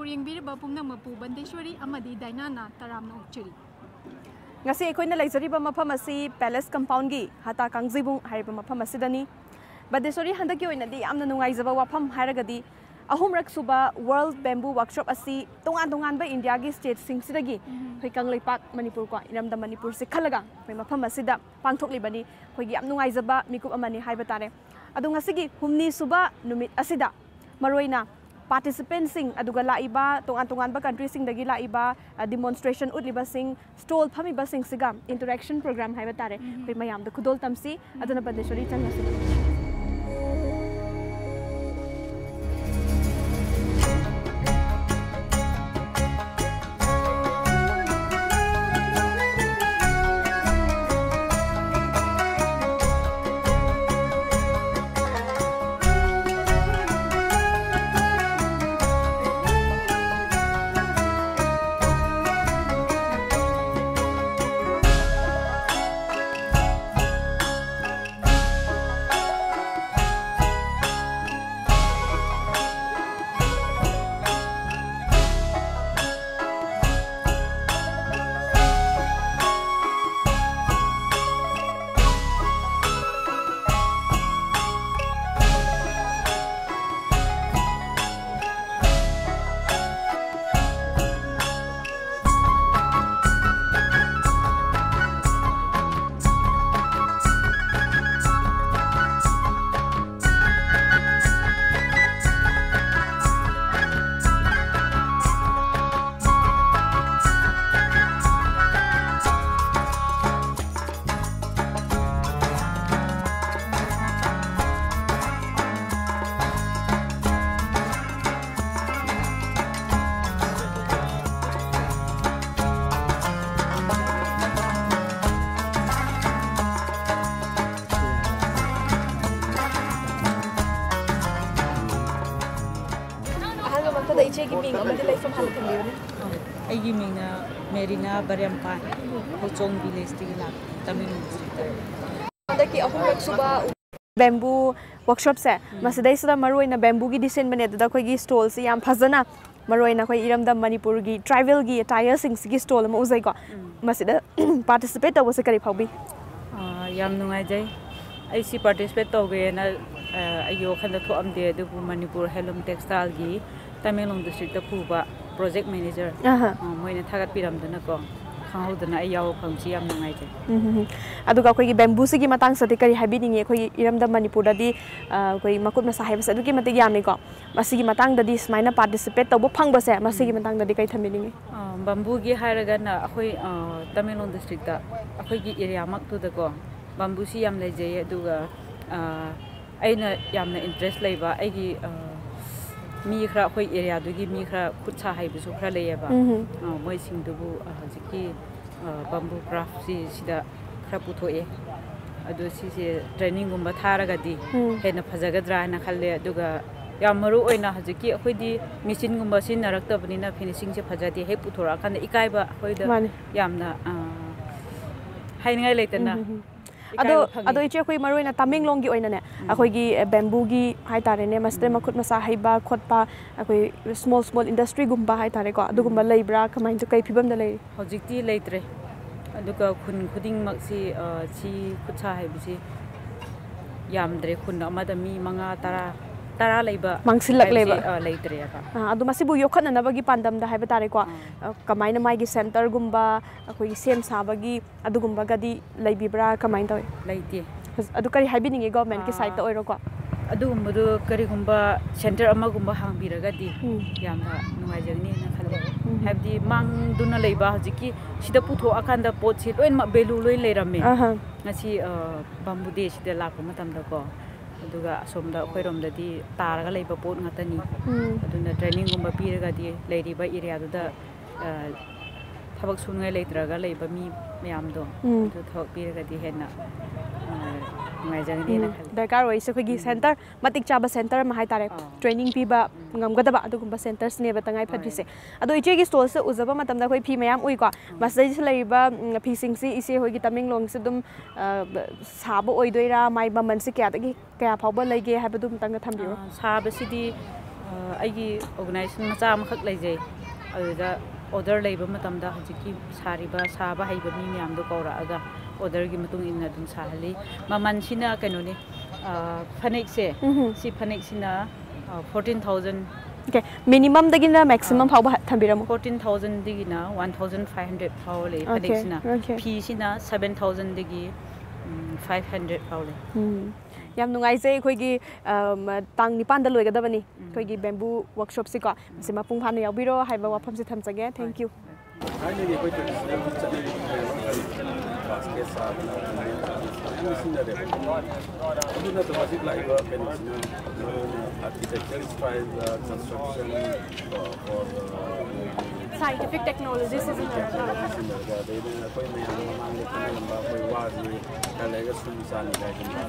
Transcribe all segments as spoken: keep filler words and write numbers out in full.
ꯌꯦꯡꯕꯤꯔꯤꯕ ꯄꯨꯝꯅꯃꯛꯄꯨ ꯕꯟꯗꯦꯁ꯭ꯋꯔꯤ ꯑꯃꯗꯤ ꯗꯥꯏꯅꯥꯅ ꯇꯔꯥꯝꯅ ꯑꯣꯛꯆꯔꯤ꯫ ꯉꯁꯤ ꯑꯩꯈꯣꯏꯅ ꯂꯩꯖꯔꯤꯕ ꯃꯐꯝ ꯑꯁꯤ ꯄꯦꯂꯦꯁ ꯀꯝꯄꯥꯎꯟꯒꯤ ꯍꯇꯥ ꯀꯥꯡꯖꯩꯕꯨꯡ ꯍꯥꯏꯔꯤꯕ ꯃꯐꯝ ꯑꯁꯤꯗꯅꯤ꯫ ꯕꯟꯗꯦꯁ꯭ꯋꯔꯤ, ꯍꯟꯗꯛꯀꯤ ꯑꯣꯏꯅꯗꯤ ꯌꯥꯝꯅ ꯅꯨꯡꯉꯥꯏꯖꯕ ꯋꯥꯐꯝ ꯍꯥꯏꯔꯒꯗꯤ ꯑꯍꯨꯝꯔꯛ ꯁꯨꯕ ꯋꯥꯔꯜ ꯕꯦꯝꯕꯨ ꯋꯥꯔꯛꯁꯣꯞ ꯑꯁꯤ ꯇꯣꯉꯥꯟ ꯇꯣꯉꯥꯟꯕ ꯏꯟꯗꯤꯌꯥꯒꯤ ꯁ꯭ꯇꯦꯠꯁꯤꯡꯁꯤꯗꯒꯤ ꯑꯩꯈꯣꯏ ꯀꯪꯂꯩꯄꯥꯛ ꯃꯅꯤꯄꯨꯔ ꯀꯣ, ꯏꯔꯝꯗꯝ ꯃꯅꯤꯄꯨꯔꯁꯦ ꯈꯜꯂꯒ ꯑꯩꯈꯣꯏ ꯃꯐꯝ ꯑꯁꯤꯗ ꯄꯥꯡꯊꯣꯛꯂꯤꯕꯅꯤ꯫ ꯑꯩꯈꯣꯏꯒꯤ ꯌꯥꯝ ꯅꯨꯡꯉꯥꯏꯖꯕ ꯃꯤꯀꯨꯞ ꯑꯃꯅꯤ ꯍꯥꯏꯕ ꯇꯥꯔꯦ꯫ ꯑꯗꯣ ꯉꯁꯤꯒꯤ ꯍꯨꯝꯅꯤ ꯁꯨꯕ ꯅꯨꯃꯤꯠ ꯑꯁꯤꯗ ꯃꯔꯨꯑꯣꯏꯅ ꯄꯥꯔꯇꯤꯁꯤꯄꯦꯟꯁꯤꯡ, ꯑꯗꯨꯒ ꯂꯥꯛꯏꯕ ꯇꯣꯉꯥꯟ ꯇꯣꯉꯥꯟꯕ ꯀꯟꯇ꯭ꯔꯤꯁꯤꯡꯗꯒꯤ ꯂꯥꯛꯏꯕ, ꯑ, ꯗꯤꯃꯣꯟꯁꯇ꯭ꯔꯦꯁꯟ ꯎꯠꯂꯤꯕꯁꯤꯡ, ꯁ꯭ꯇꯣꯜ ꯐꯝꯃꯤꯕꯁꯤꯡꯁꯤꯒ ꯏꯟꯇꯔꯦꯛꯁꯟ ꯄ꯭ꯔꯣꯒ꯭ꯔꯥꯝ ꯍꯥꯏꯕ ꯇꯥꯔꯦ, ꯑꯩꯈꯣꯏ ꯃꯌꯥꯝꯗ ꯈꯨꯗꯣꯜ ꯇꯝꯁꯤ꯫ ꯑꯗꯨꯅ ꯕꯟꯗꯦꯁ꯭ꯋꯔꯤ ꯆꯪꯉꯁꯤ꯫ ꯑꯍꯥꯟꯕ ꯃꯛꯇꯗ ꯏꯆꯦꯒꯤ ꯃꯤꯡ ꯑꯃꯗꯤ ꯂꯩꯐꯝ ꯍꯥꯟꯅ ꯊꯝꯕꯤꯌꯨꯅꯦ꯫ ꯑꯩꯒꯤ ꯃꯤꯡꯅ ꯃꯦꯔꯤꯅꯥ ꯕꯔꯦꯝꯄꯥꯟ, ꯍꯧꯆꯣꯡ ꯚꯤꯂꯦꯖꯇꯒꯤ ꯂꯥꯛꯄꯅꯤ, ꯇꯃꯦꯡꯂꯣꯡ ꯗꯤꯁꯇ꯭ꯔꯤꯛꯇ꯫ ꯍꯟꯗꯛꯀꯤ ꯑꯍꯨꯝꯂꯛ ꯁꯨꯕ ꯕꯦꯝꯕꯨ ꯋꯥꯔꯛꯁꯣꯞꯁꯦ, ꯎꯝ꯫ ꯃꯁꯤꯗꯩꯁꯤꯗ ꯃꯔꯨꯑꯣꯏꯅ ꯕꯦꯝꯕꯨꯒꯤꯗꯤ ꯁꯤꯟꯕꯅꯦ, ꯑꯗꯨꯗ ꯑꯩꯈꯣꯏꯒꯤ ꯁ꯭ꯇꯣꯜꯁꯤ ꯌꯥꯝ ꯐꯖꯅ ꯃꯔꯨꯑꯣꯏꯅ ꯑꯩꯈꯣꯏ ꯏꯔꯝꯗꯝ ꯃꯅꯤꯄꯨꯔꯒꯤ ꯇ꯭ꯔꯥꯏꯕꯦꯜꯒꯤ ꯑꯦꯇꯥꯌꯔꯁꯤꯡꯁꯤꯒꯤ ꯁ꯭ꯇꯣꯜ ꯑꯃ ꯎꯖꯩꯀꯣ꯫ ꯃꯁꯤꯗ ꯄꯥꯔꯇꯤꯁꯤꯄꯦꯠ ꯇꯧꯕꯁꯦ ꯀꯔꯤ ꯐꯥꯎꯕꯤ? ꯑꯥ, ꯌꯥꯝ ꯅꯨꯡꯉꯥꯏꯖꯩ꯫ ꯑꯩꯁꯤ ꯄꯥꯔꯇꯤꯁꯤꯄꯦꯠ ꯇꯧꯒꯦꯅ ꯑꯥ, ꯑꯩꯒꯤ ꯋꯥꯈꯜꯗ ꯊꯣꯛꯑꯝꯗꯦ, ꯑꯗꯨꯕꯨ ꯃꯅꯤꯄꯨꯔ ꯍꯦꯟꯂꯨꯝ ꯇꯦꯛꯁꯇꯥꯏꯜꯒꯤ ꯇꯃꯦꯡꯂꯣꯡ ꯗꯤꯁꯇ꯭ꯔꯤꯛꯇ ꯄꯨꯕ ꯄ꯭ꯔꯣꯖꯦꯛ ꯃꯦꯅꯦꯖꯔ ꯑꯍ꯫ ꯑꯥ, ꯃꯣꯏꯅ ꯊꯥꯒꯠꯄꯤꯔꯝꯗꯅꯀꯣ, ꯈꯪꯍꯧꯗꯅ ꯑꯩ ꯌꯥꯎꯕ ꯐꯪꯕꯁꯤ ꯌꯥꯝ ꯅꯨꯡꯉꯥꯏꯖꯩ꯫ ꯎꯝ, ꯍꯝ, ꯍꯝ꯫ ꯑꯗꯨꯒ ꯑꯩꯈꯣꯏꯒꯤ ꯕꯦꯝꯕꯨꯁꯤꯒꯤ ꯃꯇꯥꯡꯁꯤꯗꯗꯤ ꯀꯔꯤ ꯍꯥꯏꯕꯤꯅꯤꯡꯉꯤ? ꯑꯩꯈꯣꯏꯒꯤ ꯏꯔꯝꯗꯝ ꯃꯅꯤꯄꯨꯔꯗꯗꯤ ꯑ, ꯑꯩꯈꯣꯏ ꯃꯈꯨꯠ ꯃꯁꯥ ꯍꯩꯕꯁꯦ ꯑꯗꯨꯛꯀꯤ ꯃꯇꯤꯛ ꯌꯥꯝꯃꯤꯀꯣ꯫ ꯃꯁꯤꯒꯤ ꯃꯇꯥꯡꯗꯗꯤ ꯁꯨꯃꯥꯏꯅ ꯄꯥꯔꯇꯤꯁꯤꯄꯦꯠ ꯇꯧꯕ ꯐꯪꯕꯁꯦ, ꯃꯁꯤꯒꯤ ꯃꯇꯥꯡꯗꯗꯤ ꯀꯩ ꯊꯝꯕꯤꯅꯤꯡꯉꯤ? ꯑ, ꯕꯝꯕꯨꯒꯤ ꯍꯥꯏꯔꯒꯅ ꯑꯩꯈꯣꯏ ꯑ, ꯇꯃꯦꯡꯂꯣꯡ ꯗꯤꯁꯇ꯭ꯔꯤꯛꯇ ꯑꯩꯈꯣꯏꯒꯤ ꯑꯦꯔꯤꯌꯥꯃꯛꯇꯨꯗꯀꯣ ꯕꯝꯕꯨꯁꯤ ꯌꯥꯝ ꯂꯩꯖꯩ꯫ ꯑꯗꯨꯒ ꯑ, ꯑꯩꯅ ꯌꯥꯝꯅ ꯏꯟꯇꯔꯦꯁ ꯂꯩꯕ ꯑꯩꯒꯤ ꯑ, ꯃꯤ ꯈꯔ, ꯑꯩꯈꯣꯏ ꯑꯦꯔꯤꯌꯥꯗꯨꯒꯤ ꯃꯤ ꯈꯔ ꯈꯨꯠ ꯁꯥ ꯍꯩꯕꯁꯨ ꯈꯔ ꯂꯩꯌꯦꯕ꯫ ꯎꯝ꯫ ꯑ, ꯃꯣꯏꯁꯤꯡꯗꯨꯕꯨ ꯑ, ꯍꯧꯖꯤꯛꯀꯤ ꯕꯝꯕꯨ ꯀ꯭ꯔꯥꯐꯁꯤ ꯁꯤꯗ ꯈꯔ ꯄꯨꯊꯣꯛꯑꯦ꯫ ꯑꯗꯣ ꯁꯤꯁꯦ ꯇ꯭ꯔꯦꯅꯤꯡꯒꯨꯝꯕ ꯊꯥꯔꯒꯗꯤ ꯎꯝ꯫ ꯍꯦꯟꯅ ꯐꯖꯒꯗ꯭ꯔꯥ ꯍꯥꯏꯅ ꯈꯜꯂꯦ꯫ ꯑꯗꯨꯒ ꯌꯥꯝ ꯃꯔꯨ ꯑꯣꯏꯅ ꯍꯧꯖꯤꯛꯀꯤ ꯑꯩꯈꯣꯏꯗꯤ ꯃꯦꯆꯤꯟꯒꯨꯝꯕ ꯁꯤꯖꯤꯟꯅꯔꯛꯇꯕꯅꯤꯅ ꯐꯤꯅꯤꯁꯤꯡꯁꯦ ꯐꯖꯗꯦ꯫ ꯍꯦꯛ ꯄꯨꯊꯣꯔꯛꯑꯀꯥꯟꯗ ꯏꯀꯥꯏꯕ ꯑꯩꯈꯣꯏꯗ ꯃꯥꯅꯤ꯫ ꯌꯥꯝꯅ ꯑ, ꯍꯥꯏꯅꯤꯡꯉꯥꯏ ꯂꯩꯇꯅ ꯎꯝ, ꯎꯝ, ꯎꯝ꯫ ꯑꯗꯣ ꯏꯀꯥꯏꯕ ꯐꯪꯉꯤ꯫ ꯑꯗꯣ ꯏꯆꯦ, ꯑꯩꯈꯣꯏ ꯃꯔꯨꯑꯣꯏꯅ ꯇꯃꯦꯡꯂꯣꯡꯒꯤ ꯑꯣꯏꯅꯅꯦ, ꯎꯝ꯫ ꯑꯩꯈꯣꯏꯒꯤ ꯕꯦꯝꯕꯨꯒꯤ ꯍꯥꯏꯇꯥꯔꯦꯅꯦ, ꯃꯁꯤꯗ ꯎꯝ꯫ ꯃꯈꯨꯠ ꯃꯁꯥ ꯍꯩꯕ ꯈꯣꯠꯄ, ꯑꯩꯈꯣꯏ ꯁ꯭ꯃꯣꯜ ꯁ꯭ꯃꯣꯜ ꯏꯟꯗꯁꯇ꯭ꯔꯤꯒꯨꯝꯕ ꯍꯥꯏꯇꯥꯔꯦꯀꯣ, ꯑꯗꯨꯒꯨꯝꯕ ꯎꯝ꯫ ꯂꯩꯕ꯭ꯔꯥ? ꯀꯃꯥꯏꯅ ꯇꯧ-, ꯀꯩ ꯐꯤꯕꯝꯗ ꯂꯩꯔꯤ? ꯍꯧꯖꯤꯛꯇꯤ ꯂꯩꯇ꯭ꯔꯦ꯫ ꯑꯗꯨꯒ ꯈꯨꯟ ꯈꯨꯗꯤꯡꯃꯛꯁꯤ ꯑ, ꯁꯤ ꯈꯨꯠꯁꯥ ꯍꯩꯕꯁꯤ ꯌꯥꯝꯗ꯭ꯔꯦ꯫ ꯈꯨꯟ ꯑꯃꯗ ꯃꯤ ꯃꯉꯥ, ꯇꯔꯥ, ꯇꯔꯥ ꯂꯩꯕ ꯃꯥꯡꯁꯤꯜꯂꯛꯂꯦꯕ꯫ ꯍꯥꯏꯕꯁꯤ, ꯑ, ꯂꯩꯇ꯭ꯔꯦꯕ꯫ ꯑ, ꯑꯗꯣ ꯃꯁꯤꯕꯨ ꯌꯣꯛꯈꯠꯅꯅꯕꯒꯤ ꯄꯥꯟꯗꯝꯗ ꯍꯥꯏꯕ ꯇꯥꯔꯦꯀꯣ, ꯑꯥ꯫ ꯑ, ꯀꯃꯥꯏꯅ ꯃꯥꯒꯤ ꯁꯦꯟꯇꯔꯒꯨꯝꯕ, ꯑꯩꯈꯣꯏꯒꯤ ꯁꯦꯝ ꯁꯥꯕꯒꯤ ꯑꯗꯨꯒꯨꯝꯕꯒꯗꯤ ꯂꯩꯕꯤꯕ꯭ꯔꯥ? ꯀꯃꯥꯏꯅ ꯇꯧꯏ? ꯂꯩꯇꯦ꯫ ꯑꯗꯨ ꯀꯔꯤ ꯍꯥꯏꯕꯤꯅꯤꯡꯉꯤ ꯒꯣꯔꯃꯦꯟꯠꯀꯤ ꯑꯥ꯫ ꯁꯥꯏꯠꯇ ꯑꯣꯏꯔꯣꯀꯣ? ꯑꯗꯨꯒꯨꯝꯕꯗꯨ ꯀꯔꯤꯒꯨꯝꯕ ꯁꯦꯟꯇꯔ ꯑꯃꯒꯨꯝꯕ ꯍꯥꯡꯕꯤꯔꯒꯗꯤ ꯎꯝ꯫ ꯌꯥꯝꯅ ꯅꯨꯡꯉꯥꯏꯖꯒꯅꯤꯅ ꯈꯜꯂꯦ꯫ ꯎꯝ꯫ ꯍꯥꯏꯕꯗꯤ ꯃꯥꯡꯗꯨꯅ ꯂꯩꯕ ꯍꯧꯖꯤꯛꯀꯤ ꯁꯤꯗ ꯄꯨꯊꯣꯛꯑꯀꯥꯟꯗ ꯄꯣꯠꯁꯤ ꯂꯣꯏꯅꯃꯛ ꯚꯦꯂꯨ ꯂꯣꯏ ꯂꯩꯔꯝꯃꯦ꯫ ꯑꯍꯥ꯫ ꯉꯁꯤ, ꯑ, ꯕꯝꯕꯨ ꯗꯦꯁꯤꯗ ꯂꯥꯛꯄ ꯃꯇꯝꯗꯀꯣ, ꯑꯗꯨꯒ ꯑꯁꯣꯝꯗ ꯑꯩꯈꯣꯏꯔꯣꯝꯗꯗꯤ ꯇꯥꯔꯒ ꯂꯩꯕ ꯄꯣꯠ ꯉꯥꯛꯇꯅꯤ꯫ ꯎꯝ꯫ ꯑꯗꯨꯅ ꯇ꯭ꯔꯦꯅꯤꯡꯒꯨꯝꯕ ꯄꯤꯔꯒꯗꯤ ꯂꯩꯔꯤꯕ ꯑꯦꯔꯤꯌꯥꯗꯨꯗ, ꯑ, ꯊꯕꯛ ꯁꯨꯅꯤꯡꯉꯥꯏ ꯂꯩꯇ꯭ꯔꯒ ꯂꯩꯕ ꯃꯤ ꯃꯌꯥꯝꯗꯣ, ꯎꯝ꯫ ꯑꯗꯨ ꯊꯕꯛ ꯄꯤꯔꯒꯗꯤ ꯍꯦꯟꯅ, ꯑ, ꯅꯨꯡꯉꯥꯏꯖꯒꯅꯤꯅ ꯎꯝ꯫ ꯈꯜꯂꯤ꯫ ꯗꯔꯀꯥꯔ ꯑꯣꯏꯔꯤꯁꯦ ꯑꯩꯈꯣꯏꯒꯤ ꯎꯝ꯫ ꯁꯦꯟꯇꯔ ꯃꯇꯤꯛ ꯆꯥꯕ ꯁꯦꯟꯇꯔ ꯑꯃ ꯍꯥꯏꯇꯥꯔꯦ, ꯑꯥ꯫ ꯇ꯭ꯔꯦꯅꯤꯡ ꯄꯤꯕ ꯎꯝ꯫ ꯉꯝꯒꯗꯕ ꯑꯗꯨꯒꯨꯝꯕ ꯁꯦꯟꯇꯔꯁꯤꯅꯦꯕ ꯇꯉꯥꯏ ꯍꯣꯏ꯫ ꯐꯗ꯭ꯔꯤꯁꯦ꯫ ꯑꯗꯣ ꯏꯆꯦꯒꯤ ꯁ꯭ꯇꯣꯜꯁꯤꯗ ꯎꯖꯕ ꯃꯇꯝꯗ ꯑꯩꯈꯣꯏ ꯐꯤ ꯃꯌꯥꯝ ꯎꯏꯀꯣ, ꯎꯝ꯫ ꯃꯁꯤꯗꯩꯁꯤꯗ ꯂꯩꯔꯤꯕ, ꯎꯝ, ꯐꯤꯁꯤꯡꯁꯤ ꯏꯆꯦ ꯍꯣꯏꯒꯤ ꯇꯃꯦꯡꯂꯣꯡꯁꯤ ꯑꯗꯨꯝ, ꯑ, ꯁꯥꯕ ꯑꯣꯏꯗꯣꯏꯔꯥ? ꯃꯥꯏ ꯃꯃꯜꯁꯤ ꯀꯌꯥꯗꯒꯤ ꯀꯌꯥ ꯐꯥꯎꯕ ꯂꯩꯒꯦ ꯍꯥꯏꯕꯗꯨ ꯑꯃꯇꯪꯒ ꯊꯝꯕꯤꯌꯨ꯫ ꯑ, ꯁꯥꯕꯁꯤꯗꯤ ꯑꯩꯒꯤ ꯑꯣꯔꯒꯅꯥꯏꯖꯦꯁꯟ ꯃꯆꯥ ꯑꯃꯈꯛ ꯂꯩꯖꯩ꯫ ꯑꯗꯨꯗ ꯑꯣꯔꯗꯔ ꯂꯩꯕ ꯃꯇꯝꯗ ꯍꯧꯖꯤꯛꯀꯤ ꯁꯥꯔꯤꯕ, ꯁꯥꯕ ꯍꯩꯕ ꯃꯤ ꯃꯌꯥꯝꯗꯣ ꯀꯧꯔꯛꯑꯒ ꯑꯣꯔꯗꯔꯒꯤ ꯃꯇꯨꯡ ꯏꯟꯅ ꯑꯗꯨꯝ ꯁꯥꯍꯜꯂꯤ꯫ ꯃꯃꯜꯁꯤꯅ ꯀꯩꯅꯣꯅꯤ, ꯐꯅꯦꯛꯁꯦ, ꯁꯤ ꯐꯅꯦꯛꯁꯤꯅ ꯐꯣꯔꯇꯤꯟ ꯊꯥꯎꯖꯟ꯫ ꯑꯣꯀꯦ, ꯃꯤꯅꯤꯃꯝꯗꯒꯤꯅ ꯃꯦꯛꯁꯤꯃꯝ ꯐꯥꯎꯕ ꯊꯝꯕꯤꯔꯝꯃꯨ꯫ ꯐꯣꯔꯇꯤꯟ ꯊꯥꯎꯖꯟꯗꯒꯤꯅ ꯋꯥꯟ ꯊꯥꯎꯖꯟ ꯐꯥꯏꯚ ꯍꯟꯗ꯭ꯔꯦꯠ ꯐꯥꯎꯕ ꯂꯩ꯫ ꯐꯅꯦꯛꯁꯤꯅ, ꯐꯤꯁꯤꯅ ꯁꯕꯦꯟ ꯊꯥꯎꯖꯟꯗꯒꯤ ꯐꯥꯏꯚ ꯍꯟꯗ꯭ꯔꯦꯠ ꯐꯥꯎ ꯂꯩ꯫ ꯌꯥꯝ ꯅꯨꯡꯉꯥꯏꯖꯩ꯫ ꯑꯩꯈꯣꯏꯒꯤ ꯇꯥꯡ ꯅꯤꯄꯥꯟꯗ ꯂꯣꯏꯒꯗꯕꯅꯤ ꯑꯩꯈꯣꯏꯒꯤ ꯕꯦꯝꯕꯨ ꯋꯥꯔꯛꯁꯣꯞꯁꯤꯀꯣ꯫ ꯃꯁꯤ ꯃꯄꯨꯡ ꯐꯥꯅ ꯌꯥꯎꯕꯤꯔꯣ ꯍꯥꯏꯕ ꯋꯥꯐꯝꯁꯦ ꯊꯝꯖꯒꯦ꯫ Thank you꯫ ꯊꯥꯏꯅꯒꯤ ꯑꯩꯈꯣꯏ ꯇ꯭ꯔꯦꯗꯤꯁꯅꯦꯜꯒꯤ ꯆꯠꯅꯕꯤ ꯃꯌꯥꯝ ꯑꯃ ꯂꯩ꯫ ꯕꯥꯁꯀꯦꯠ ꯁꯥꯗꯅ, ꯃꯌꯥꯝ ꯁꯤꯖꯤꯟꯅꯔꯦꯕ꯫ ꯑꯗꯨ ꯅꯠꯇꯕ ꯍꯧꯖꯤꯛ ꯂꯥꯛꯏꯕ ꯀꯩꯅꯣꯁꯤꯅ ꯃꯔꯨ ꯑꯣꯏꯅ architecture style, construction, Scientific technology ꯁꯤꯖꯤꯟꯅꯔꯒ꯫ ꯁꯤꯖꯤꯟꯅꯔꯒ, ꯑꯗꯩꯗ ꯑꯩꯈꯣꯏ ꯃꯌꯥꯝ ꯃꯃꯥꯡꯗ ꯈꯟꯅꯔꯝꯕ ꯑꯩꯈꯣꯏ ꯋꯥꯁꯤ ꯈꯔ ꯂꯩꯔꯒ ꯁꯨꯝ ꯆꯥꯅꯤ ꯍꯥꯏꯗꯅ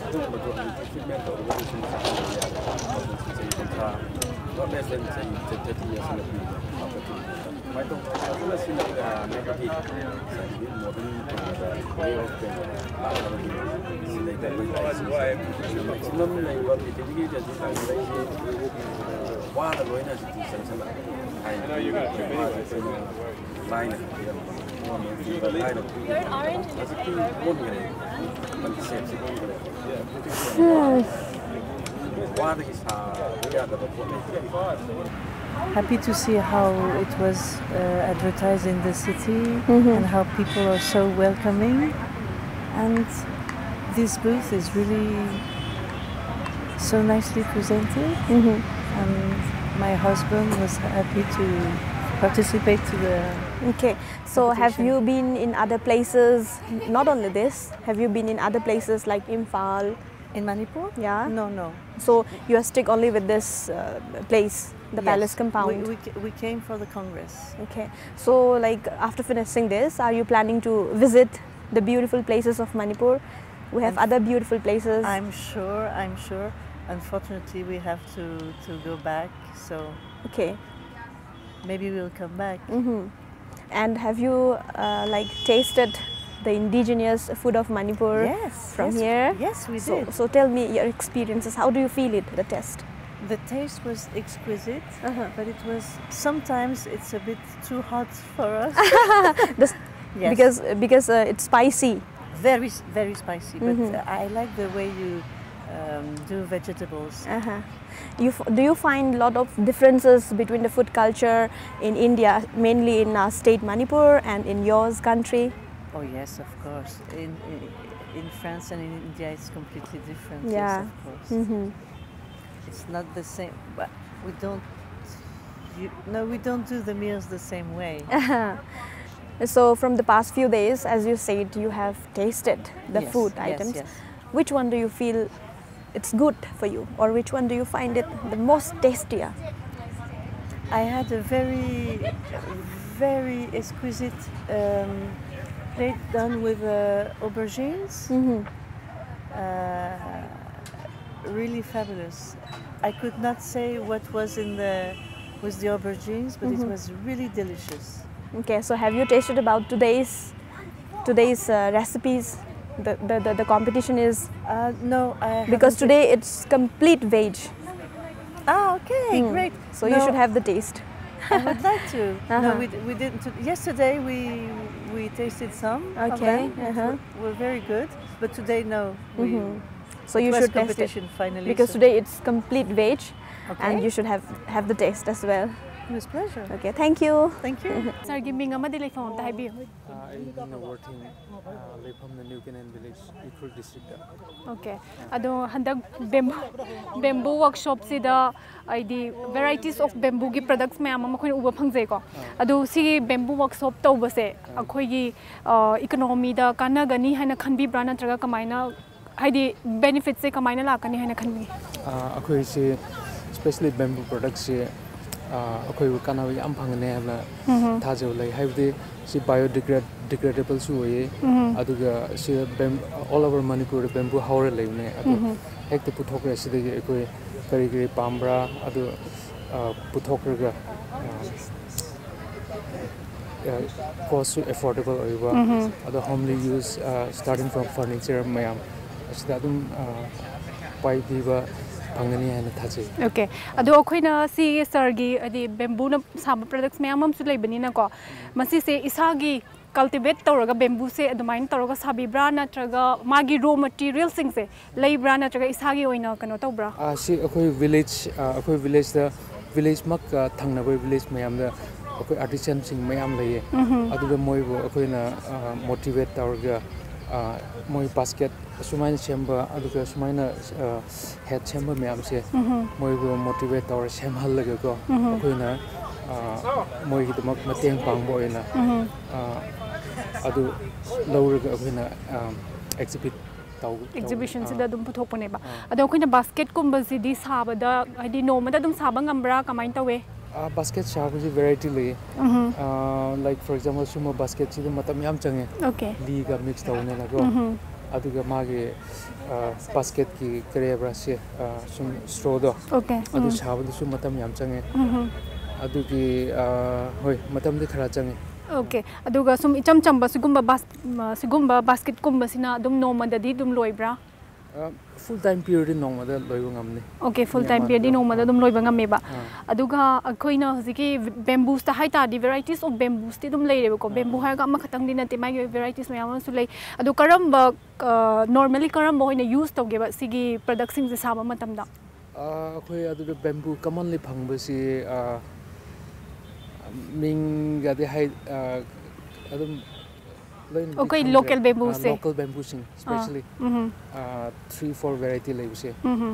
ꯑꯗꯨꯒꯨꯝꯕꯗꯣ ꯍꯧꯖꯤꯛꯇꯤ treatment ꯇꯧꯔꯒ ꯁꯨꯝ ꯆꯥꯅꯕ ꯌꯥꯔꯦ꯫ ꯆꯍꯤ ꯀꯨꯟꯊ꯭ꯔꯥ, not less than ꯆꯍꯤ thirty years ꯅ ꯄꯤꯕ opportunity꯫ ꯁꯨꯃꯥꯏꯅ ꯇꯧꯗꯅ ꯐꯖꯅ ꯁꯤꯖꯤꯟꯅꯕꯗꯤ ꯉꯁꯥꯏꯒꯤ modern ꯀꯩꯅꯣꯗ, way of ꯀꯩꯅꯣꯗ ꯂꯥꯛꯅꯕꯒꯤ ꯁꯤꯗꯩꯗ ꯑꯩꯈꯣꯏ ꯂꯥꯏꯔꯤꯛꯁꯤꯡꯁꯦ maximum ꯂꯩꯔꯤꯕ ꯄ꯭ꯔꯤꯊꯤꯕꯤꯒꯤ ꯍꯧꯖꯤꯛ ꯂꯥꯛꯅꯔꯤꯁꯦ ꯋꯥꯗ ꯂꯣꯏꯅ ꯍꯧꯖꯤꯛꯇꯤ ꯆꯪꯁꯜꯂꯛꯑꯦ꯫ ꯊꯥꯏꯅ ꯑꯩꯈꯣꯏꯅ ꯂꯥꯏꯅ ꯄꯤꯔꯝꯕ ꯂꯥꯏꯅ ꯄꯤꯔꯝꯕ ꯍꯧꯖꯤꯛꯇꯤ ꯑꯣꯟꯈ꯭ꯔꯦ꯫ Concept ꯁꯤ ꯑꯣꯟꯈ꯭ꯔꯦ꯫ ꯋꯥꯗꯒꯤ ꯁꯥꯕ ꯌꯥꯗꯕ ꯄꯣꯠ ꯂꯩꯇ꯭ꯔꯦ꯫ Happy to see how it was uh, advertised in the city and how people are so welcoming. And this booth is really so nicely presented. And my husband was happy to participate to the Okay, so have you been in other places? Not only this, have you been in other places like Imphal? In Manipur? Yeah. No, no. So you are stick only with this uh, place, the Yes. palace compound. We, we, ca- we came for the Congress. Okay. So, like, after finishing this, are you planning to visit the beautiful places of Manipur? We have And other beautiful places. I'm sure, I'm sure. Unfortunately, we have to, to go back, so Okay. maybe we'll come back. Mm-hmm. And have you uh, like tasted the indigenous food of Manipur Yes, from yes, here? Yes, we So, did. So tell me your experiences. How do you feel it, the taste? The taste was exquisite, Uh-huh. but it was sometimes it's a bit too hot for us. This, Yes. Because because uh, it's spicy. Very, very spicy, but Mhm. uh, I like the way you um, do vegetables. Uh-huh. You f- do you find a lot of differences between the food culture in India, mainly in our state Manipur and in yours country? Oh yes, of course. In in, in France and in India, it's completely different. Yeah. Yes, of course. Mm-hmm. It's not the same, but we don't. You, no, we don't do the meals the same way. So from the past few days, as you said, you have tasted the Yes, food yes, items. Yes. Which one do you feel it's good for you, or which one do you find it the most tastier? I had a very, very exquisite um, plate done with uh, aubergines. Mm-hmm. Uh, really fabulous. I could not say what was in the with the aubergines, but Mm-hmm. It was really delicious. Okay, so have you tasted about today's today's uh, recipes, the, the, the, the competition is Uh, no, I because haven't- Today it's complete veg. Ah, okay, Mm. Great. So you No, should have the taste. I would like to. Uh-huh. No, we, d- we didn't. T- yesterday we we tasted some of Okay, them. It uh-huh. wa- were very good, but today no. We, Mhm. So it you was should taste it competition finally. Because So today it's complete veg, Okay. And you should have have the taste as well. With pleasure. Okay, thank you. Thank you. ꯁꯥꯔꯒꯤ ꯃꯤꯡ ꯑꯃꯗꯤ ꯂꯩꯐꯝ ꯑꯝꯇ ꯍꯥꯏꯕꯤꯌꯨ꯫ ꯑꯩꯒꯤ ꯃꯤꯡꯅ ꯋꯥꯔꯊꯤꯡ, ꯂꯩꯐꯝꯅ New Canaan village, Ukhrul district. Okay, ꯑꯗꯣ ꯍꯟꯗꯛ ꯕꯦꯝꯕꯨ ꯕꯦꯝꯕꯨ ꯋꯥꯔꯛꯁꯣꯞꯁꯤꯗ ꯍꯥꯏꯗꯤ ꯚꯦꯔꯥꯏꯇꯤꯁ ꯑꯣꯐ ꯕꯦꯝꯕꯨꯒꯤ ꯄ꯭ꯔꯗꯛꯁ ꯃꯌꯥꯝ ꯑꯃ ꯑꯩꯈꯣꯏꯅ ꯎꯕ ꯐꯪꯖꯩꯀꯣ꯫ ꯑꯗꯣ ꯁꯤꯒꯤ ꯕꯦꯝꯕꯨ ꯋꯥꯔꯛꯁꯣꯞ ꯇꯧꯕꯁꯦ ꯑꯩꯈꯣꯏꯒꯤ ꯏꯀꯣꯅꯣꯃꯤꯗ ꯀꯥꯟꯅꯒꯅꯤ ꯍꯥꯏꯅ ꯈꯟꯕꯤꯕ꯭ꯔꯥ, ꯅꯠꯇ꯭ꯔꯒ ꯀꯃꯥꯏꯅ, ꯍꯥꯏꯗꯤ ꯕꯦꯅꯤꯐꯤꯠꯁꯦ ꯀꯃꯥꯏꯅ ꯂꯥꯛꯀꯅꯤ ꯍꯥꯏꯅ ꯈꯟꯕꯤ? ꯑꯩꯈꯣꯏꯁꯤ especially bamboo productꯁꯤ ꯑꯩꯈꯣꯏꯕꯨ ꯀꯥꯟꯅꯕ ꯌꯥꯝ ꯐꯪꯒꯅꯤ ꯍꯥꯏꯅ ꯊꯥꯖꯕ ꯂꯩ꯫ ꯍꯥꯏꯕꯗꯤ ꯁꯤ biodegradable ꯗꯤꯒ꯭ꯔꯦꯗꯦꯕꯜꯁꯨ ꯑꯣꯏꯌꯦ, ꯑꯗꯨꯒ ꯁꯤꯗ all over ꯃꯅꯤꯄꯨꯔꯗ ꯕꯦꯝꯕꯨ ꯍꯧꯔ ꯂꯩꯕꯅꯦ꯫ ꯑꯗꯨ ꯍꯦꯛꯇ ꯄꯨꯊꯣꯛꯈ꯭ꯔꯦ꯫ ꯁꯤꯗꯒꯤ ꯑꯩꯈꯣꯏ ꯀꯔꯤ ꯀꯔꯤ ꯄꯥꯝꯕ꯭ꯔꯥ ꯑꯗꯨ ꯄꯨꯊꯣꯛꯈ꯭ꯔꯒ ꯀꯣꯁꯁꯨ ꯑꯦꯐꯣꯔꯗꯦꯕꯜ ꯑꯣꯏꯕ, ꯑꯗꯣ ꯍꯣꯝꯂꯤ ꯌꯨꯁ starting from furniture ꯃꯌꯥꯝ ꯑꯁꯤꯗ ꯑꯗꯨꯝ ꯄꯥꯏꯕꯤꯕ ꯐꯪꯒꯅꯤ ꯍꯥꯏꯅ ꯊꯥꯖꯩ꯫ ꯑꯣꯀꯦ꯫ ꯑꯗꯣ ꯑꯩꯈꯣꯏꯅ ꯁꯤꯒꯤ ꯁꯥꯔꯒꯤ ꯍꯥꯏꯗꯤ ꯕꯦꯝꯕꯨꯅ ꯁꯥꯕ ꯄ꯭ꯔꯗꯛꯁ ꯃꯌꯥꯝ ꯑꯃꯁꯨ ꯂꯩꯕꯅꯤꯅꯀꯣ, ꯃꯁꯤꯁꯦ ꯏꯁꯥꯒꯤ ꯀꯜꯇꯤꯚꯦꯠ ꯇꯧꯔꯒ ꯕꯦꯝꯕꯨꯁꯦ ꯑꯗꯨꯃꯥꯏꯅ ꯇꯧꯔꯒ ꯁꯥꯕꯤꯕ꯭ꯔꯥ, ꯅꯠꯇ꯭ꯔꯒ ꯃꯥꯒꯤ ꯔꯣ ꯃꯇꯤꯔꯤꯌꯦꯜꯁꯤꯡꯁꯦ ꯂꯩꯕ꯭ꯔꯥ, ꯅꯠꯇ꯭ꯔꯒ ꯏꯁꯥꯒꯤ ꯑꯣꯏꯅ ꯀꯩꯅꯣ ꯇꯧꯕ꯭ꯔꯥ? ꯑꯥ, ꯁꯤ ꯑꯩꯈꯣꯏ ꯚꯤꯂꯦꯖ, ꯑꯥ, ꯑꯩꯈꯣꯏ ꯚꯤꯂꯦꯖꯇ, ꯚꯤꯂꯦꯖꯃꯛ, ꯑꯥ, ꯊꯪꯅꯕ ꯚꯤꯂꯦꯖ ꯃꯌꯥꯝꯗ ꯑꯩꯈꯣꯏ ꯑꯥꯔꯇꯤꯁꯟꯁꯤꯡ ꯃꯌꯥꯝ ꯂꯩꯌꯦ꯫ ꯑꯗꯨꯗ ꯃꯣꯏꯕꯨ ꯑꯩꯈꯣꯏꯅ ꯃꯣꯇꯤꯚꯦꯠ ꯇꯧꯔꯒ, ꯑꯥ, ꯃꯣꯏ ꯕꯥꯁꯀꯦꯠ ꯑꯁꯨꯃꯥꯏꯅ ꯁꯦꯝꯕ, ꯑꯗꯨꯒ ꯁꯨꯃꯥꯏꯅ, ꯑꯥ, ꯍꯦꯠ ꯁꯦꯝꯕ ꯃꯌꯥꯝꯁꯦ ꯃꯣꯏꯕꯨ ꯃꯣꯇꯤꯚꯦꯠ ꯇꯧꯔ ꯁꯦꯝꯍꯜꯂꯒꯀꯣ, ꯑꯩꯈꯣꯏꯅ, ꯑꯥ, ꯃꯣꯏꯒꯤꯗꯃꯛ ꯃꯇꯦꯡ ꯄꯥꯡꯕ ꯑꯣꯏꯅ, ꯑꯥ, ꯑꯗꯨ ꯂꯧꯔꯒ ꯑꯩꯈꯣꯏꯅ, ꯑꯥ, ꯑꯦꯛꯖꯤꯕꯤꯠ ꯇꯧ- ꯇꯧ- ꯑꯦꯛꯖꯤꯕꯤꯁꯟꯁꯤꯗ ꯑꯥ, ꯑꯗꯨꯝ ꯄꯨꯊꯣꯛꯄꯅꯦꯕ꯫ ꯑꯥ꯫ ꯑꯗꯣ ꯑꯩꯈꯣꯏꯅ ꯕꯥꯁꯀꯦꯠꯀꯨꯝꯕꯁꯤꯗꯤ ꯁꯥꯕꯗ ꯍꯥꯏꯗꯤ ꯅꯣꯡꯃꯗ ꯑꯗꯨꯝ ꯁꯥꯕ ꯉꯝꯕ꯭ꯔꯥ, ꯀꯃꯥꯏꯅ ꯇꯧꯋꯦ? ꯑꯥ, ꯕꯥꯁꯀꯦꯠ ꯁꯥꯕꯁꯤ ꯚꯦꯔꯥꯏꯇꯤ ꯂꯩꯌꯦ꯫ ꯂꯥꯏꯛ, ꯐꯣꯔ ꯑꯦꯛꯖꯥꯝꯄꯜ, ꯁꯨꯝꯕ ꯕꯥꯁꯀꯦꯠꯁꯤꯗ ꯃꯇꯝ ꯌꯥꯝ ꯆꯪꯉꯦ꯫ ꯑꯣꯀꯦ꯫ ꯂꯤꯒ ꯃꯤꯛꯁ ꯇꯧꯕꯅꯤꯅꯀꯣ꯫ ꯑꯗꯨꯒ ꯃꯥꯒꯤ, ꯑꯥ, ꯕꯥꯁꯀꯦꯠꯀꯤ ꯀꯔꯤ ꯍꯥꯏꯕ꯭ꯔꯥ, ꯁꯤ, ꯑꯥ, ꯁꯨꯝ ꯁ꯭ꯇ꯭ꯔꯣꯗꯣ, ꯑꯣꯀꯦ꯫ ꯑꯗꯨ ꯁꯥꯕꯗꯁꯨ ꯃꯇꯝ ꯌꯥꯝ ꯆꯪꯉꯦ꯫ ꯑꯗꯨꯒꯤ, ꯑꯥ, ꯍꯣꯏ, ꯃꯇꯝꯗꯤ ꯈꯔ ꯆꯪꯉꯦ꯫ ꯑꯣꯀꯦ꯫ ꯑꯗꯨꯒ ꯁꯨꯝ ꯏꯆꯝ ꯆꯝꯕ ꯁꯤꯒꯨꯝꯕ ꯕꯥꯁ-, ꯃ, ꯁꯤꯒꯨꯝꯕ ꯕꯥꯁꯀꯦꯠꯀꯨꯝꯕꯁꯤꯅ ꯑꯗꯨꯝ ꯅꯣꯡꯃꯗꯗꯤ ꯑꯗꯨꯝ ꯂꯣꯏꯕ꯭ꯔꯥ? ꯑꯥ, ꯐꯨꯜ ꯇꯥꯏꯝ ꯄꯤꯔꯗꯤ ꯅꯣꯡꯃꯗ ꯂꯣꯏꯕ ꯉꯝꯅꯤ꯫ ꯑꯣꯀꯦ, ꯐꯨꯜ ꯃꯤ ꯇꯥꯏꯝ ꯄꯤꯔꯗꯤ ꯑꯃꯅꯀꯣ꯫ ꯅꯣꯡꯃꯗ ꯑꯥ꯫ ꯑꯗꯨꯝ ꯂꯣꯏꯕ ꯉꯝꯃꯦꯕ꯫ ꯑꯥ꯫ ꯑꯗꯨꯒ ꯑꯩꯈꯣꯏꯅ ꯍꯧꯖꯤꯛꯀꯤ ꯕꯦꯝꯕꯨꯁꯇ ꯍꯥꯏ ꯇꯥꯔꯗꯤ varieties of bambooꯁꯇꯤ ꯑꯗꯨꯝ ꯂꯩꯔꯦꯕꯀꯣ꯫ ꯑꯥ, ꯕꯦꯝꯕꯨ ꯑꯥ꯫ ꯍꯥꯏꯔꯒ ꯑꯃꯈꯛꯇꯪꯗꯤ ꯅꯠꯇꯦ, ꯃꯥꯒꯤ varieties ꯃꯌꯥꯝ ꯑꯃꯁꯨ ꯂꯩ꯫ ꯑꯗꯣ ꯀꯔꯝꯕ, normally ꯀꯔꯝꯕ ꯑꯣꯏꯅ ꯌꯨꯁ ꯇꯧꯒꯦꯕ ꯁꯤꯒꯤ ꯄ꯭ꯔꯗꯛꯁꯤꯡꯁꯦ ꯁꯥꯕ ꯃꯇꯝꯗ? ꯑꯥ, ꯑꯩꯈꯣꯏ ꯑꯗꯨꯗ ꯕꯦꯝꯕꯨ commonly ꯐꯪꯕꯁꯤ, ꯑꯥ, ꯃꯤꯡꯒꯗꯤ ꯍꯥꯏ, ꯑꯥ, ꯑꯗꯨꯝ ꯂꯣꯏꯅꯗꯤ ꯑꯩꯈꯣꯏ ꯈꯪꯗ꯭ꯔꯦ꯫ local bambooꯁꯦ? ꯂꯣꯀꯦꯜ ꯕꯦꯝꯕꯨꯁꯤꯡ, especially, ꯎꯝ꯫ ꯑꯥ, three four variety ꯂꯩꯕꯁꯦ,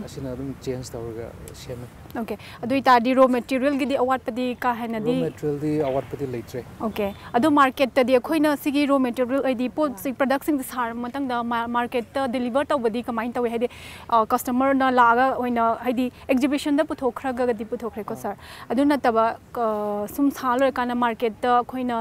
ꯑꯁꯤꯅ ꯑꯗꯨꯝ ꯆꯦꯟꯖ ꯇꯧꯔꯒ ꯁꯦꯝꯃꯦ꯫ ꯑꯣꯀꯦ꯫ ꯑꯗꯨ ꯑꯣꯏꯇꯥꯔꯗꯤ ꯔꯣ ꯃꯦꯇꯤꯔꯤꯌꯦꯜꯒꯤꯗꯤ ꯑꯋꯥꯠꯄꯗꯤ ꯀꯥ ꯔꯣ ꯍꯦꯟꯅꯗꯤ? ꯃꯦꯇꯤꯔꯤꯌꯦꯜꯗꯤ ꯑꯋꯥꯠꯄꯗꯤ ꯂꯩꯇ꯭ꯔꯦ꯫ ꯑꯣꯀꯦ꯫ ꯑꯗꯣ ꯃꯥꯔꯀꯦꯠꯇꯗꯤ ꯑꯩꯈꯣꯏꯅ ꯁꯤꯒꯤ ꯔꯣ ꯃꯦꯇꯤꯔꯤꯌꯦꯜ ꯍꯥꯏꯗꯤ ꯄꯣꯠꯁꯤ, ꯄ꯭ꯔꯗꯛꯁꯤꯡꯁꯦ ꯁꯥꯔꯕ ꯃꯇꯨꯡꯗ ꯃꯥ-, ꯃꯥꯔꯀꯦꯠꯇ ꯗꯤꯂꯤꯚꯔ ꯇꯧꯕꯗꯤ ꯀꯃꯥꯏꯅ ꯇꯧꯋꯤ? ꯍꯥꯏꯗꯤ, ꯑ, ꯀꯁꯇꯃꯔꯅ ꯂꯥꯛꯑꯒ ꯑꯣꯏꯅ ꯍꯥꯏꯗꯤ ꯑꯦꯛꯖꯤꯕꯤꯁꯟꯗ ꯄꯨꯊꯣꯛꯈ꯭ꯔꯒꯗꯤ ꯄꯨꯊꯣꯛꯈ꯭ꯔꯦꯀꯣ, ꯁꯥꯔ꯫ ꯑꯗꯨ ꯅꯠꯇꯕ, ꯑ, ꯁꯨꯝ ꯁꯥ ꯂꯣꯏꯔꯀꯥꯟꯗ ꯃꯥꯔꯀꯦꯠꯇ ꯑꯩꯈꯣꯏꯅ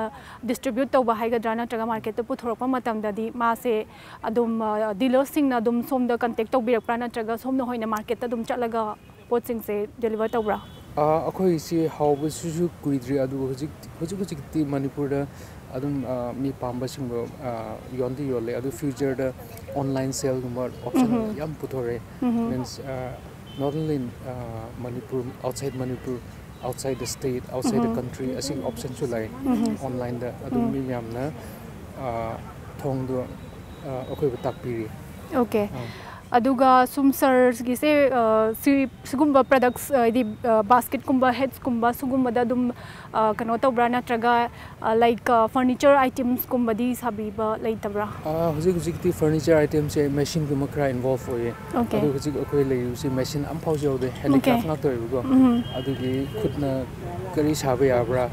ꯗꯤꯁꯇ꯭ꯔꯤꯕ꯭ꯌꯨꯠ ꯇꯧꯕ ꯍꯥꯏꯒꯗ꯭ꯔꯥ, ꯅꯠꯇ꯭ꯔꯒ ꯃꯥꯔꯀꯦꯠꯇ ꯄꯨꯊꯣꯔꯛꯄ ꯃꯇꯝꯗꯗꯤ ꯃꯥꯁꯦ ꯑꯗꯨꯝ, ꯑ, ꯗꯤꯂꯔꯁꯤꯡꯅ ꯑꯗꯨꯝ ꯁꯣꯝꯗ ꯀꯟꯇꯦꯛ ꯇꯧꯕꯤꯔꯛꯄ꯭ꯔꯥ, ꯅꯠꯇ꯭ꯔꯒ ꯁꯣꯝꯅ ꯑꯣꯏꯅ ꯃꯥꯔꯀꯦꯠꯇ ꯑꯗꯨꯝ ꯆꯠꯂꯒ ꯄꯣꯠꯁꯤꯡꯁꯦ ꯗꯤꯂꯤꯚꯔ ꯇꯧꯕ꯭ꯔꯥ? ꯑꯥ, ꯑꯩꯈꯣꯏꯁꯤ ꯍꯧꯕꯁꯤꯁꯨ ꯀꯨꯏꯗ꯭ꯔꯤ, ꯑꯗꯨꯕꯨ ꯍꯧꯖꯤꯛ, ꯍꯧꯖꯤꯛ ꯍꯧꯖꯤꯛꯇꯤ ꯃꯅꯤꯄꯨꯔꯗ ꯑꯗꯨꯝ, ꯑꯥ, ꯃꯤ ꯄꯥꯝꯕꯁꯤꯡꯗꯣ, ꯑꯥ, ꯌꯣꯟꯗꯤ ꯌꯣꯜꯂꯦ꯫ ꯑꯗꯨ ꯐ꯭ꯌꯨꯆꯔꯗ ꯑꯣꯟꯂꯥꯏꯟ ꯁꯦꯜꯒꯨꯝꯕ ꯑꯣꯞꯁꯟ ꯌꯥꯝ ꯄꯨꯊꯣꯔꯛꯑꯦ꯫ Means, uh, Not only in uh, Manipur, outside Manipur, outside the state, outside the country, ꯑꯁꯤꯒꯤ ꯑꯣꯞꯁꯟꯁꯨ ꯂꯩ ꯑꯣꯟꯂꯥꯏꯟꯗ꯫ ꯑꯗꯨꯝ ꯃꯤ ꯃꯌꯥꯝꯅ ꯑ, ꯊꯣꯡꯗꯣ ꯑ, ꯑꯩꯈꯣꯏꯕꯨ ꯇꯥꯛꯄꯤꯔꯤ꯫ ꯑꯣꯀꯦ꯫ ꯑꯗꯨꯒ ꯁꯨꯝ ꯁꯔꯒꯤꯁꯦ ꯁꯤꯒꯨꯝꯕ ꯄ꯭ꯔꯗꯛꯁ, ꯍꯥꯏꯗꯤ ꯕꯥꯁꯀꯦꯠꯀꯨꯝꯕ, ꯍꯦꯠꯁꯀꯨꯝꯕ, ꯁꯤꯒꯨꯝꯕꯗ ꯑꯗꯨꯝ ꯀꯩꯅꯣ ꯇꯧꯕ꯭ꯔꯥ, ꯅꯠꯇ꯭ꯔꯒ ꯂꯥꯏꯛ ꯐꯔꯅꯤꯆꯔ ꯑꯥꯏꯇꯦꯝꯁꯀꯨꯝꯕꯗꯤ ꯁꯥꯕꯤꯕ ꯂꯩꯇꯕ꯭ꯔꯥ? ꯍꯧꯖꯤꯛ ꯍꯧꯖꯤꯛꯇꯤ ꯐꯔꯅꯤꯆꯔ ꯑꯥꯏꯇꯦꯝꯁꯦ ꯃꯦꯁꯤꯟꯒꯨꯝꯕ ꯈꯔ ꯏꯟꯚꯣꯜꯕ ꯑꯣꯏꯌꯦ꯫ ꯑꯗꯣ ꯍꯧꯖꯤꯛ ꯑꯩꯈꯣꯏ ꯂꯩꯔꯤꯕꯁꯤ ꯃꯦꯁꯤꯟ ꯑꯝꯐꯥꯎꯁꯨ ꯌꯥꯎꯗꯦ, ꯍꯦꯟꯗꯤꯀ꯭ꯔꯥꯐ ꯉꯥꯛꯇ ꯑꯣꯏꯕꯀꯣ꯫ ꯑꯗꯨꯒꯤ ꯈꯨꯠꯅ ꯀꯔꯤ ꯁꯥꯕ ꯌꯥꯕ꯭ꯔꯥ,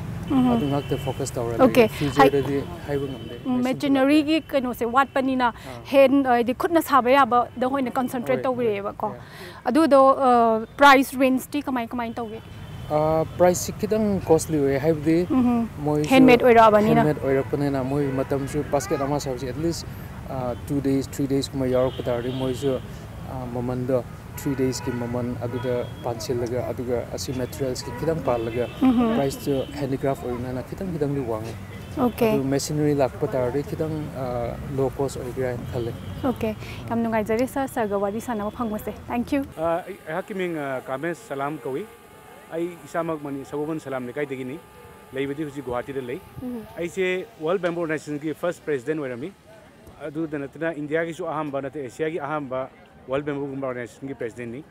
ꯑꯗꯨ ꯉꯥꯛꯇ ꯐꯣꯀꯁ ꯇꯧꯔ ꯂꯩꯔꯦ꯫ ꯐ꯭ꯌꯨꯆꯔꯗꯗꯤ ꯍꯥꯏꯕ ꯉꯝꯗꯦ꯫ ꯃꯦꯆꯤꯅꯔꯤꯒꯤ ꯀꯩꯅꯣꯁꯦ ꯋꯥꯠꯄꯅꯤꯅ, ꯍꯦꯟ ꯍꯥꯏꯗꯤ ꯈꯨꯠꯅ ꯁꯥꯕ ꯌꯥꯕꯗ ꯑꯣꯏꯅ ꯀꯟꯁꯦꯟꯇ꯭ꯔꯦꯠ ꯇꯧꯕꯤꯔꯛꯑꯦꯕꯀꯣ꯫ ꯑꯗꯨꯗꯣ ꯄ꯭ꯔꯥꯏꯁ ꯔꯦꯟꯖꯇꯤ ꯀꯃꯥꯏ ꯀꯃꯥꯏꯅ ꯇꯧꯒꯦ? ꯄ꯭ꯔꯥꯏꯁꯁꯤ ꯈꯤꯇꯪ ꯀꯣꯁꯂꯤ ꯑꯣꯏꯌꯦ, ꯍꯥꯏꯕꯗꯤ ꯃꯣꯏꯁꯨ ꯍꯦꯟꯃꯦꯗ ꯑꯣꯏꯔꯛꯑꯕꯅꯤꯅ꯫ ꯍꯦꯟꯃꯦꯗ ꯑꯣꯏꯔꯛꯄꯅꯤꯅ ꯃꯣꯏ ꯃꯇꯝꯁꯨ ꯕꯥꯁꯀꯦꯠ ꯑꯃ ꯁꯥꯕꯁꯦ ꯑꯦꯠꯂꯤꯁ ꯇꯨ ꯗꯦꯖ ꯊ꯭ꯔꯤ ꯗꯦꯖꯀꯨꯝꯕ ꯌꯥꯎꯔꯛꯄ ꯇꯥꯔꯗꯤ ꯃꯣꯏꯁꯨ ꯃꯃꯟꯗꯣ ꯊ꯭ꯔꯤ ꯗꯦꯖꯀꯤ ꯃꯃꯜ ꯑꯗꯨꯗ ꯄꯥꯟꯁꯤꯜꯂꯒ, ꯑꯗꯨꯒ ꯑꯁꯤ ꯃꯦꯇꯔꯤꯌꯦꯜꯁꯀꯤ ꯈꯤꯇꯪ ꯄꯥꯜꯂꯒ, ꯄ꯭ꯔꯥꯏꯁꯇꯨ ꯍꯦꯟꯗꯤꯀ꯭ꯔꯥꯐ ꯑꯣꯏꯕꯅꯤꯅ ꯈꯤꯇꯪ ꯈꯤꯇꯪꯗꯤ ꯋꯥꯡꯉꯦ꯫ ꯑꯣꯀꯦ꯫ ꯑꯗꯨ ꯃꯦꯁꯤꯅꯔꯤ ꯂꯥꯛꯄ ꯇꯥꯔꯗꯤ ꯈꯤꯇꯪ ꯂꯣ ꯀꯣꯁ ꯑꯣꯏꯒꯦꯔꯥ ꯍꯥꯏꯅ ꯈꯜꯂꯦ꯫ ꯑꯣꯀꯦ꯫ ꯌꯥꯝ ꯅꯨꯡꯉꯥꯏꯖꯔꯦ ꯁꯥꯔ, ꯁꯥꯔꯒ ꯋꯥꯔꯤ ꯁꯥꯟꯅꯕ ꯐꯪꯕꯁꯦ꯫ Thank you꯫ ꯑ, ꯑꯩ- ꯑꯩꯍꯥꯛꯀꯤ ꯃꯤꯡ ꯑ, ꯀꯥꯃꯦꯁ ꯁꯂꯥꯝ ꯀꯧꯏ꯫ ꯑꯩ ꯏꯁꯥꯃꯛ ꯃꯅꯤ ꯁꯒꯣꯜꯕꯟ ꯁꯂꯥꯝ ꯂꯩꯀꯥꯏꯗꯒꯤꯅꯤ꯫ ꯂꯩꯕꯗꯤ ꯍꯧꯖꯤꯛ ꯒꯨꯋꯥꯍꯥꯇꯤꯗ ꯂꯩ꯫ ꯑꯩꯁꯦ ꯋꯥꯔꯜ ꯕꯦꯝꯕꯨ ꯑꯣꯔꯒꯅꯥꯏꯖꯦꯁꯟꯒꯤ ꯐꯥꯔꯁ ꯄ꯭ꯔꯦꯁꯤꯗꯦꯟꯠ ꯑꯣꯏꯔꯝꯃꯤ꯫ ꯑꯗꯨꯗ ꯅꯠꯇꯅ ꯏꯟꯗꯤꯌꯥꯒꯤꯁꯨ ꯑꯍꯥꯟꯕ ꯅꯠꯇꯦ, ꯑꯦꯁꯤꯌꯥꯒꯤ ꯑꯍꯥꯟꯕ ꯋꯥꯔꯜ ꯕꯦꯝꯕꯨꯒꯨꯝꯕ ꯑꯣꯔꯒꯅꯥꯏꯖꯦꯁꯟꯒꯤ ꯄ꯭ꯔꯦꯁꯤꯗꯦꯟꯠꯅꯤ꯫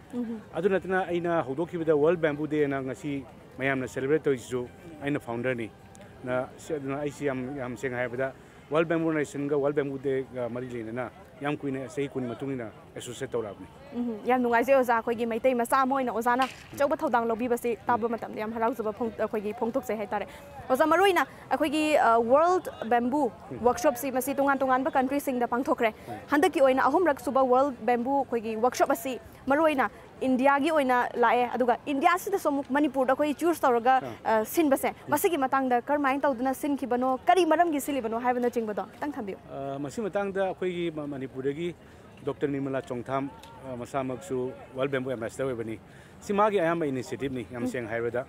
ꯑꯗꯨ ꯅꯠꯇꯅ ꯑꯩꯅ ꯍꯧꯗꯣꯛꯈꯤꯕꯗ ꯋꯥꯔꯜ ꯕꯦꯝꯕꯨ ꯗꯦꯅ ꯉꯁꯤ ꯃꯌꯥꯝꯅ ꯁꯦꯂꯦꯕ꯭ꯔꯦꯠ ꯇꯧꯔꯤꯁꯤꯁꯨ ꯑꯩꯅ ꯐꯥꯎꯟꯗꯔꯅꯤ꯫ ꯅ-, ꯁꯤ-, ꯑꯗꯨꯅ ꯑꯩꯁꯤ ꯌꯥꯝ, ꯌꯥꯝ ꯁꯦꯡꯅ ꯍꯥꯏꯔꯕꯗ ꯋꯥꯔꯜ ꯕꯦꯝꯕꯨ ꯑꯣꯔꯒꯅꯥꯏꯖꯦꯁꯟꯒ ꯋꯥꯔꯜ ꯕꯦꯝꯕꯨ ꯗꯦꯒ ꯃꯔꯤ ꯂꯩꯅꯅ ꯌꯥꯝ ꯀꯨꯏꯅ, ꯆꯍꯤ ꯀꯨꯟ ꯃꯇꯨꯡ ꯏꯟꯅ ꯑꯦꯁꯣꯁꯤꯌꯦꯠ ꯇꯧꯔꯛꯑꯕꯅꯤ꯫ ꯎꯝ, ꯌꯥꯝ ꯅꯨꯡꯉꯥꯏꯖꯩ ꯑꯣꯖꯥ, ꯑꯩꯈꯣꯏꯒꯤ ꯃꯩꯇꯩ ꯃꯆꯥ ꯑꯃ ꯑꯣꯏꯅ ꯑꯣꯖꯥꯅ ꯑꯆꯧꯕ ꯊꯧꯗꯥꯡ ꯂꯧꯕꯤꯕꯁꯤ ꯇꯥꯕ ꯃꯇꯝꯗ ꯌꯥꯝ ꯍꯔꯥꯎꯖꯕ ꯐꯣꯡ-, ꯑꯩꯈꯣꯏꯒꯤ ꯐꯣꯡꯗꯣꯛꯆꯩ ꯍꯥꯏꯇꯥꯔꯦ꯫ ꯑꯣꯖꯥ, ꯃꯔꯨꯑꯣꯏꯅ ꯑꯩꯈꯣꯏꯒꯤ, ꯑ, ꯋꯥꯔꯜ ꯕꯦꯝꯕꯨ ꯋꯥꯔꯛꯁꯣꯞꯁꯤ ꯃꯁꯤ ꯇꯣꯉꯥꯟ ꯇꯣꯉꯥꯟꯕ ꯀꯟꯇ꯭ꯔꯤꯁꯤꯡꯗ ꯄꯥꯡꯊꯣꯛꯈ꯭ꯔꯦ꯫ ꯍꯟꯗꯛꯀꯤ ꯑꯣꯏꯅ ꯑꯍꯨꯝꯔꯛ ꯁꯨꯕ ꯋꯥꯔꯜ ꯕꯦꯝꯕꯨ ꯑꯩꯈꯣꯏꯒꯤ ꯋꯥꯔꯛꯁꯣꯞ ꯑꯁꯤ ꯃꯔꯨꯑꯣꯏꯅ ꯏꯟꯗꯤꯌꯥꯒꯤ ꯑꯣꯏꯅ ꯂꯥꯛꯑꯦ, ꯑꯗꯨꯒ ꯏꯟꯗꯤꯌꯥꯁꯤꯗꯁꯨ ꯑꯃꯨꯛ ꯃꯅꯤꯄꯨꯔꯗ ꯑꯩꯈꯣꯏ ꯆꯨꯁ ꯇꯧꯔꯒ, ꯑ, ꯁꯤꯟꯕꯁꯦ, ꯃꯁꯤꯒꯤ ꯃꯇꯥꯡꯗ ꯀꯔꯝꯍꯥꯏꯅ ꯇꯧꯗꯅ ꯁꯤꯟꯈꯤꯕꯅꯣ, ꯀꯔꯤ ꯃꯔꯝꯒꯤ ꯁꯤꯜꯂꯤꯕꯅꯣ ꯍꯥꯏꯕꯅꯆꯤꯡꯕꯗꯣ ꯈꯤꯇꯪ ꯊꯝꯕꯤꯌꯨ꯫ ꯑ, ꯃꯁꯤ ꯃꯇꯥꯡꯗ ꯑꯩꯈꯣꯏꯒꯤ ꯃ-, ꯃꯅꯤꯄꯨꯔꯗꯒꯤ ꯗꯣꯛꯇꯔ ꯅꯤꯔꯃꯂꯥ ꯆꯣꯡꯊꯥꯝ, ꯑ, ꯃꯁꯥꯃꯛꯁꯨ ꯋꯥꯔꯜ ꯕꯦꯝꯕꯨ ꯑꯦꯝꯕꯦꯁꯦꯗꯔ ꯑꯣꯏꯕꯅꯤ꯫ ꯁꯤ ꯃꯥꯒꯤ ꯑꯌꯥꯝꯕ ꯏꯅꯤꯁꯤꯌꯦꯇꯤꯚꯅꯤ, ꯌꯥꯝ ꯁꯦꯡꯅ ꯍꯥꯏꯔꯕꯗ꯫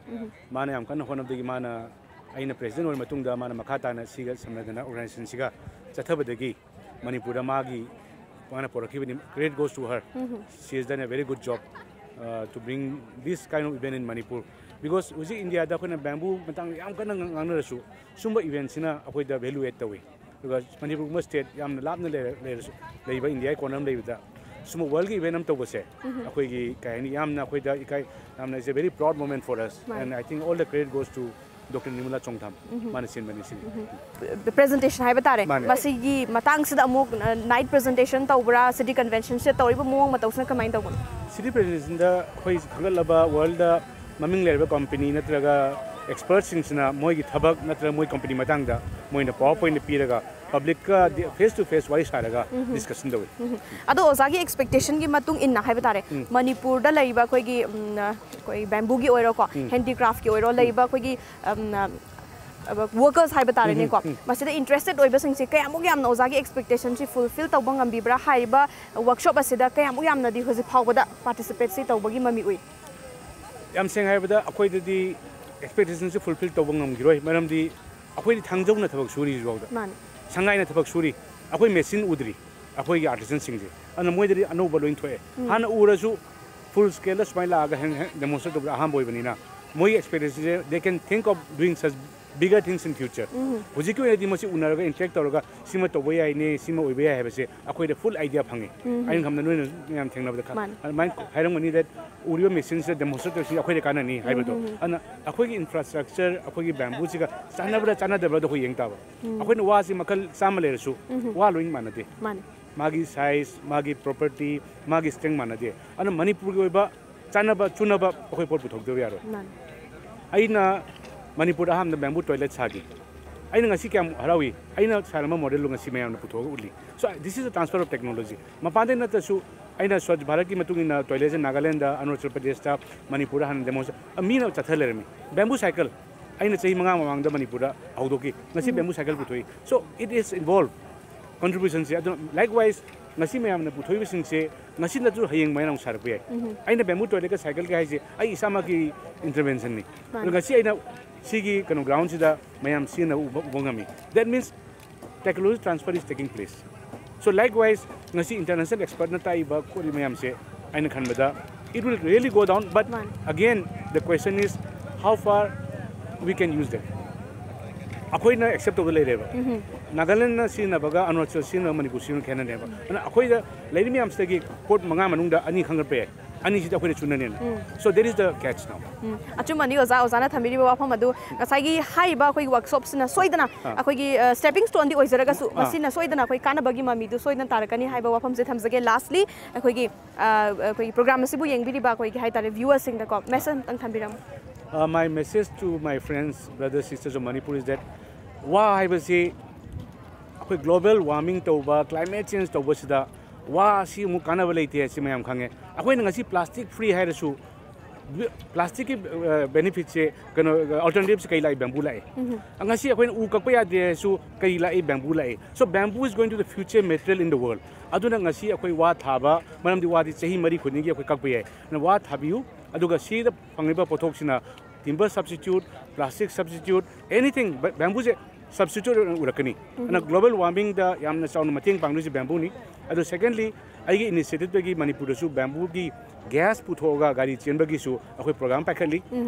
ꯃꯥꯅ ꯌꯥꯝ ꯀꯟꯅ ꯍꯣꯠꯅꯕꯗꯒꯤ ꯃꯥꯅ, ꯑꯩꯅ ꯄ꯭ꯔꯦꯁꯤꯗꯦꯟꯠ ꯑꯣꯏꯔ ꯃꯇꯨꯡꯗ ꯃꯥꯅ ꯃꯈꯥ ꯇꯥꯅ ꯁꯤꯒ ꯁꯝꯅꯗꯅ ꯑꯣꯔꯒꯅꯥꯏꯖꯦꯁꯟꯁꯤꯒ ꯆꯠꯊꯕꯗꯒꯤ ꯃꯅꯤꯄꯨꯔꯗ ꯃꯥꯒꯤ, ꯃꯥꯅ ꯄꯨꯔꯛꯈꯤꯕꯅꯤ꯫ Credit goes to her. She has done a very good job. uh, to bring this kind of event in Manipur. Because ꯍꯧꯖꯤꯛ ꯏꯟꯗꯤꯌꯥꯗ ꯑꯩꯈꯣꯏꯅ ꯕꯦꯝꯕꯨ ꯃꯇꯥꯡꯗ ꯌꯥꯝ ꯀꯟꯅ ꯉꯥꯡ- ꯉꯥꯡꯅꯔꯁꯨ, ꯁꯨꯝꯕ ꯏꯚꯦꯟꯠꯁꯤꯅ ꯑꯩꯈꯣꯏꯗ ꯚꯦꯂꯨ ꯑꯦꯗ ꯇꯧꯏ꯫ ꯑꯗꯨꯒ ꯃꯅꯤꯄꯨꯔꯒꯨꯝꯕ ꯁ꯭ꯇꯦꯠ ꯌꯥꯝꯅ ꯂꯥꯞꯅ ꯂꯩꯔ- ꯂꯩꯔꯁꯨ, ꯂꯩꯕ ꯏꯟꯗꯤꯌꯥꯒꯤ ꯀꯣꯅꯔ ꯑꯃ ꯂꯩꯕꯗ, ꯁꯨꯝꯕ ꯋꯥꯔꯜꯒꯤ ꯏꯚꯦꯟꯠ ꯑꯃ ꯇꯧꯕꯁꯦ, ꯑꯩꯈꯣꯏꯒꯤ ꯀꯩ ꯍꯥꯏꯅꯤ, ꯌꯥꯝꯅ ꯑꯩꯈꯣꯏꯗ ꯏꯀꯥꯏ, ꯌꯥꯝꯅ, it's a very proud moment for us. ꯃꯥꯅꯤ꯫ And I think all the credit goes to Doctor Nirmala Chongtham. ꯃꯥꯅ ꯁꯤꯟꯕꯅꯤ ꯁꯤꯅꯤ꯫ ꯄ꯭ꯔꯦꯖꯦꯟꯇꯦꯁꯟ ꯍꯥꯏꯕ ꯇꯥꯔꯦ꯫ ꯃꯥꯅꯦ꯫ ꯃꯁꯤꯒꯤ ꯃꯇꯥꯡꯁꯤꯗ ꯑꯃꯨꯛ ꯅꯥꯏꯠ ꯄ꯭ꯔꯦꯖꯦꯟꯇꯦꯁꯟ ꯇꯧꯕ꯭ꯔꯥ, ꯁꯤꯇꯤ ꯀꯟꯚꯦꯟꯁꯟꯁꯤꯗ ꯇꯧꯔꯤꯕ ꯃꯑꯣꯡ ꯃꯇꯧꯁꯤꯅ ꯀꯃꯥꯏꯅ ꯇꯧꯕꯅꯣ? ꯁꯤꯇꯤ ꯄ꯭ꯔꯦꯖꯦꯟꯇꯦꯁꯟꯗ ꯑꯩꯈꯣꯏ ꯈꯟꯒꯠꯂꯕ ꯋꯥꯔꯜꯗ ꯃꯃꯤꯡ ꯂꯩꯔꯕ ꯀꯝꯄꯅꯤ ꯅꯠꯇ꯭ꯔꯒ ꯑꯦꯛꯁꯄꯔꯠꯁꯤꯡꯁꯤꯅ ꯃꯣꯏꯒꯤ ꯊꯕꯛ ꯅꯠꯇ꯭ꯔꯒ ꯃꯣꯏ ꯀꯝꯄꯅꯤ ꯃꯇꯥꯡꯗ ꯃꯣꯏꯅ ꯄꯥꯋꯔ ꯄꯣꯏꯟꯠ ꯄꯤꯔꯒ ꯄꯕ꯭ꯂꯤꯛꯀ ꯐꯦꯁ ꯇꯨ ꯐꯦꯁ ꯋꯥꯔꯤ ꯁꯥꯔꯒ ꯗꯤꯁꯀꯁꯟ ꯇꯧꯏ꯫ ꯑꯗꯣ ꯑꯣꯖꯥꯒꯤ ꯑꯦꯛꯁꯄꯦꯛꯇꯦꯁꯟꯒꯤ ꯃꯇꯨꯡ ꯏꯟꯅ ꯍꯥꯏꯕ ꯇꯥꯔꯦ, ꯃꯅꯤꯄꯨꯔꯗ ꯂꯩꯔꯤꯕ ꯑꯩꯈꯣꯏꯒꯤ, ꯎꯝ, ꯑꯩꯈꯣꯏ ꯕꯦꯝꯕꯨꯒꯤ ꯑꯣꯏꯔꯣꯀꯣ, ꯍꯦꯟꯗꯤꯀ꯭ꯔꯥꯐꯀꯤ ꯑꯣꯏꯔꯣ, ꯂꯩꯔꯤꯕ ꯑꯩꯈꯣꯏꯒꯤ ꯋꯥꯔꯀꯔꯁ ꯍꯥꯏꯕ ꯇꯥꯔꯦꯅꯦꯀꯣ, ꯃꯁꯤꯗ ꯏꯟꯇꯔꯦꯁꯇꯦꯠ ꯑꯣꯏꯕꯁꯤꯡꯁꯦ ꯀꯌꯥꯃꯨꯛ ꯌꯥꯝꯅ ꯑꯣꯖꯥꯒꯤ ꯑꯦꯛꯁꯄꯦꯛꯇꯦꯁꯟꯁꯤ ꯐꯨꯜꯐꯤꯜ ꯇꯧꯕ ꯉꯝꯕꯤꯕ꯭ꯔꯥ? ꯍꯥꯏꯔꯤꯕ ꯋꯥꯔꯛꯁꯣꯞ ꯑꯁꯤꯗ ꯀꯌꯥꯃꯨꯛ ꯌꯥꯝꯅꯗꯤ ꯍꯧꯖꯤꯛ ꯐꯥꯎꯕꯗ ꯄꯥꯔꯇꯤꯁꯤꯄꯦꯠꯁꯤ ꯇꯧꯕꯒꯤ ꯃꯃꯤ ꯎꯏ? ꯌꯥꯝ ꯁꯦꯡꯅ ꯍꯥꯏꯔꯕꯗ, ꯑꯩꯈꯣꯏꯗꯗꯤ ꯑꯦꯛꯁꯄꯦꯛꯇꯦꯁꯟꯁꯦ ꯐꯨꯜꯐꯤꯜ ꯇꯧꯕ ꯉꯝꯈꯤꯔꯣꯏ꯫ ꯃꯔꯝꯗꯤ ꯑꯩꯈꯣꯏꯗꯤ ꯊꯥꯡꯖꯧꯅ ꯊꯕꯛ ꯁꯨꯔꯤ ꯍꯧꯖꯤꯛꯐꯥꯎꯗ꯫ ꯃꯥꯅꯤ꯫ ꯁꯪꯉꯥꯏꯅ ꯊꯕꯛ ꯁꯨꯔꯤ꯫ ꯑꯩꯈꯣꯏ ꯃꯦꯆꯤꯟ ꯎꯗ꯭ꯔꯤ, ꯑꯩꯈꯣꯏꯒꯤ ꯑꯥꯔꯇꯤꯁꯟꯁꯤꯡꯁꯦ꯫ ꯑꯗꯨꯅ ꯃꯣꯏꯗꯗꯤ ꯑꯅꯧꯕ ꯂꯣꯏ ꯊꯣꯛꯑꯦ꯫ ꯍꯥꯟꯅ ꯎꯔꯁꯨ, ꯐꯨꯜ ꯁ꯭ꯀꯦꯜꯗ ꯁꯨꯃꯥꯏꯅ ꯂꯥꯛꯑꯒ ꯍꯦꯟ ꯍꯦꯟ ꯗꯦꯃꯣꯟꯁꯇ꯭ꯔꯦꯠ ꯇꯧꯕꯗ ꯑꯍꯥꯟꯕ ꯑꯣꯏꯕꯅꯤꯅ, ꯃꯣꯏꯒꯤ ꯑꯦꯛꯁꯄꯦꯛꯇꯦꯁꯟꯁꯦ, they can think of doing such bigger things in future. ꯍꯧꯖꯤꯛꯀꯤ ꯑꯣꯏꯅꯗꯤ ꯃꯁꯤ ꯎꯅꯔꯒ ꯏꯟꯇꯔꯦꯛ ꯇꯧꯔꯒ ꯁꯤꯃ ꯇꯧꯕ ꯌꯥꯏꯅꯦ, ꯁꯤꯃ ꯑꯣꯏꯕ ꯌꯥꯏ ꯍꯥꯏꯕꯁꯦ ꯑꯩꯈꯣꯏꯗ ꯐꯨꯜ ꯑꯥꯏꯗꯤꯌꯥ ꯐꯪꯉꯤ꯫ ꯑꯩꯅ ꯈꯟꯕꯗ ꯅꯣꯏꯅ ꯃꯌꯥꯝ ꯊꯦꯡꯅꯕꯗ ꯈ- ꯃꯥꯅꯤ꯫ ꯑꯗꯨꯃꯥꯏꯅ ꯍꯥꯏꯔꯝꯒꯅꯤ that ꯎꯔꯤꯕ ꯃꯦꯆꯤꯟꯁꯤꯗ ꯗꯦꯃꯣꯟꯁꯇ꯭ꯔꯦꯠ ꯇꯧꯔꯤꯁꯤ ꯑꯩꯈꯣꯏꯗ ꯀꯥꯟꯅꯅꯤ ꯍꯥꯏꯕꯗꯣ꯫ ꯑꯗꯨꯅ ꯑꯩꯈꯣꯏꯒꯤ ꯏꯟꯐ꯭ꯔꯥꯁ꯭ꯇ꯭ꯔꯛꯆꯔ, ꯑꯩꯈꯣꯏꯒꯤ ꯕꯦꯝꯕꯨꯁꯤꯒ ꯆꯥꯟꯅꯕ꯭ꯔꯥ ꯆꯥꯟꯅꯗꯕ꯭ꯔꯥꯗꯣ ꯑꯩꯈꯣꯏ ꯌꯦꯡ ꯇꯥꯕ꯫ ꯑꯩꯈꯣꯏꯅ ꯋꯥꯁꯤ ꯃꯈꯜ ꯆꯥꯝꯃ ꯂꯩꯔꯁꯨ ꯋꯥ ꯂꯣꯏ ꯃꯥꯟꯅꯗꯦ꯫ ꯃꯥꯅꯤ꯫ ꯃꯥꯒꯤ ꯁꯥꯏꯖ, ꯃꯥꯒꯤ ꯄ꯭ꯔꯣꯄꯔꯇꯤ, ꯃꯥꯒꯤ ꯁ꯭ꯇꯔꯦꯡ ꯃꯥꯟꯅꯗꯦ꯫ ꯑꯗꯨꯅ ꯃꯅꯤꯄꯨꯔꯒꯤ ꯑꯣꯏꯕ ꯆꯥꯟꯅꯕ ꯆꯨꯅꯕ ꯑꯩꯈꯣꯏ ꯄꯣꯠ ꯄꯨꯊꯣꯛꯇꯕ ꯌꯥꯔꯣꯏ꯫ ꯃꯥꯅꯤ꯫ ꯑꯩꯅ ꯃꯅꯤꯄꯨꯔꯗ ꯑꯍꯥꯟꯕꯗ ꯕꯦꯝꯕꯨ ꯇꯣꯏꯂꯦꯠ ꯁꯥꯈꯤ꯫ ꯑꯩꯅ ꯉꯁꯤ ꯀꯌꯥꯝ ꯍꯔꯥꯎꯏ, ꯑꯩꯅ ꯁꯥꯔꯝꯕ ꯃꯣꯗꯦꯜꯗꯨ ꯉꯁꯤ ꯃꯌꯥꯝꯅ ꯄꯨꯊꯣꯛꯑꯒ ꯎꯠꯂꯤ꯫ So this is a transfer of technology. ꯃꯄꯥꯟꯗꯩ ꯅꯠꯇ꯭ꯔꯁꯨ ꯑꯩꯅ ꯁ꯭ꯋꯥꯆ ꯚꯥꯔꯠꯀꯤ ꯃꯇꯨꯡ ꯏꯟꯅ ꯇꯣꯏꯂꯦꯠꯁꯦ ꯅꯥꯒꯥꯂꯦꯟꯗ, ꯑꯔꯨꯅꯥꯆꯜ ꯄ꯭ꯔꯗꯦꯁꯇ, ꯃꯅꯤꯄꯨꯔꯗ ꯍꯥꯟꯅ ꯗꯦꯃꯣꯟꯁꯇ꯭ꯔꯦꯠ ꯃꯤꯅ ꯆꯠꯊ ꯂꯩꯔꯝꯃꯤ꯫ ꯕꯦꯝꯕꯨ ꯁꯥꯏꯀꯜ ꯑꯩꯅ ꯆꯍꯤ ꯃꯉꯥ ꯃꯃꯥꯡꯗ ꯃꯅꯤꯄꯨꯔꯗ ꯍꯧꯗꯣꯛꯈꯤ꯫ ꯉꯁꯤ ꯕꯦꯝꯕꯨ ꯁꯥꯏꯀꯜ ꯄꯨꯊꯣꯛꯏ꯫ So it is involved, contributionꯁꯦ꯫ ꯑꯗꯣ likewise ꯉꯁꯤ ꯃꯌꯥꯝꯅ ꯄꯨꯊꯣꯛꯏꯕꯁꯤꯡꯁꯦ ꯉꯁꯤ ꯅꯠꯇ꯭ꯔꯁꯨ ꯍꯌꯦꯡ ꯃꯌꯥꯝ ꯑꯃꯨꯛ ꯁꯥꯔꯛꯄ ꯌꯥꯏ꯫ ꯑꯩꯅ ꯕꯦꯝꯕꯨ ꯇꯣꯏꯂꯦꯠꯀ ꯁꯥꯏꯀꯜꯒ ꯍꯥꯏꯁꯦ ꯑꯩ ꯏꯁꯥꯃꯛꯀꯤ interventionꯅꯤ꯫ ꯃꯥꯅꯤ꯫ ꯑꯗꯣ ꯉꯁꯤ ꯑꯩꯅ ꯁꯤꯒꯤ ꯀꯩꯅꯣ ꯒ꯭ꯔꯥꯎꯟꯁꯤꯗ ꯃꯌꯥꯝ ꯁꯤꯖꯤꯟꯅꯕ ꯎꯕ, ꯎꯕ ꯉꯝꯃꯤ꯫ That means technology transfer is taking place. So likewise ꯉꯁꯤ international expertꯅ ꯇꯥꯛꯏꯕ ꯈꯣꯠꯂꯤ ꯃꯌꯥꯝꯁꯦ ꯑꯩꯅ ꯈꯟꯕꯗ It will really go down, but ꯃꯥꯅꯦ꯫ Again, the question is how far we can use them. ꯑꯩꯈꯣꯏꯅ accept ꯇꯧꯗ ꯂꯩꯔꯦꯕ꯫ ꯅꯥꯒꯥꯂꯦꯟꯅ ꯁꯤꯖꯤꯟꯅꯕꯒ ꯑꯔꯨꯅꯥꯆꯜ ꯁꯤꯖꯤꯟꯅꯕ ꯃꯅꯤꯄꯨꯔ ꯁꯤꯖꯤꯟꯅꯕ ꯈꯦꯠꯅꯔꯦꯕ꯫ ꯑꯗꯨꯅ ꯑꯩꯈꯣꯏꯗ ꯂꯩꯔꯤ ꯃꯌꯥꯝꯁꯤꯗꯒꯤ ꯄꯣꯠ ꯃꯉꯥ ꯃꯅꯨꯡꯗ ꯑꯅꯤ ꯈꯟꯒꯠꯄ ꯌꯥꯏ꯫ ꯑꯅꯤꯁꯤꯗꯤ ꯑꯩꯈꯣꯏꯅ ꯆꯨꯅꯅꯦꯅ꯫ So there is the catch now. ꯎꯝ, ꯑꯆꯨꯝꯕꯅꯤ ꯑꯣꯖꯥ, ꯑꯣꯖꯥꯅ ꯊꯝꯕꯤꯔꯤꯕ ꯋꯥꯐꯝ ꯑꯗꯨ ꯉꯁꯥꯏꯒꯤ ꯍꯥꯏꯔꯤꯕ ꯑꯩꯈꯣꯏꯒꯤ ꯋꯥꯔꯛꯁꯣꯞꯁꯤꯅ ꯁꯣꯏꯗꯅ ꯑꯥ꯫ ꯑꯩꯈꯣꯏꯒꯤ ꯁ꯭ꯇꯦꯄꯤꯡ ꯁ꯭ꯇꯣꯟꯗꯤ ꯑꯣꯏꯖꯔꯒꯁꯨ ꯑꯥ꯫ ꯃꯁꯤꯅ ꯁꯣꯏꯗꯅ ꯑꯩꯈꯣꯏ ꯀꯥꯟꯅꯕꯒꯤ ꯃꯃꯤꯗꯨ ꯁꯣꯏꯗꯅ ꯇꯥꯔꯛꯀꯅꯤ ꯍꯥꯏꯕ ꯋꯥꯐꯝꯁꯦ ꯊꯝꯖꯒꯦ꯫ Lastly, ꯑꯩꯈꯣꯏꯒꯤ ꯑ, ꯑꯩꯈꯣꯏꯒꯤ ꯄ꯭ꯔꯣꯒ꯭ꯔꯥꯝ ꯑꯁꯤꯕꯨ ꯌꯦꯡꯕꯤꯔꯤꯕ ꯑꯩꯈꯣꯏꯒꯤ ꯍꯥꯏꯇꯥꯔꯦ ꯚ꯭ꯌꯨꯋꯔꯁꯤꯡꯗꯀꯣ ꯃꯦꯁꯦꯖ ꯑꯝꯇꯪ ꯊꯝꯕꯤꯔꯝꯃꯨ꯫ Uh, my message to my friends, brothers, sisters of Manipur is that ꯋꯥ ꯍꯥꯏꯕꯁꯤ ꯑꯩꯈꯣꯏ global warming ꯇꯧꯕ, climate change ꯇꯧꯕꯁꯤꯗ ꯋꯥ ꯑꯁꯤ ꯑꯃꯨꯛ ꯀꯥꯟꯅꯕ ꯂꯩꯇꯦ ꯍꯥꯏꯁꯤ ꯃꯌꯥꯝ ꯈꯪꯉꯦ꯫ ꯑꯩꯈꯣꯏꯅ ꯉꯁꯤ plastic free ꯍꯥꯏꯔꯁꯨ, ꯄ꯭ꯂꯥꯁꯇꯤꯛꯀꯤ ꯕꯦꯅꯤꯐꯤꯠꯁꯦ, ꯀꯩꯅꯣ, ꯑꯜꯇꯔꯅꯦꯇꯤꯞꯁꯦ ꯀꯩ ꯂꯥꯛꯏ? ꯕꯦꯝꯕꯨ ꯂꯥꯛꯏ꯫ ꯉꯁꯤ ꯑꯩꯈꯣꯏꯅ ꯎ ꯀꯛꯄ ꯌꯥꯗꯦ ꯍꯥꯏꯔꯁꯨ ꯀꯩ ꯂꯥꯛꯏ? ꯕꯦꯝꯕꯨ ꯂꯥꯛꯏ꯫ So bamboo is going to the future material in the world. ꯑꯗꯨꯅ ꯉꯁꯤ ꯑꯩꯈꯣꯏ ꯋꯥ ꯊꯥꯕ, ꯃꯔꯝꯗꯤ ꯋꯥꯗꯤ ꯆꯍꯤ ꯃꯔꯤ ꯈꯨꯗꯤꯡꯒꯤ ꯑꯩꯈꯣꯏ ꯀꯛꯄ ꯌꯥꯏ꯫ ꯑꯗꯨꯅ ꯋꯥ ꯊꯥꯕꯤꯌꯨ, ꯑꯗꯨꯒ ꯁꯤꯗ ꯐꯪꯂꯤꯕ ꯄꯣꯠꯊꯣꯛꯁꯤꯅ timber substitute, plastic substitute, anything, ꯕꯦꯝꯕꯨꯁꯦ substitute ꯑꯣꯏꯅ ꯎꯔꯛꯀꯅꯤ꯫ ꯑꯗꯨꯅ global warming ꯗ ꯌꯥꯝꯅ ꯆꯥꯎꯅ ꯃꯇꯦꯡ ꯄꯥꯡꯗꯣꯏꯁꯦ ꯕꯦꯝꯕꯨꯅꯤ꯫ ꯑꯗꯨ secondly, ꯑꯩꯒꯤ initiative ꯇꯒꯤ ꯃꯅꯤꯄꯨꯔꯗꯁꯨ ꯕꯦꯝꯕꯨꯒꯤ gas ꯄꯨꯊꯣꯛꯑꯒ ꯒꯥꯔꯤ ꯆꯦꯟꯕꯒꯤꯁꯨ ꯑꯩꯈꯣꯏ programme ꯄꯥꯏꯈꯠꯂꯤ꯫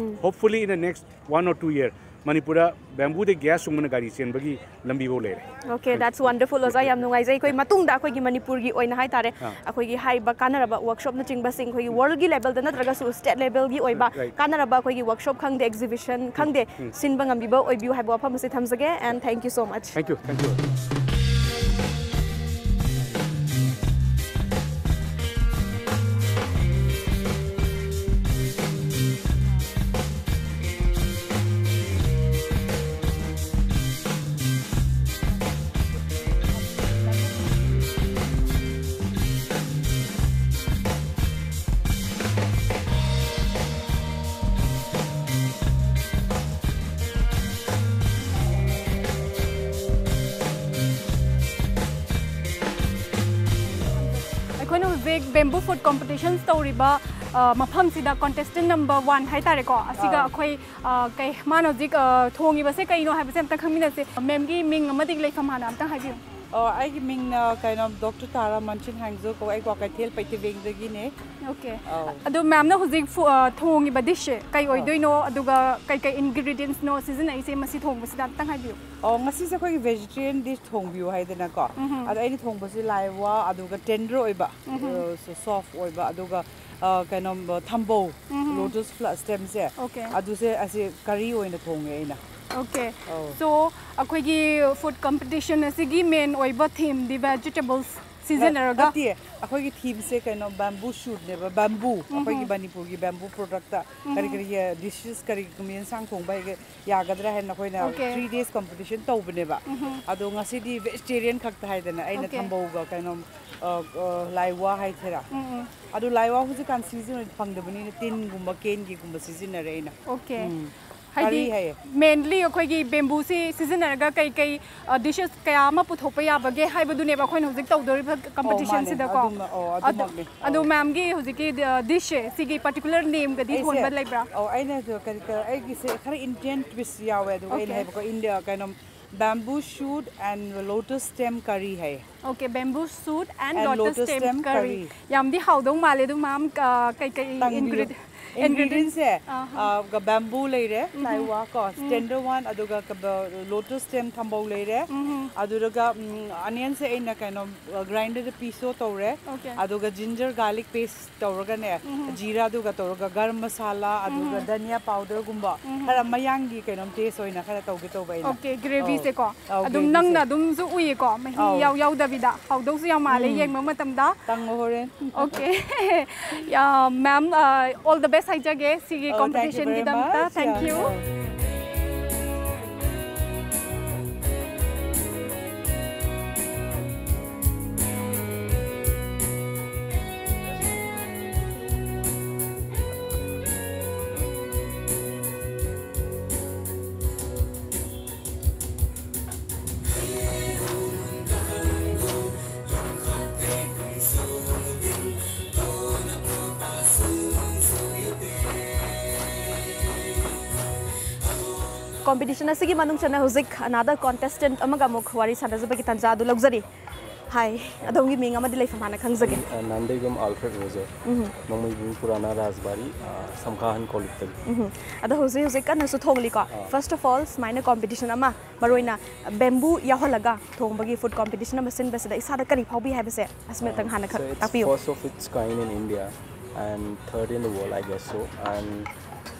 Hopefully in the next one or two year ꯃꯅꯤꯄꯨꯔꯗ ꯕꯦꯝꯕꯨꯗ gas ꯁꯨꯡꯕꯅ ꯒꯥꯔꯤ ꯆꯦꯟꯕꯒꯤ ꯂꯝꯕꯤꯐꯥꯎ ꯂꯩꯔꯦ꯫ Okay, that's wonderful, ꯑꯣꯖꯥ, ꯌꯥꯝ ꯅꯨꯡꯉꯥꯏꯖꯩ꯫ ꯑꯩꯈꯣꯏ ꯃꯇꯨꯡꯗ ꯑꯩꯈꯣꯏꯒꯤ ꯃꯅꯤꯄꯨꯔꯒꯤ ꯑꯣꯏꯅ ꯍꯥꯏꯇꯥꯔꯦ, ꯑꯥ꯫ ꯑꯩꯈꯣꯏꯒꯤ ꯍꯥꯏꯔꯤꯕ ꯀꯥꯟꯅꯔꯕ ꯋꯥꯔꯛꯁꯣꯞꯅꯆꯤꯡꯕꯁꯤꯡ ꯑꯩꯈꯣꯏꯒꯤ world ꯒꯤ level ꯗ ꯅꯠꯇ꯭ꯔꯒꯁꯨ state level ꯒꯤ ꯑꯣꯏꯕ Right. ꯀꯥꯟꯅꯔꯕ ꯑꯩꯈꯣꯏꯒꯤ ꯋꯥꯔꯛꯁꯣꯞ ꯈꯪꯗꯦ, exhibition ꯈꯪꯗꯦ, ꯁꯤꯟꯕ ꯉꯝꯕꯤꯕ ꯑꯣꯏꯕꯤꯌꯨ ꯍꯥꯏꯕ ꯋꯥꯐꯝ ꯑꯁꯤ ꯊꯝꯖꯒꯦ, and thank you so much. Thank you, thank you. ꯑꯩꯈꯣꯏꯅ ꯍꯧꯖꯤꯛ bamboo food competitions ꯇꯧꯔꯤꯕ, ꯑ, ꯃꯐꯝꯁꯤꯗ contestant number one ꯍꯥꯏꯇꯥꯔꯦꯀꯣ, ꯑꯁꯤꯒ ꯑꯥ꯫ ꯑꯩꯈꯣꯏ, ꯑ, ꯀꯩ, ꯃꯥꯅ ꯍꯧꯖꯤꯛ, ꯑ, ꯊꯣꯡꯉꯤꯕꯁꯦ ꯀꯩꯅꯣ ꯍꯥꯏꯕꯁꯦ ꯑꯝꯇ ꯈꯪꯃꯤꯟꯅꯁꯦ꯫ Ma'am ꯒꯤ ꯃꯤꯡ ꯑꯃꯗꯤ ꯂꯩꯐꯝ ꯍꯥꯟꯅ ꯑꯝꯇ ꯍꯥꯏꯕꯤꯌꯨ꯫ ꯑꯣ, ꯑꯩꯒꯤ ꯃꯤꯡꯅ ꯀꯩꯅꯣ ꯗꯣꯛꯇꯔ ꯇꯥꯔꯥ ꯃꯟꯁꯤꯟ ꯍꯥꯡꯖꯣ ꯀꯧ꯫ ꯑꯩ ꯀ꯭ꯋꯥꯀꯩꯊꯦꯜ ꯄꯩꯇꯕꯦꯡꯗꯒꯤꯅꯦ꯫ ꯑꯣꯀꯦ꯫ ꯑꯧ꯫ ꯑꯗꯣ ꯃꯦꯝꯅ ꯍꯧꯖꯤꯛ ꯐꯨ- ꯑ, ꯊꯣꯡꯉꯤꯕ ꯗꯤꯁꯁꯦ ꯀꯩ ꯑꯣꯏꯗꯣꯏꯅꯣ, ꯑꯗꯨꯒ ꯀꯩ ꯀꯩ ꯏꯟꯒ꯭ꯔꯤꯗꯤꯌꯦꯟꯁꯅꯣ ꯁꯤꯖꯤꯟꯅꯩꯁꯦ ꯃꯁꯤ ꯊꯣꯡꯕꯁꯤꯗ ꯑꯝꯇꯪ ꯍꯥꯏꯕꯤꯌꯨ꯫ ꯑꯣ, ꯉꯁꯤꯁꯦ ꯑꯩꯈꯣꯏꯒꯤ ꯚꯦꯖꯤꯇꯦꯔꯤꯌꯟ ꯗꯤꯁ ꯊꯣꯡꯕꯤꯌꯨ ꯍꯥꯏꯗꯅꯀꯣ꯫ ꯎꯝꯍꯨꯝ꯫ ꯑꯗꯣ ꯑꯩꯅ ꯊꯣꯡꯕꯁꯤ ꯂꯥꯏ ꯋꯥ, ꯑꯗꯨꯒ ꯇꯦꯟꯗꯔ ꯑꯣꯏꯕ, ꯎꯝꯍꯨꯝ꯫ ꯑ, ꯁꯣꯐ ꯑꯣꯏꯕ, ꯑꯗꯨꯒ ꯑ, ꯀꯩꯅꯣ, ꯊꯝꯕꯧ, ꯎꯝꯍꯨꯝ꯫ Lotus ꯐ꯭ꯂꯥ ꯁ꯭ꯇꯦꯝꯁꯦ, okay. ꯑꯗꯨꯁꯦ ꯑꯁꯤ ꯀꯔꯤ ꯑꯣꯏꯅ ꯊꯣꯡꯉꯦ ꯑꯩꯅ꯫ ꯑꯣꯀꯦ꯫ ꯑꯧ꯫ ꯁꯣ ꯑꯩꯈꯣꯏꯒꯤ ꯐꯨꯗ ꯀꯝꯄꯤꯇꯤꯁꯟ ꯑꯁꯤꯒꯤ ꯃꯦꯟ ꯑꯣꯏꯕ ꯊꯤꯝꯗꯤ ꯚꯦꯖꯤꯇꯦꯕꯜꯁ ꯁꯤꯖꯤꯟꯅꯔꯒ ꯅꯠꯇꯦ, ꯑꯩꯈꯣꯏꯒꯤ ꯊꯤꯝꯁꯦ ꯀꯩꯅꯣ, ꯕꯦꯝꯕꯨ ꯁꯨꯠꯅꯦꯕ, ꯕꯦꯝꯕꯨ, ꯑꯩꯈꯣꯏꯒꯤ ꯃꯅꯤꯄꯨꯔꯒꯤ ꯕꯦꯝꯕꯨ ꯄ꯭ꯔꯣꯗꯛꯇ ꯀꯔꯤ ꯀꯔꯤ ꯗꯤꯁꯦꯁ, ꯀꯔꯤ ꯀꯔꯤ ꯌꯦꯟꯁꯥꯡ ꯊꯣꯡꯕ ꯍꯩꯒ-, ꯌꯥꯒꯗ꯭ꯔꯥ ꯍꯥꯏꯅ ꯑꯩꯈꯣꯏꯅ ꯑꯣꯀꯦ꯫ ꯊ꯭ꯔꯤ ꯗꯦꯖ ꯀꯝꯄꯤꯇꯤꯁꯟ ꯇꯧꯕꯅꯦꯕ꯫ ꯎꯝꯍꯨꯝ꯫ ꯑꯗꯣ ꯉꯁꯤꯗꯤ ꯚꯦꯖꯤꯇꯦꯔꯤꯌꯟ ꯈꯛꯇ ꯍꯥꯏꯗꯅ ꯑꯩꯅ ꯑꯣꯀꯦ꯫ ꯊꯝꯕꯧꯒ ꯀꯩꯅꯣ, ꯑ, ꯑ, ꯂꯥꯏꯋꯥ ꯍꯥꯏꯁꯤꯔꯥ, ꯎꯝ, ꯎꯝ꯫ ꯑꯗꯣ ꯂꯥꯏꯋꯥ ꯍꯧꯖꯤꯛꯀꯥꯟ ꯁꯤꯖꯟ ꯑꯣꯏꯅ ꯐꯪꯗꯕꯅꯤꯅ ꯇꯤꯟꯒꯨꯝꯕ, ꯀꯦꯟꯒꯤꯒꯨꯝꯕ ꯁꯤꯖꯤꯟꯅꯔꯦ ꯑꯩꯅ꯫ ꯑꯣꯀꯦ꯫ ꯎꯝ꯫ ꯍꯥꯏꯗꯤ ꯀꯔꯤ ꯍꯥꯏꯌꯦ? ꯃꯦꯟꯂꯤ ꯑꯩꯈꯣꯏꯒꯤ ꯕꯦꯝꯕꯨꯁꯤ ꯁꯤꯖꯤꯟꯅꯔꯒ ꯀꯩ ꯀꯩ, ꯑ, ꯗꯤꯁꯦꯁ ꯀꯌꯥ ꯑꯃ ꯄꯨꯊꯣꯛꯄ ꯌꯥꯕꯒꯦ ꯍꯥꯏꯕꯗꯨꯅꯦꯕ ꯑꯩꯈꯣꯏꯅ ꯍꯧꯖꯤꯛ ꯇꯧꯗꯣꯔꯤꯕ ꯑꯧ, ꯃꯥꯅꯦ꯫ ꯀꯝꯄꯤꯇꯤꯁꯟꯁꯤꯗꯀꯣ꯫ ꯑꯗꯨꯃ-, ꯑꯧ, ꯑꯗꯨ ꯑꯗꯨꯃꯛꯅꯤ꯫ ꯑꯗꯣ ꯑꯧ꯫ ꯃꯦꯝꯒꯤ ꯍꯧꯖꯤꯛꯀꯤ, ꯑ, ꯗꯤꯁꯁꯦ ꯁꯤꯒꯤ ꯄꯥꯔꯇꯤꯀꯨꯂꯔ ꯅꯦꯝꯒꯗꯤ ꯑꯩꯁꯦ, ꯊꯣꯟꯕ ꯂꯩꯕ꯭ꯔꯥ? ꯑꯧ, ꯑꯩꯅꯁꯨ ꯀꯔꯤ ꯀꯔꯤ, ꯑꯩꯒꯤꯁꯦ ꯈꯔ ꯏꯟꯗꯤꯌꯟ ꯇ꯭ꯋꯤꯁ ꯌꯥꯎꯋꯦ, ꯑꯗꯨꯒ ꯑꯩꯅ ꯑꯣꯀꯦ꯫ ꯍꯥꯏꯕꯀꯣ, ꯏꯟꯗꯤꯌꯥ ꯀꯩꯅꯣ, bamboo shoot and lotus stem curry ꯍꯥꯏꯌꯦ꯫ Okay, bamboo shoot and And lotus lotus stem stem curry꯫ curry. ꯌꯥꯝꯗꯤ ꯍꯥꯎꯗꯧ ꯃꯥꯜꯂꯦ ꯑꯗꯨ ꯃꯦꯝ, ꯑ, ꯀꯩꯀꯩ ꯇꯥꯡꯕꯤꯌꯨ꯫ ꯏꯟꯒ꯭ꯔꯤꯗꯤ ꯏꯟꯒ꯭ꯔꯤꯗꯤꯌꯦꯟꯁꯦ, ꯑꯍꯥ꯫ ꯑ, ꯕꯦꯝꯕꯨ ꯂꯩꯔꯦ, ꯂꯥꯏꯋꯥ ꯀꯣ, ꯇꯦꯟꯗꯔ ꯋꯥꯟ, ꯑꯗꯨꯒ ꯀꯕ-, ꯂꯣꯇꯁ ꯁ꯭ꯇꯦꯝ ꯊꯝꯕꯧ ꯂꯩꯔꯦ, ꯎꯝ꯫ ꯑꯗꯨꯗꯨꯒ, ꯎꯝ, ꯑꯅꯤꯌꯟꯁꯦ ꯑꯩꯅ ꯀꯩꯅꯣ, ꯑ, ꯒ꯭ꯔꯥꯏꯟꯗꯔꯗ ꯄꯤꯁꯇꯣ ꯇꯧꯔꯦ, ꯑꯣꯀꯦ꯫ ꯑꯗꯨꯒ ꯖꯤꯟꯖꯔ ꯒꯥꯔꯂꯤꯛ ꯄꯦꯁ ꯇꯧꯔꯒꯅꯦ, ꯎꯝ꯫ ꯖꯤꯔꯥꯗꯨꯒ ꯇꯧꯔꯒ ꯒꯔꯝ ꯃꯁꯥꯂꯥ, ꯑꯗꯨꯒ ꯎꯝ꯫ ꯙꯅꯤꯌꯥ ꯄꯥꯎꯗꯔꯒꯨꯝꯕ, ꯎꯝ꯫ ꯈꯔ ꯃꯌꯥꯡꯒꯤ ꯀꯩꯅꯣꯝ ꯇꯦꯁ ꯑꯣꯏꯅ ꯈꯔ ꯇꯧꯒꯦ ꯇꯧꯕ ꯑꯩꯅ꯫ ꯑꯣꯀꯦ, ꯒ꯭ꯔꯦꯚꯤꯁꯦꯀꯣ꯫ ꯑꯧ, ꯑꯗꯨꯝ ꯒ꯭ꯔꯦꯚꯤꯁꯦ꯫ ꯅꯪꯅ ꯑꯗꯨꯝꯁꯨ ꯎꯏꯌꯦꯀꯣ, ꯃꯍꯤ ꯑꯧ꯫ ꯌꯥꯎ ꯌꯥꯎꯗꯕꯤꯗ꯫ ꯍꯥꯎꯗꯧꯁꯨ ꯌꯥꯝ ꯃꯥꯜꯂꯦ, ꯎꯝ꯫ ꯌꯦꯡꯕ ꯃꯇꯝꯗ꯫ ꯇꯪꯉꯣ ꯍꯣꯔꯦꯟ꯫ ꯑꯣꯀꯦ꯫ ꯌꯥ, ꯃꯦꯝ, ꯑ, all the best ꯍꯥꯏꯖꯒꯦ ꯁꯤꯒꯤ Oh, thank you very ꯀꯝꯄꯤꯇꯤꯁꯟꯒꯤꯗꯃꯛꯇ꯫ much. Thank you꯫ Yeah. Competition ꯑꯁꯤꯒꯤ ꯃꯅꯨꯡ ꯆꯟꯅ ꯍꯧꯖꯤꯛ another contestant ꯑꯃꯒ ꯑꯃꯨꯛ ꯋꯥꯔꯤ ꯁꯥꯟꯅꯖꯕꯒꯤ ꯇꯥꯟꯖꯥ ꯑꯗꯨ ꯂꯧꯖꯔꯤ꯫ Hi, ꯑꯗꯣꯝꯒꯤ ꯃꯤꯡ ꯑꯃꯗꯤ ꯂꯩꯐꯝ ꯍꯥꯟꯅ ꯈꯪꯖꯒꯦ꯫ ꯑ, ꯅꯥꯟꯗꯩꯒꯨꯝ ꯑꯜꯐ꯭ꯔꯦꯗ ꯔꯣꯖꯔ꯫ ꯃꯣꯡꯃꯩꯕꯨꯡ ꯄꯨꯔꯥꯅꯥ ꯔꯥꯖꯕꯥꯔꯤ, ꯑ, ꯁꯝꯈꯥꯍꯟ ꯀꯣꯂꯨꯞꯇꯒꯤ꯫ ꯑꯗꯣ ꯍꯧꯖꯤꯛ ꯍꯧꯖꯤꯛ ꯀꯟꯅꯁꯨ ꯊꯣꯡꯂꯤꯀꯣ꯫ First of all, ꯁꯨꯃꯥꯏꯅ competition ꯑꯃ, ꯃꯔꯨꯑꯣꯏꯅ bamboo ꯌꯥꯎꯍꯜꯂꯒ ꯊꯣꯡꯕꯒꯤ food competition ꯑꯃ ꯁꯤꯟꯕꯁꯤꯗ ꯏꯁꯥꯗ ꯀꯔꯤ ꯐꯥꯎꯕꯤ ꯍꯥꯏꯕꯁꯦ ꯑꯁꯤꯃꯇꯪ ꯍꯥꯟꯅ So it's ꯇꯥꯛꯄꯤꯌꯨ꯫ First of its kind in India and third in the world, I guess so. And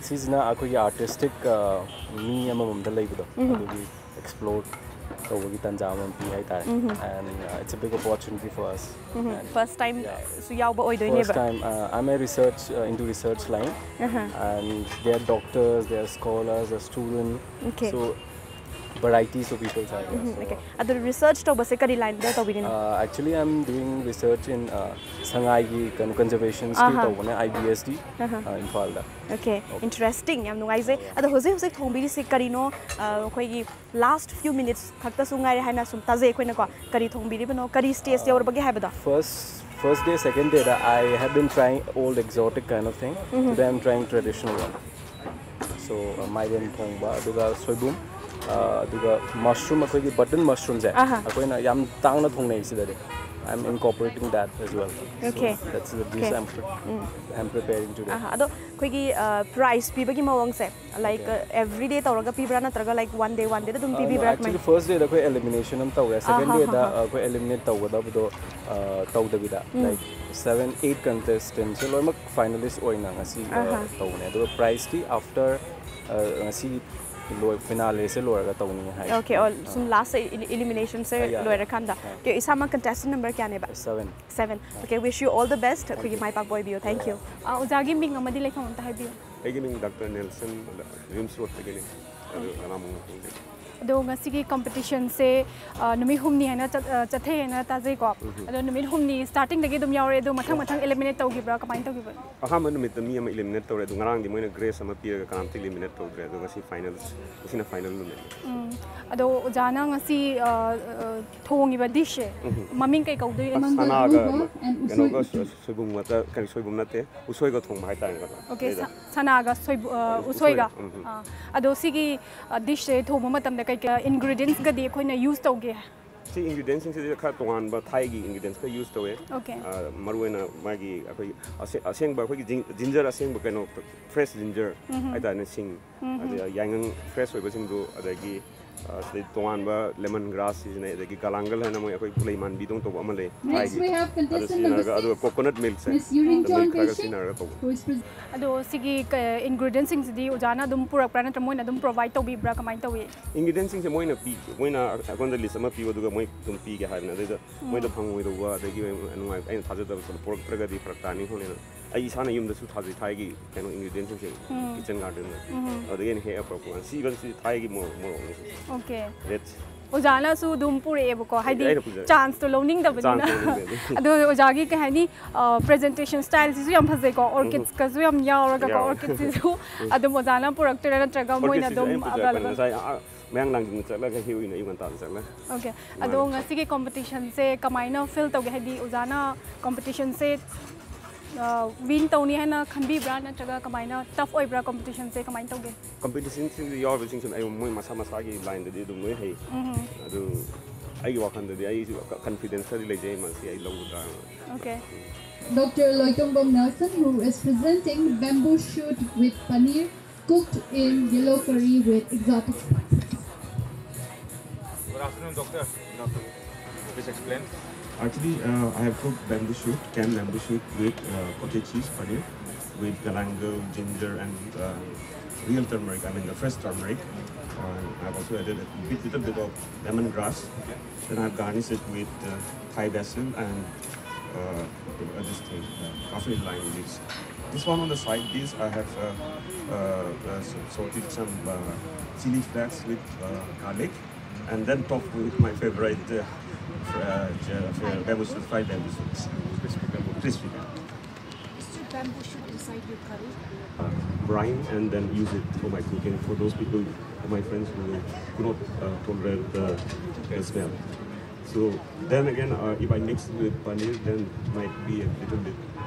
ꯁꯤꯁꯤꯅ ꯑꯩꯈꯣꯏꯒꯤ artistic, ꯑ, ꯃꯤ ꯑꯃꯃꯝꯗ ꯂꯩꯕꯗꯣ, ꯑꯗꯨꯒꯤ explore ꯇꯧꯕꯒꯤ ꯇꯥꯟꯖꯥ ꯑꯃ ꯄꯤ ꯍꯥꯏꯇꯥꯔꯦ꯫ And uh, it's a big opportunity for us. And First time yeah. ꯁꯨ ꯌꯥꯎꯕ First ꯑꯣꯏꯗꯣꯏꯅꯦꯕ꯫ Time, uh, I'm a research, uh, into research line, and there are doctors, there are scholars, there are students. Okay. So varieties of people are there. So, Okay. ꯑꯗꯨ research ꯇꯧꯕꯁꯦ ꯀꯔꯤ lineꯗ ꯇꯧꯕꯤꯔꯤꯅꯣ? Uh, actually, I'm doing research in uh, ꯁꯉꯥꯏꯒꯤ ꯀꯩꯅꯣ conservationꯒꯤ ꯇꯧꯕꯅꯦ, IBSD, uh, ꯏꯝꯐꯥꯜꯗ꯫ Okay, interesting, ꯌꯥꯝ ꯅꯨꯡꯉꯥꯏꯖꯩ꯫ ꯑꯗꯣ ꯍꯧꯖꯤꯛ ꯍꯧꯖꯤꯛ ꯊꯣꯡꯕꯤꯔꯤꯁꯤ ꯀꯔꯤꯅꯣ? ꯑ, ꯑꯩꯈꯣꯏꯒꯤ last few minutes ꯈꯛꯇꯁꯨ ꯉꯥꯏꯔꯦ ꯍꯥꯏꯅ ꯁꯨꯝ ꯇꯥꯖꯩ ꯑꯩꯈꯣꯏꯅꯀꯣ꯫ ꯀꯔꯤ ꯊꯣꯡꯕꯤꯔꯤꯕꯅꯣ? ꯀꯔꯤ stage ꯌꯧꯔꯕꯒꯦ ꯍꯥꯏꯕꯗꯣ? First first day, second dayꯗ I have been trying all exotic kind of thing. Today I'm trying traditional one. So uh, ꯃꯥꯏꯔꯦꯟ ꯊꯣꯡꯕ, ꯑꯗꯨꯒ ꯁꯣꯏꯕꯨꯝ, uh, ꯑꯗꯨꯒ mushroom, ꯑꯩꯈꯣꯏꯒꯤ button mushroomꯁꯦ ꯑꯩꯈꯣꯏꯅ ꯌꯥꯝ ꯇꯥꯡꯅ ꯊꯣꯡꯅꯩ ꯁꯤꯗꯗꯤ꯫ I'm incorporating that as well. Okay. So that's the dish I'm, pre- I'm preparing today. ꯑꯗꯣ ꯑꯩꯈꯣꯏꯒꯤ prize ꯄꯤꯕꯒꯤ ꯃꯑꯣꯡꯁꯦ, like, everyday ꯇꯧꯔꯒ ꯄꯤꯕ꯭ꯔꯥ ꯅꯠꯇ꯭ꯔꯒ, like, one day one dayꯗ ꯑꯗꯨꯝ ꯄꯤꯕꯤꯕ꯭ꯔꯥ? Actually, first dayꯗ ꯑꯩꯈꯣꯏ elimination ꯑꯃ ꯇꯧꯋꯦ, second dayꯗ ꯑꯩꯈꯣꯏ eliminate ꯇꯧꯒꯗꯕꯗꯣ ꯑ, ꯇꯧꯗꯕꯤꯗ, like, seven eight contestantꯁꯦ ꯂꯣꯏꯅꯃꯛ finalist ꯑꯣꯏꯅ ꯉꯁꯤ ꯑ, ꯇꯧꯕꯅꯦ꯫ ꯑꯗꯨꯒ prizeꯇꯤ after, ꯑ, ꯉꯁꯤ ꯂꯣꯏ finaleꯁꯦ ꯂꯣꯏꯔꯒ ꯇꯧꯅꯤ ꯍꯥꯏ꯫ Okay, ꯑꯣ, ꯁꯨꯝ last eliminationꯁꯦ ꯂꯣꯏꯔꯀꯥꯟꯗ꯫ Okay, ꯏꯁꯥꯃꯛ contestant number ꯀꯌꯥꯅꯦꯕ? Seven. Seven. Okay, wish you all the best. ꯑꯩꯈꯣꯏꯒꯤ ꯃꯥꯏ ꯄꯥꯛꯄ ꯑꯣꯏꯕꯤꯌꯨ꯫ Thank you. ꯑ, ꯑꯣꯖꯥꯒꯤ ꯃꯤꯡ ꯑꯃꯗꯤ ꯂꯩꯐꯝ ꯑꯝꯇ ꯍꯥꯏꯕꯤꯌꯨ꯫ ꯑꯩꯒꯤ ꯃꯤꯡ ꯗꯥꯛꯇꯔ ꯅꯦꯜꯁꯟ, ꯔꯤꯝꯁ ꯔꯣꯗꯇꯒꯤꯅꯤ꯫ ꯑꯗꯨ ꯔꯥꯅꯥ ꯃꯣꯍꯟꯗꯒꯤ꯫ ꯑꯗꯣ ꯉꯁꯤꯒꯤ ꯀꯝꯄꯤꯇꯤꯁꯟꯁꯦ ꯅꯨꯃꯤꯠ ꯍꯨꯝꯅꯤ ꯍꯥꯏꯅ ꯆꯠ- ꯑ, ꯆꯠꯊꯩ ꯍꯥꯏꯅ ꯇꯥꯖꯩꯀꯣ꯫ ꯑꯗꯣ ꯅꯨꯃꯤꯠ ꯍꯨꯝꯅꯤ ꯁ꯭ꯇꯥꯔꯇꯤꯡꯗꯒꯤ ꯑꯗꯨꯝ ꯌꯥꯎꯔꯦ, ꯑꯗꯣ ꯃꯊꯪ ꯃꯊꯪ ꯏꯂꯤꯃꯤꯅꯦꯠ ꯇꯧꯈꯤꯕ꯭ꯔꯥ, ꯀꯃꯥꯏꯅ ꯇꯧꯈꯤꯕꯅꯣ? ꯑꯍꯥꯟꯕ ꯅꯨꯃꯤꯠꯇ ꯃꯤ ꯑꯃ ꯏꯂꯤꯃꯤꯅꯦꯠ ꯇꯧꯔꯦ, ꯑꯗꯣ ꯉꯔꯥꯡꯗꯤ ꯃꯣꯏꯅ ꯒ꯭ꯔꯦꯁ ꯑꯃ ꯄꯤꯔꯒ ꯀꯅꯥꯝꯇ ꯏꯂꯤꯃꯤꯅꯦꯠ ꯇꯧꯗ꯭ꯔꯦ꯫ ꯑꯗꯣ ꯉꯁꯤ ꯐꯥꯏꯅꯦꯜ, ꯉꯁꯤꯅ ꯐꯥꯏꯅꯦꯜ ꯅꯨꯃꯤꯠ꯫ ꯎꯝ꯫ ꯑꯗꯣ ꯑꯣꯖꯥꯅ ꯉꯁꯤ ꯑ, ꯑ, ꯊꯣꯡꯉꯤꯕ ꯗꯤꯁꯁꯦ ꯎꯝ꯫ ꯃꯃꯤꯡ ꯀꯩ ꯀꯧꯗꯣꯏꯅꯣ? ꯑꯁ, ꯁꯅꯥꯒ ꯀꯩꯅꯣꯒ ꯁꯣꯏ- ꯁꯣꯏꯕꯨꯝ ꯉꯥꯛꯇ, ꯀꯩꯅꯣ, ꯁꯣꯏꯕꯨꯝ ꯅꯠꯇꯦ, ꯎꯁꯣꯏꯒ ꯊꯣꯡꯕ ꯍꯥꯏꯇꯥꯔꯦꯀꯣ꯫ ꯑꯣꯀꯦ, ꯑꯗꯩꯗ ꯁ- ꯁꯅꯥꯒ ꯁꯣꯏꯕꯨ- ꯑ, ꯎꯁꯣꯏꯒ꯫ ꯎꯁꯣꯏꯒ, ꯎꯝ, ꯎꯝ꯫ ꯑꯥ, ꯑꯗꯣ ꯁꯤꯒꯤ ꯗꯤꯁꯁꯦ ꯊꯣꯡꯕ ꯃꯇꯝꯗ ꯀꯩ ꯀꯩ ꯏꯟꯒ꯭ꯔꯤꯗꯤꯌꯦꯟꯁꯀꯗꯤ ꯑꯩꯈꯣꯏꯅ ꯌꯨꯁ ꯇꯧꯒꯦ? ꯁꯤ ꯏꯟꯒ꯭ꯔꯤꯗꯤꯌꯦꯟꯁꯁꯤꯡꯁꯤꯗꯤ ꯈꯔ ꯇꯣꯉꯥꯟꯕ ꯊꯥꯏꯒꯤ ꯏꯟꯒ꯭ꯔꯤꯗꯤꯌꯦꯟꯁ ꯈꯔ ꯌꯨꯁ ꯇꯧꯋꯦ꯫ ꯑꯣꯀꯦ꯫ ꯑꯥ, ꯃꯔꯨꯑꯣꯏꯅ ꯃꯥꯒꯤ ꯑꯩꯈꯣꯏ ꯑꯁꯦ- ꯑꯁꯦꯡꯕ ꯑꯩꯈꯣꯏꯒꯤ ꯖꯤꯟ- ꯖꯤꯟꯖꯔ ꯑꯁꯦꯡꯕ, ꯀꯩꯅꯣ, ꯐ꯭ꯔꯦꯁ ꯖꯤꯟꯖꯔ ꯎꯝ꯫ ꯍꯥꯏꯇꯥꯔꯦꯅꯦ, ꯁꯤꯡ, ꯎꯝ꯫ ꯑꯗꯩ ꯌꯥꯏꯉꯪ ꯐ꯭ꯔꯦꯁ ꯑꯣꯏꯕꯁꯤꯡꯗꯨ, ꯑꯗꯒꯤ, ꯑꯥ, ꯁꯤꯗꯩ ꯇꯣꯉꯥꯟꯕ ꯂꯦꯃꯟ ꯒ꯭ꯔꯥꯁ ꯁꯤꯖꯤꯟꯅꯩ, ꯑꯗꯒꯤ ꯒꯂꯥꯡꯒꯜ ꯍꯥꯏꯅ ꯃꯣꯏ ꯑꯩꯈꯣꯏ ꯄꯨꯂꯩ ꯃꯥꯟꯕꯤꯗꯧꯅ ꯇꯧꯕ ꯑꯃ ꯂꯩ, Next ꯊꯥꯏꯒꯤ, we have ꯑꯗꯨ contestant number ꯁꯤꯖꯤꯟꯅꯔꯒ, ꯑꯗꯨꯒ six, ꯀꯣꯀꯣꯅꯠ ꯃꯤꯜꯛꯁꯦ, Miss Yurinchon ꯃꯤꯜꯛ ꯈꯔꯒ Peishi, ꯁꯤꯖꯤꯟꯅꯔꯒ ꯇꯧꯕ꯫ Who is pres- ꯑꯗꯣ ꯁꯤꯒꯤ ꯏꯟꯒ꯭ꯔꯤꯗꯤꯌꯦꯟꯁꯁꯤꯡꯁꯤꯗꯤ ꯑꯣꯖꯥꯅ ꯑꯗꯨꯝ ꯄꯨꯔꯛꯄ꯭ꯔꯥ, ꯅꯠꯇ꯭ꯔꯒ ꯃꯣꯏꯅ ꯑꯗꯨꯝ ꯄ꯭ꯔꯣꯚꯥꯏꯗ ꯇꯧꯕꯤꯕ꯭ꯔꯥ, ꯀꯃꯥꯏꯅ ꯇꯧꯏ? ꯏꯟꯒ꯭ꯔꯤꯗꯤꯌꯦꯟꯁꯁꯤꯡꯁꯦ ꯃꯣꯏꯅ ꯄꯤ, ꯃꯣꯏꯅ ꯑꯩꯉꯣꯟꯗ ꯂꯤꯁ ꯑꯃ ꯄꯤꯌꯨ, ꯑꯗꯨꯒ ꯃꯣꯏ ꯑꯗꯨꯝ ꯄꯤꯒꯦ ꯍꯥꯏꯕꯅꯦ꯫ ꯑꯗꯩꯗ ꯎꯝ꯫ ꯃꯣꯏꯗ ꯐꯪꯉꯣꯏꯗꯧꯕ, ꯑꯗꯒꯤ ꯅꯨꯡꯉꯥꯏ-, ꯑꯩꯅ ꯊꯥꯖꯗꯕ ꯄꯣꯠ ꯄꯨꯔꯛꯇ꯭ꯔꯒꯗꯤ ꯐꯔꯛ ꯇꯥꯅꯤ ꯈꯣꯠꯅꯤꯅ꯫ ꯑꯩ ꯏꯁꯥꯅ ꯌꯨꯝꯗꯁꯨ ꯊꯥꯖꯩ, ꯊꯥꯏꯒꯤ ꯀꯩꯅꯣ ꯏꯟꯒ꯭ꯔꯤꯗꯤꯌꯦꯟꯁꯤꯡꯁꯦ, ꯎꯝ꯫ ꯀꯤꯆꯟ ꯒꯥꯔꯗꯦꯟꯗ꯫ ꯎꯝ꯫ ꯑꯗꯒꯤ ꯑꯩꯅ ꯍꯦꯛꯑ ꯄꯨꯔꯛꯄ ꯀꯥꯟꯗ ꯁꯤ ꯏꯕꯟ ꯁꯤ ꯊꯥꯏꯒꯤ ꯃꯣꯔꯣꯛ, ꯃꯣꯔꯣꯛꯅꯤ ꯁꯤ꯫ ꯑꯣꯀꯦ꯫ ꯔꯦꯗ꯫ ꯑꯣꯖꯥꯅꯁꯨ ꯑꯗꯨꯝ ꯄꯨꯔꯛꯑꯦꯕꯀꯣ, ꯍꯥꯏꯗꯤ ꯑꯩꯅ ꯄꯨꯖꯔꯦ꯫ ꯆꯥꯟꯁꯇꯣ ꯂꯧꯅꯤꯡꯗꯕꯅꯤꯅ꯫ ꯆꯥꯟꯁ ꯂꯧꯅꯤꯡꯗꯕꯅꯤ꯫ ꯑꯗꯣ ꯑꯣꯖꯥꯒꯤ ꯀꯩ ꯍꯥꯏꯅꯤ, ꯄ꯭ꯔꯖꯦꯟꯇꯦꯁꯟ ꯁ꯭ꯇꯥꯏꯜꯁꯤꯁꯨ ꯌꯥꯝ ꯐꯖꯩꯀꯣ, ꯎꯝ꯫ ꯑꯣꯔꯀꯤꯗꯁꯀꯁꯨ ꯌꯥꯝ ꯌꯥꯎꯔꯒꯀꯣ, ꯌꯥꯎꯋꯦ꯫ ꯑꯣꯔꯀꯤꯗꯁꯤꯁꯨ ꯎꯝ꯫ ꯑꯗꯨꯝ ꯑꯣꯖꯥꯅ ꯄꯨꯔꯛꯇꯣꯏꯔꯥ ꯅꯠꯇ꯭ꯔꯒ ꯃꯣꯏꯅ ꯑꯣꯔꯀꯤꯗꯁꯤꯁꯨ ꯑꯗꯨꯝ ꯑꯩꯅ ꯄꯨꯖꯔꯛꯄꯅꯦ, available? ꯉꯁꯥꯏ ꯑꯥ ꯃꯌꯥꯡ ꯂꯥꯡꯖꯤꯡꯗ ꯆꯠꯂꯒ ꯍꯦꯛꯎꯏꯅꯦ, ꯑꯌꯨꯛ ꯉꯟꯇꯥꯗ ꯆꯠꯂꯒ꯫ ꯑꯣꯀꯦ, ꯃꯥꯅꯦ꯫ ꯑꯗꯣ ꯉꯁꯤꯒꯤ ꯀꯝꯄꯤꯇꯤꯁꯟꯁꯦ ꯀꯃꯥꯏꯅ ꯐꯤꯜ ꯇꯧꯒꯦ? ꯍꯥꯏꯗꯤ ꯑꯣꯖꯥꯅ ꯀꯝꯄꯤꯇꯤꯁꯟꯁꯦ, ꯑ, ꯋꯤꯟ ꯇꯧꯅꯤ ꯍꯥꯏꯅ ꯈꯟꯕꯤꯕ꯭ꯔꯥ, ꯅꯠꯇ꯭ꯔꯒ ꯀꯃꯥꯏꯅ, ꯇꯐ ꯑꯣꯏꯕ꯭ꯔꯥ ꯀꯝꯄꯤꯇꯤꯁꯟꯁꯦ, ꯀꯃꯥꯏꯅ ꯇꯧꯒꯦ? ꯀꯝꯄꯤꯇꯤꯁꯟꯁꯤꯡꯗ ꯌꯥꯎꯔꯤꯕꯁꯤꯡꯁꯤꯅ ꯑꯩ ꯃꯣꯏ ꯃꯁꯥ ꯃꯁꯥꯒꯤ ꯂꯥꯏꯟꯗꯗꯤ ꯑꯗꯨꯝ ꯂꯣꯏ ꯍꯩ꯫ ꯎꯝ꯫ ꯑꯗꯨ ꯑꯩꯒꯤ ꯋꯥꯈꯜꯗꯗꯤ ꯑꯩꯁꯨ ꯀ-, ꯀꯟꯐꯤꯗꯦꯟꯁ ꯈꯔꯗꯤ ꯂꯩꯖꯩ, ꯃꯁꯤ ꯑꯩ ꯂꯧꯒꯗ꯭ꯔꯥ꯫ Okay. Doctor Loitongam Nelson, who is presenting bamboo shoot with paneer cooked in yellow curry with exotic spices. Good afternoon, doctor. Good afternoon. Please explain. Actually, uh, I have cooked bamboo shoot, canned bamboo shoot with, uh, cottage cheese paneer, with galangal, ginger, and, uh, real turmeric. I mean, the fresh turmeric. Uh, I've also added a bit, little bit of lemongrass. Then I've garnished it with, uh, Thai basil and, uh, uh, this thing, uh, kaffir lime leaves. This one on the side dish, I have uh, uh, uh, so- sorted some uh, chili flakes with uh, garlic, and then topped with my favorite uh, fr- uh, j- uh, bamboo shoot, fried bamboo shoots, crispy bamboo, crispy bamboo. Is there bamboo shoot inside your curry? Uh, brine and then use it for my cooking. For those people, for my friends who could not uh, tolerate the, the smell. So then again, uh, if I mix with paneer, then might be a little bit.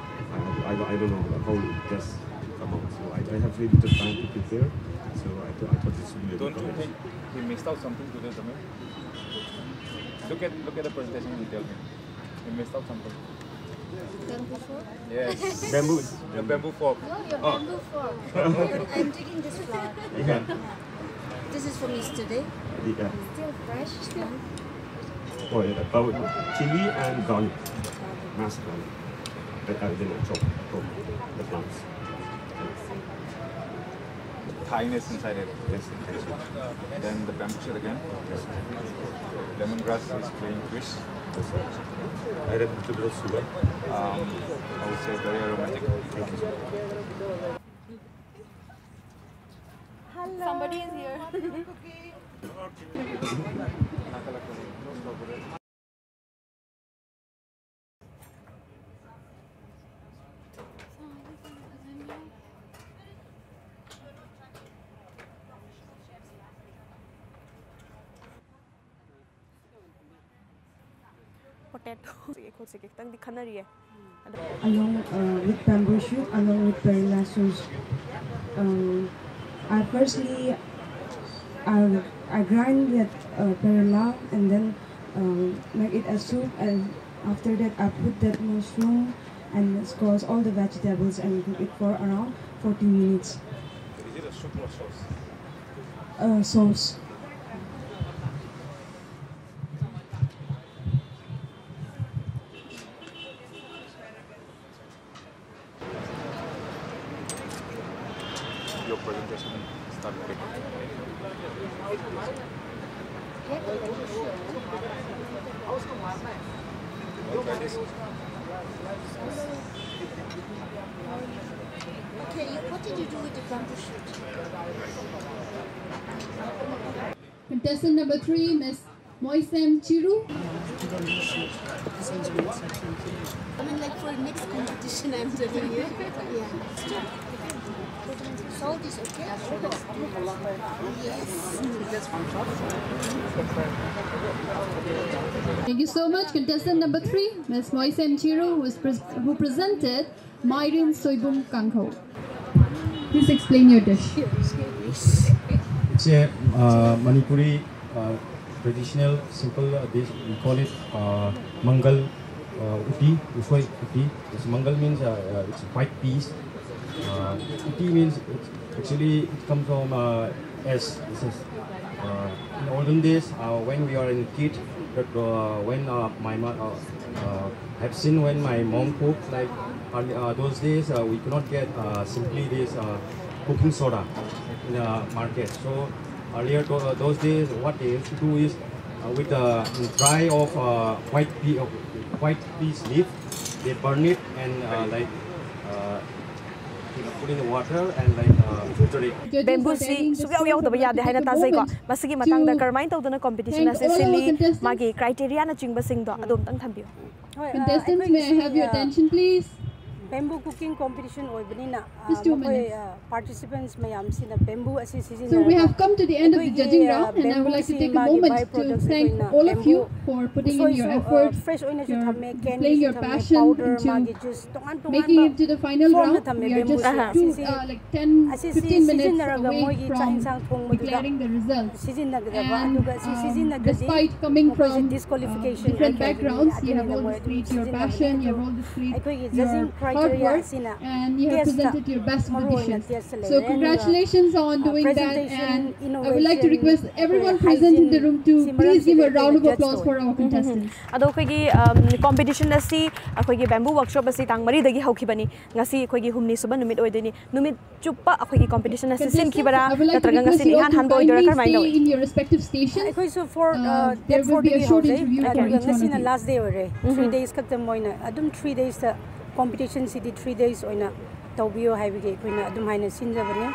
I, I, I don't know how it just come out. So I, I have very little time to prepare. So I, th- I thought this would be a good Don't you combination. Think he missed out something today, Samir? Look at look at the presentation and tell me. He missed out something. Bamboo fork? Yes. Bamboo. Your bamboo fork. No, your bamboo fork. I'm digging this flower. Yeah. This is for Mister Day. Yeah. Still fresh. Oh, yeah. Oh, chili and garlic. Mass garlic. I, I didn't chop. Chop the plants. Thyme is inside it. Yes, yes, Then the bamboo shoot again. yes. Lemongrass is playing twist. I added a little bit of sugar. Um, I would say very aromatic. Thank you. Somebody is here. Potato. ꯈꯣꯠꯁꯤꯒꯦ ꯈꯤꯇꯪꯗꯤ ꯈꯟꯅꯔꯤꯌꯦ ꯑꯗꯣ along uh, with bamboo shoot, along with perilla sauce. Um, I firstly I, I grind that uh, perilla and then um, make it a soup, and after that I put that mushroom and squash, all the vegetables, and cook it for around forty minutes. Is it a soup or sauce? Uh, sauce. Your presentation start. Try this. Contestant number three, Miss Moisem Chiru. I mean, like, for next competition, I'm telling you. Yeah. Salt is okay? Yes. Thank you so much. Contestant number three, Miss Moisem Chiru, who, is pres- who presented Mairin Soibum Kangho. Please explain your dish. It's a uh, Manipuri uh, traditional simple uh, dish. We call it uh, mangal uh, uti. Usoi uti. It's mangal means uh, uh, it's white peas. Uh, uti means it's actually it comes from uh, as this is uh, in olden days uh, when we are in kid, but uh, when uh, my mother uh, uh, have seen when my mom cook like early- uh, those days uh, we could not get uh, simply this uh, cooking soda in the market. So earlier to, uh, those days, what they used to do is uh, with the dry of uh, white pea, uh, white peas leaf, they burn it and uh, like uh, you know, put in the water and like uh, filter it. ꯕꯦꯝꯕꯨꯁꯤ ꯁꯨꯛꯌꯥꯎ ꯌꯥꯎꯗꯕ ꯌꯥꯗꯦ ꯍꯥꯏꯅ ꯇꯥꯖꯩꯀꯣ꯫ ꯃꯁꯤꯒꯤ ꯃꯇꯥꯡꯗ ꯀꯔꯝꯍꯥꯏꯅ ꯇꯧꯗꯅ competition ꯑꯁꯤ ꯁꯤꯜꯂꯤ, ꯃꯥꯒꯤ ꯀ꯭ꯔꯥꯏꯇꯦꯔꯤꯌꯥꯅꯆꯤꯡꯕꯁꯤꯡꯗꯣ ꯑꯗꯣꯝꯇꯪ ꯊꯝꯕꯤꯌꯨ꯫ Contestants, may I have your attention, please? Bamboo cooking competition ꯑꯣꯏꯕꯅꯤꯅ Just two minutes. Participants ꯃꯌꯥꯝꯁꯤꯅ bamboo ꯑꯁꯤ So we have come to the end of the judging round, and I would like to take a moment to thank all of you for putting in your effort, fresh ꯑꯣꯏꯅꯁꯨ your ꯊꯝꯃꯦ, can displaying your passion powder into ꯃꯥꯒꯤ juice ꯇꯣꯉꯥꯟ making ꯇꯣꯉꯥꯟꯕ it to the final form the round. ꯊꯝꯃꯦ We are bamboo just say two, ꯑꯁꯤꯁꯤ uh, like ten, ꯑꯁꯤꯁꯤ fifteen minutes ꯁꯤꯖꯤꯟꯅꯔꯒ away ꯃꯣꯏꯒꯤ ꯆꯥꯛ from ꯌꯦꯟꯁꯥꯡ ꯊꯣꯡꯕꯗꯨꯗ declaring the result. ꯁꯤꯖꯤꯟꯅꯒꯗꯕ And, ꯑꯗꯨꯒ ꯁꯤ um, ꯁꯤꯖꯤꯟꯅꯗ꯭ꯔꯗꯤ despite coming ꯃꯈꯣꯏꯁꯦ from uh, disqualification different ꯑꯣꯏꯈ꯭ꯔꯅꯤ backgrounds, you ꯑꯗꯨꯅ have all ꯃꯣꯏ ꯑꯗꯨꯝ displayed your ꯁꯤꯖꯤꯟꯅꯕꯅꯤ passion, you ꯑꯗꯨ have all displayed ꯑꯩꯈꯣꯏꯒꯤ your judging hard criteria work, ꯑꯁꯤꯅ and you have taste ꯇ presented your best ꯃꯔꯨ ꯑꯣꯏꯅ conditions. taste ꯁꯦ So ꯂꯩꯔꯦ congratulations on doing that, presentation, and I would like to innovation, request everyone ꯑꯩꯈꯣꯏ present in the hygiene room to ꯁꯤ please give a ꯃꯔꯝꯁꯤꯗ round of ꯑꯩꯈꯣꯏꯅ applause judge for our contestants. ꯑꯗꯣ ꯑꯩꯈꯣꯏꯒꯤ competition ꯑꯁꯤ ꯑꯩꯈꯣꯏꯒꯤ bamboo workshop ꯑꯁꯤ ꯇꯥꯡ ꯃꯔꯤꯗꯒꯤ ꯍꯧꯈꯤꯕꯅꯤ꯫ ꯉꯁꯤ ꯑꯩꯈꯣꯏꯒꯤ ꯍꯨꯝꯅꯤ ꯁꯨꯕ ꯅꯨꯃꯤꯠ ꯑꯣꯏꯗꯣꯏꯅꯤ꯫ ꯅꯨꯃꯤꯠ ꯆꯨꯞꯄ ꯑꯩꯈꯣꯏꯒꯤ competition ꯑꯁꯤ Contestants, ꯁꯤꯟꯈꯤꯕꯔꯥ I would like to ꯅꯠꯇ꯭ꯔꯒ request ꯉꯁꯤꯅ you all ꯏꯍꯥꯟ to ꯍꯥꯟꯕ ꯑꯣꯏꯗꯣꯏꯔꯥ? kindly ꯀꯔꯝꯍꯥꯏꯅ stay ꯇꯧꯏ? In your respective stations. ꯑꯩꯈꯣꯏꯁꯨ for Uh, uh, there date will be a four ꯗꯒꯤ short ꯍꯧꯖꯩ interview for ꯑꯗꯨꯒ each one of ꯉꯁꯤꯅ you. last day ꯑꯣꯏꯔꯦ. Three days ꯈꯛꯇ ꯃꯣꯏꯅ ꯑꯗꯨꯝ three days ꯇ ꯀꯣꯝꯄꯤꯇꯤꯁꯟꯁꯤꯗꯤ ꯊ꯭ꯔꯤ ꯗꯦꯖ ꯑꯣꯏꯅ ꯇꯧꯕꯤꯌꯣ ꯍꯥꯏꯕꯒꯤ ꯑꯩꯈꯣꯏꯅ ꯑꯗꯨꯝ ꯍꯥꯏꯅ ꯁꯤꯟꯖꯕꯅꯤ꯫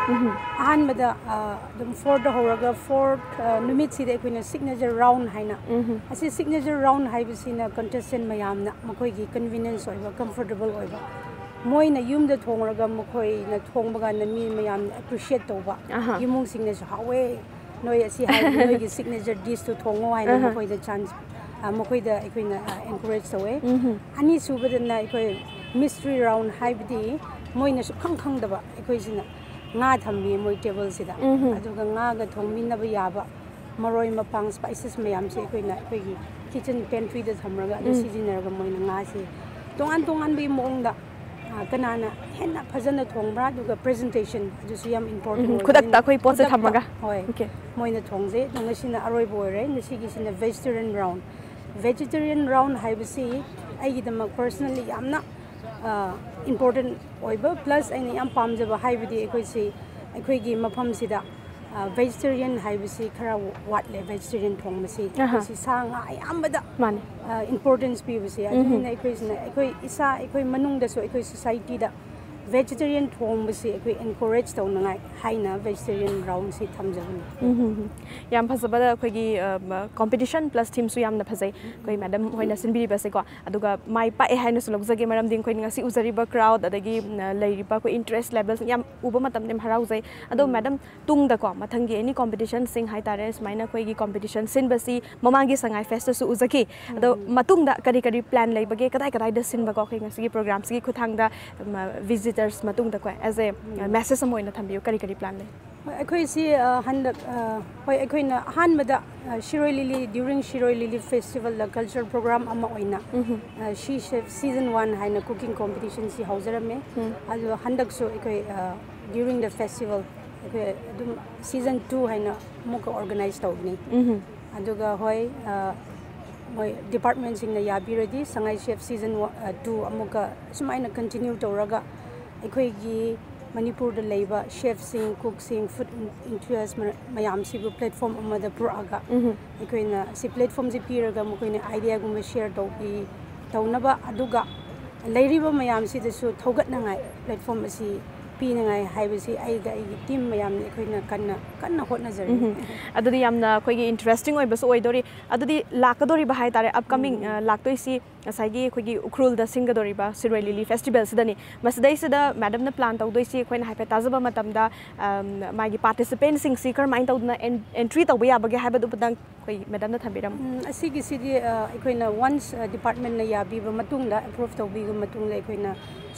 ꯑꯍꯥꯟꯕꯗ ꯑꯗꯨꯝ ꯐꯣꯔꯗ ꯍꯧꯔꯒ ꯐꯣꯔꯠ ꯅꯨꯃꯤꯠꯁꯤꯗ ꯑꯩꯈꯣꯏꯅ ꯁꯤꯒꯅꯦꯆꯔ ꯔꯥꯎꯟ ꯍꯥꯏꯅ, ꯑꯁꯤ ꯁꯤꯒꯅꯦꯆꯔ ꯔꯥꯎꯟ ꯍꯥꯏꯕꯁꯤꯅ ꯀꯟꯇꯦꯁꯇꯦꯟ ꯃꯌꯥꯝꯅ ꯃꯈꯣꯏꯒꯤ ꯀꯟꯚꯤꯅꯤꯌꯟꯁ ꯑꯣꯏꯕ, ꯀꯝꯐꯣꯔꯇꯦꯕꯜ ꯑꯣꯏꯕ, ꯃꯣꯏꯅ ꯌꯨꯝꯗ ꯊꯣꯡꯂꯒ ꯃꯈꯣꯏꯅ ꯊꯣꯡꯕ ꯀꯥꯟꯗ ꯃꯤ ꯃꯌꯥꯝꯅ ꯑꯦꯄ꯭ꯔꯤꯁꯤꯌꯦꯠ ꯇꯧꯕ, ꯑꯍꯥ꯫ ꯏꯃꯨꯡꯁꯤꯡꯅꯁꯨ "ꯍꯥꯎꯋꯦ, ꯅꯣꯏ ꯑꯁꯤ ꯍꯥꯏ, ꯅꯣꯏꯒꯤ ꯁꯤꯒꯅꯦꯆꯔ ꯗꯤꯁꯇꯨ ꯊꯣꯡꯉꯣ" ꯍꯥꯏꯅ ꯑꯍꯥ꯫ ꯃꯈꯣꯏꯗ ꯆꯥꯟꯁ, ꯃꯈꯣꯏꯗ ꯑꯩꯈꯣꯏꯅ ꯑꯦꯟꯀꯔꯦꯖ ꯇꯧꯋꯦ꯫ ꯑꯅꯤꯁꯨꯕꯗꯅ ꯑꯩꯈꯣꯏ ꯃꯤꯁꯇ꯭ꯔꯤ ꯔꯥꯎꯟ ꯍꯥꯏꯕꯗꯤ ꯃꯣꯏꯅ ꯁꯨꯛꯈꯪ ꯈꯪꯗꯕ ꯑꯩꯈꯣꯏꯁꯤꯅ ꯉꯥ ꯊꯝꯃꯤ ꯃꯣꯏ ꯇꯦꯕꯜꯁꯤꯗ꯫ ꯑꯗꯨꯒ ꯉꯥꯒ ꯊꯣꯡꯃꯤꯟꯅꯕ ꯌꯥꯕ ꯃꯔꯣꯏ ꯃꯄꯥꯡ, ꯁ꯭ꯄꯥꯏꯁꯦꯁ ꯃꯌꯥꯝꯁꯦ ꯑꯩꯈꯣꯏꯅ ꯑꯩꯈꯣꯏꯒꯤ ꯀꯤꯆꯟ ꯄꯦꯟꯇ꯭ꯔꯤꯗ ꯊꯝꯃꯒ ꯑꯗꯨ ꯁꯤꯖꯤꯟꯅꯔꯒ ꯃꯣꯏꯅ ꯉꯥꯁꯦ ꯇꯣꯉꯥꯟ ꯇꯣꯉꯥꯟꯕꯒꯤ ꯃꯑꯣꯡꯗ, ꯑ, ꯀꯅꯥꯅ ꯍꯦꯟꯅ ꯐꯖꯅ ꯊꯣꯡꯕ꯭ꯔꯥ, ꯑꯗꯨꯒ ꯄ꯭ꯔꯖꯦꯟꯇꯦꯁꯟ ꯑꯗꯨꯁꯨ ꯌꯥꯝ ꯏꯝꯄꯣꯔꯇꯦꯟ ꯑꯣꯏꯕꯅꯤꯅ ꯈꯨꯗꯛꯇ ꯑꯩꯈꯣꯏ ꯄꯣꯠꯁꯦ ꯈꯨꯗꯛꯇ, ꯊꯝꯃꯒ꯫ ꯍꯣꯏ, ꯃꯣꯏꯅ ꯊꯣꯡꯖꯩ꯫ ꯑꯗꯣ ꯉꯁꯤꯅ ꯑꯔꯣꯏꯕ ꯑꯣꯏꯔꯦ꯫ ꯉꯁꯤꯒꯤꯁꯤꯅ ꯚꯦꯖꯤꯇꯦꯔꯤꯌꯟ ꯔꯥꯎꯟ꯫ ꯚꯦꯖꯤꯇꯦꯔꯤꯌꯟ ꯔꯥꯎꯟ ꯍꯥꯏꯕꯁꯤ ꯑꯩꯒꯤꯗꯃꯛ ꯄꯔꯁꯅꯦꯜꯂꯤ ꯌꯥꯝꯅ ꯏꯝꯄꯣꯔꯇꯦꯟ ꯑꯣꯏꯕ, ꯄ꯭ꯂꯁ ꯑꯩꯅ ꯌꯥꯝ ꯄꯥꯝꯖꯕ ꯍꯥꯏꯕꯗꯤ ꯑꯩꯈꯣꯏꯁꯤ, ꯑꯩꯈꯣꯏꯒꯤ ꯃꯐꯝꯁꯤꯗ ꯚꯦꯖꯤꯇꯦꯔꯤꯌꯟ ꯍꯥꯏꯕꯁꯤ ꯈꯔ ꯋꯥꯠꯂꯦ꯫ ꯚꯦꯖꯤꯇꯦꯔꯤꯌꯟ ꯊꯣꯡꯕꯁꯤ ꯑꯍꯥ꯫ ꯑꯩꯈꯣꯏꯁꯤ ꯁꯥ ꯉꯥ ꯑꯌꯥꯝꯕꯗ ꯃꯥꯅꯦ꯫ ꯏꯝꯄꯣꯔꯇꯦꯟꯁ ꯄꯤꯕꯁꯦ꯫ ꯑꯗꯨꯅꯤꯅ ꯑꯩꯈꯣꯏꯁꯤꯅ, ꯑꯩꯈꯣꯏ ꯏꯁꯥ, ꯑꯩꯈꯣꯏ ꯃꯅꯨꯡꯗꯁꯨ, ꯑꯩꯈꯣꯏ ꯁꯣꯁꯥꯏꯇꯤꯗ ꯚꯦꯖꯤꯇꯦꯔꯤꯌꯟ ꯊꯣꯡꯕꯁꯤ ꯑꯩꯈꯣꯏ ꯑꯦꯟꯀꯔꯦꯖ ꯇꯧꯅꯉꯥꯏ ꯍꯥꯏꯅ ꯚꯦꯖꯤꯇꯦꯔꯤꯌꯟ ꯔꯥꯎꯟꯁꯤ ꯊꯝꯖꯕꯅꯤ꯫ ꯎꯝ, ꯎꯝ, ꯎꯝ꯫ ꯌꯥꯝ ꯐꯖꯕꯗ ꯑꯩꯈꯣꯏꯒꯤ, ꯑ, ꯃ-, ꯀꯣꯝꯄꯤꯇꯤꯁꯟ ꯄ꯭ꯂꯁ ꯊꯤꯝꯁꯨ ꯌꯥꯝꯅ ꯐꯖꯩ ꯑꯩꯈꯣꯏ ꯃꯦꯗꯝ ꯍꯣꯏꯅ ꯁꯤꯟꯕꯤꯔꯤꯕꯁꯦꯀꯣ꯫ ꯑꯗꯨꯒ ꯃꯥꯏ ꯄꯥꯛꯑꯦ ꯍꯥꯏꯅꯁꯨ ꯂꯧꯖꯒꯦ, ꯃꯔꯝꯗꯤ ꯑꯩꯈꯣꯏꯅ ꯉꯁꯤ ꯎꯖꯔꯤꯕ ꯀ꯭ꯔꯥꯎꯗ, ꯑꯗꯒꯤ, ꯎꯝ, ꯂꯩꯔꯤꯕ ꯑꯩꯈꯣꯏ ꯏꯟꯇꯔꯦꯁ ꯂꯦꯚꯦꯜꯁ ꯌꯥꯝ ꯎꯕ ꯃꯇꯝꯗ ꯌꯥꯝ ꯍꯔꯥꯎꯖꯩ꯫ ꯑꯗꯣ ꯎꯝ꯫ ꯃꯦꯗꯝ, ꯇꯨꯡꯗꯀꯣ, ꯃꯊꯪꯒꯤ ꯑꯦꯅꯤ ꯀꯣꯝꯄꯤꯇꯤꯁꯟꯁꯤꯡ ꯍꯥꯏꯇꯥꯔꯦ, ꯁꯨꯃꯥꯏꯅ ꯑꯩꯈꯣꯏꯒꯤ ꯀꯣꯝꯄꯤꯇꯤꯁꯟ ꯁꯤꯟꯕꯁꯤ ꯃꯃꯥꯡꯒꯤ ꯁꯉꯥꯏ ꯐꯦꯁꯇꯁꯨ ꯎꯖꯈꯤ꯫ ꯑꯗꯣ ꯎꯝ꯫ ꯃꯇꯨꯡꯗ ꯀꯔꯤ ꯀꯔꯤ ꯄ꯭ꯂꯥꯟ ꯂꯩꯕꯒꯦ? ꯀꯗꯥꯏ ꯀꯗꯥꯏꯗ ꯁꯤꯟꯕꯀꯣ? ꯑꯩꯈꯣꯏ ꯉꯁꯤꯒꯤ ꯄ꯭ꯔꯣꯒ꯭ꯔꯥꯝꯁꯤꯒꯤ ꯈꯨꯠꯊꯥꯡꯗ, ꯎꯝ, ꯚꯤꯖꯤꯇꯔꯁ ꯃꯇꯨꯡꯗꯀꯣ, ꯑꯦꯖ ꯑꯦ ꯎꯝ꯫ ꯃꯦꯁꯦꯖ ꯑꯃ ꯑꯣꯏꯅ ꯊꯝꯕꯤꯌꯨ, ꯀꯔꯤ ꯀꯔꯤ ꯄ꯭ꯂꯥꯟ ꯂꯩ? ꯍꯣꯏ, ꯑꯩꯈꯣꯏꯁꯤ, ꯑ, ꯍꯟꯗꯛ, ꯑ, ꯍꯣꯏ, ꯑꯩꯈꯣꯏꯅ ꯑꯍꯥꯟꯕꯗ, ꯑ, ꯁꯤꯔꯣꯏ ꯂꯤꯂꯤ, during ꯁꯤꯔꯣꯏ ꯂꯤꯂꯤ ꯐꯦꯁꯇꯤꯚꯦꯜꯗ ꯀꯜꯆꯔ ꯄ꯭ꯔꯣꯒ꯭ꯔꯥꯝ ꯑꯃ ꯑꯣꯏꯅ, ꯎꯝꯍꯨꯝ꯫ ꯑ, ꯁꯤ ꯁꯦꯐ ꯁꯤꯖꯟ ꯋꯥꯟ ꯍꯥꯏꯅ ꯀꯨꯀꯤꯡ ꯀꯣꯝꯄꯤꯇꯤꯁꯟꯁꯤ ꯍꯧꯖꯔꯝꯃꯦ꯫ ꯎꯝ꯫ ꯑꯗꯨ ꯍꯟꯗꯛꯁꯨ ꯑꯩꯈꯣꯏ, ꯑ, during the festival ꯑꯩꯈꯣꯏ ꯑꯗꯨꯝ ꯁꯤꯖꯟ ꯇꯨ ꯍꯥꯏꯅ ꯑꯃꯨꯛꯀ ꯑꯣꯔꯒꯅꯥꯏꯖ ꯇꯧꯕꯅꯤ꯫ ꯎꯝꯍꯨꯝ꯫ ꯑꯗꯨꯒ ꯍꯣꯏ, ꯑ, ꯃꯣꯏ ꯗꯤꯄꯥꯔꯠꯃꯦꯟꯁꯤꯡꯅ ꯌꯥꯕꯤꯔꯗꯤ ꯁꯉꯥꯏ ꯁꯦꯐ ꯁꯤꯖꯟ ꯋꯥ-, ꯑ, ꯇꯨ ꯑꯃꯨꯛꯀ ꯁꯨꯃꯥꯏꯅ ꯀꯟꯇꯤꯅ꯭ꯌꯨ ꯇꯧꯔꯒ ꯑꯩꯈꯣꯏꯒꯤ ꯃꯅꯤꯄꯨꯔꯗ ꯂꯩꯕ ꯁꯦꯐꯁꯤꯡ, ꯀꯨꯛꯁꯤꯡ, ꯐꯨꯗ ꯏꯟꯊꯨꯌꯥꯁ ꯃꯌꯥꯝꯁꯤꯕꯨ ꯄ꯭ꯂꯦꯠꯐꯣꯝ ꯑꯃꯗ ꯄꯨꯔꯛꯑꯒ ꯎꯝꯍꯨꯝ꯫ ꯑꯩꯈꯣꯏꯅ ꯁꯤ ꯄ꯭ꯂꯦꯠꯐꯣꯝꯁꯤ ꯄꯤꯔꯒ ꯃꯈꯣꯏꯅ ꯑꯥꯏꯗꯤꯌꯥꯒꯨꯝꯕ ꯁꯤꯌꯔ ꯇꯧꯕꯤ-, ꯇꯧꯅꯕ, ꯑꯗꯨꯒ ꯂꯩꯔꯤꯕ ꯃꯌꯥꯝꯁꯤꯗꯁꯨ ꯊꯧꯒꯠꯅꯉꯥꯏ ꯄ꯭ꯂꯦꯠꯐꯣꯝ ꯑꯁꯤ ꯄꯤꯅꯉꯥꯏ ꯍꯥꯏꯕꯁꯤ ꯑꯩꯒ ꯑꯩꯒꯤ ꯇꯤꯝ ꯃꯌꯥꯝꯅ ꯑꯩꯈꯣꯏꯅ ꯀꯟꯅ ꯀꯟꯅ ꯍꯣꯠꯅꯖꯔꯤ꯫ ꯑꯗꯨꯗꯤ ꯌꯥꯝꯅ ꯑꯩꯈꯣꯏꯒꯤ ꯏꯟꯇꯔꯦꯁꯇꯤꯡ ꯑꯣꯏꯕꯁꯨ ꯑꯣꯏꯗꯣꯔꯤ꯫ ꯑꯗꯨꯗꯤ ꯂꯥꯛꯀꯗꯣꯔꯤꯕ ꯍꯥꯏꯇꯥꯔꯦ, ꯑꯞꯀꯃꯤꯡ ꯂꯥꯛꯇꯣꯏꯁꯤ ꯉꯁꯥꯏꯒꯤ ꯑꯩꯈꯣꯏꯒꯤ ꯎꯈ꯭ꯔꯨꯜꯗ ꯁꯤꯟꯒꯗꯧꯔꯤꯕ ꯁꯤꯔꯣꯏ ꯂꯤꯂꯤ ꯐꯦꯁꯇꯤꯚꯦꯜꯁꯤꯗꯅꯤ꯫ ꯃꯁꯤꯗꯩꯁꯤꯗ ꯃꯦꯗꯝꯅ ꯄ꯭ꯂꯥꯟ ꯇꯧꯗꯣꯏꯁꯤ ꯑꯩꯈꯣꯏꯅ ꯍꯥꯏꯐꯦꯠ ꯇꯥꯖꯕ ꯃꯇꯝꯗ, ꯑꯝ, ꯃꯥꯒꯤ ꯄꯥꯔꯇꯤꯁꯤꯄꯦꯟꯁꯤꯡꯁꯤ ꯀꯔꯝꯍꯥꯏꯅ ꯇꯧꯗꯅ ꯑꯦꯟ-, ꯑꯦꯟꯇ꯭ꯔꯤ ꯇꯧꯕ ꯌꯥꯕꯒꯦ ꯍꯥꯏꯕꯗꯨ ꯈꯤꯇꯪ ꯑꯩꯈꯣꯏ ꯃꯦꯗꯝꯅ ꯊꯝꯕꯤꯔꯝꯃꯨ꯫ ꯎꯝ, ꯑꯁꯤꯒꯤꯁꯤꯗꯤ ꯑ, ꯑꯩꯈꯣꯏꯅ ꯋꯟꯁ ꯗꯤꯄꯥꯔꯠꯃꯦꯟꯅ ꯌꯥꯕꯤꯕ ꯃꯇꯨꯡꯗ, ꯑꯦꯄ꯭ꯔꯨꯞ ꯇꯧꯕꯤꯕ ꯃꯇꯨꯡꯗ ꯑꯩꯈꯣꯏꯅ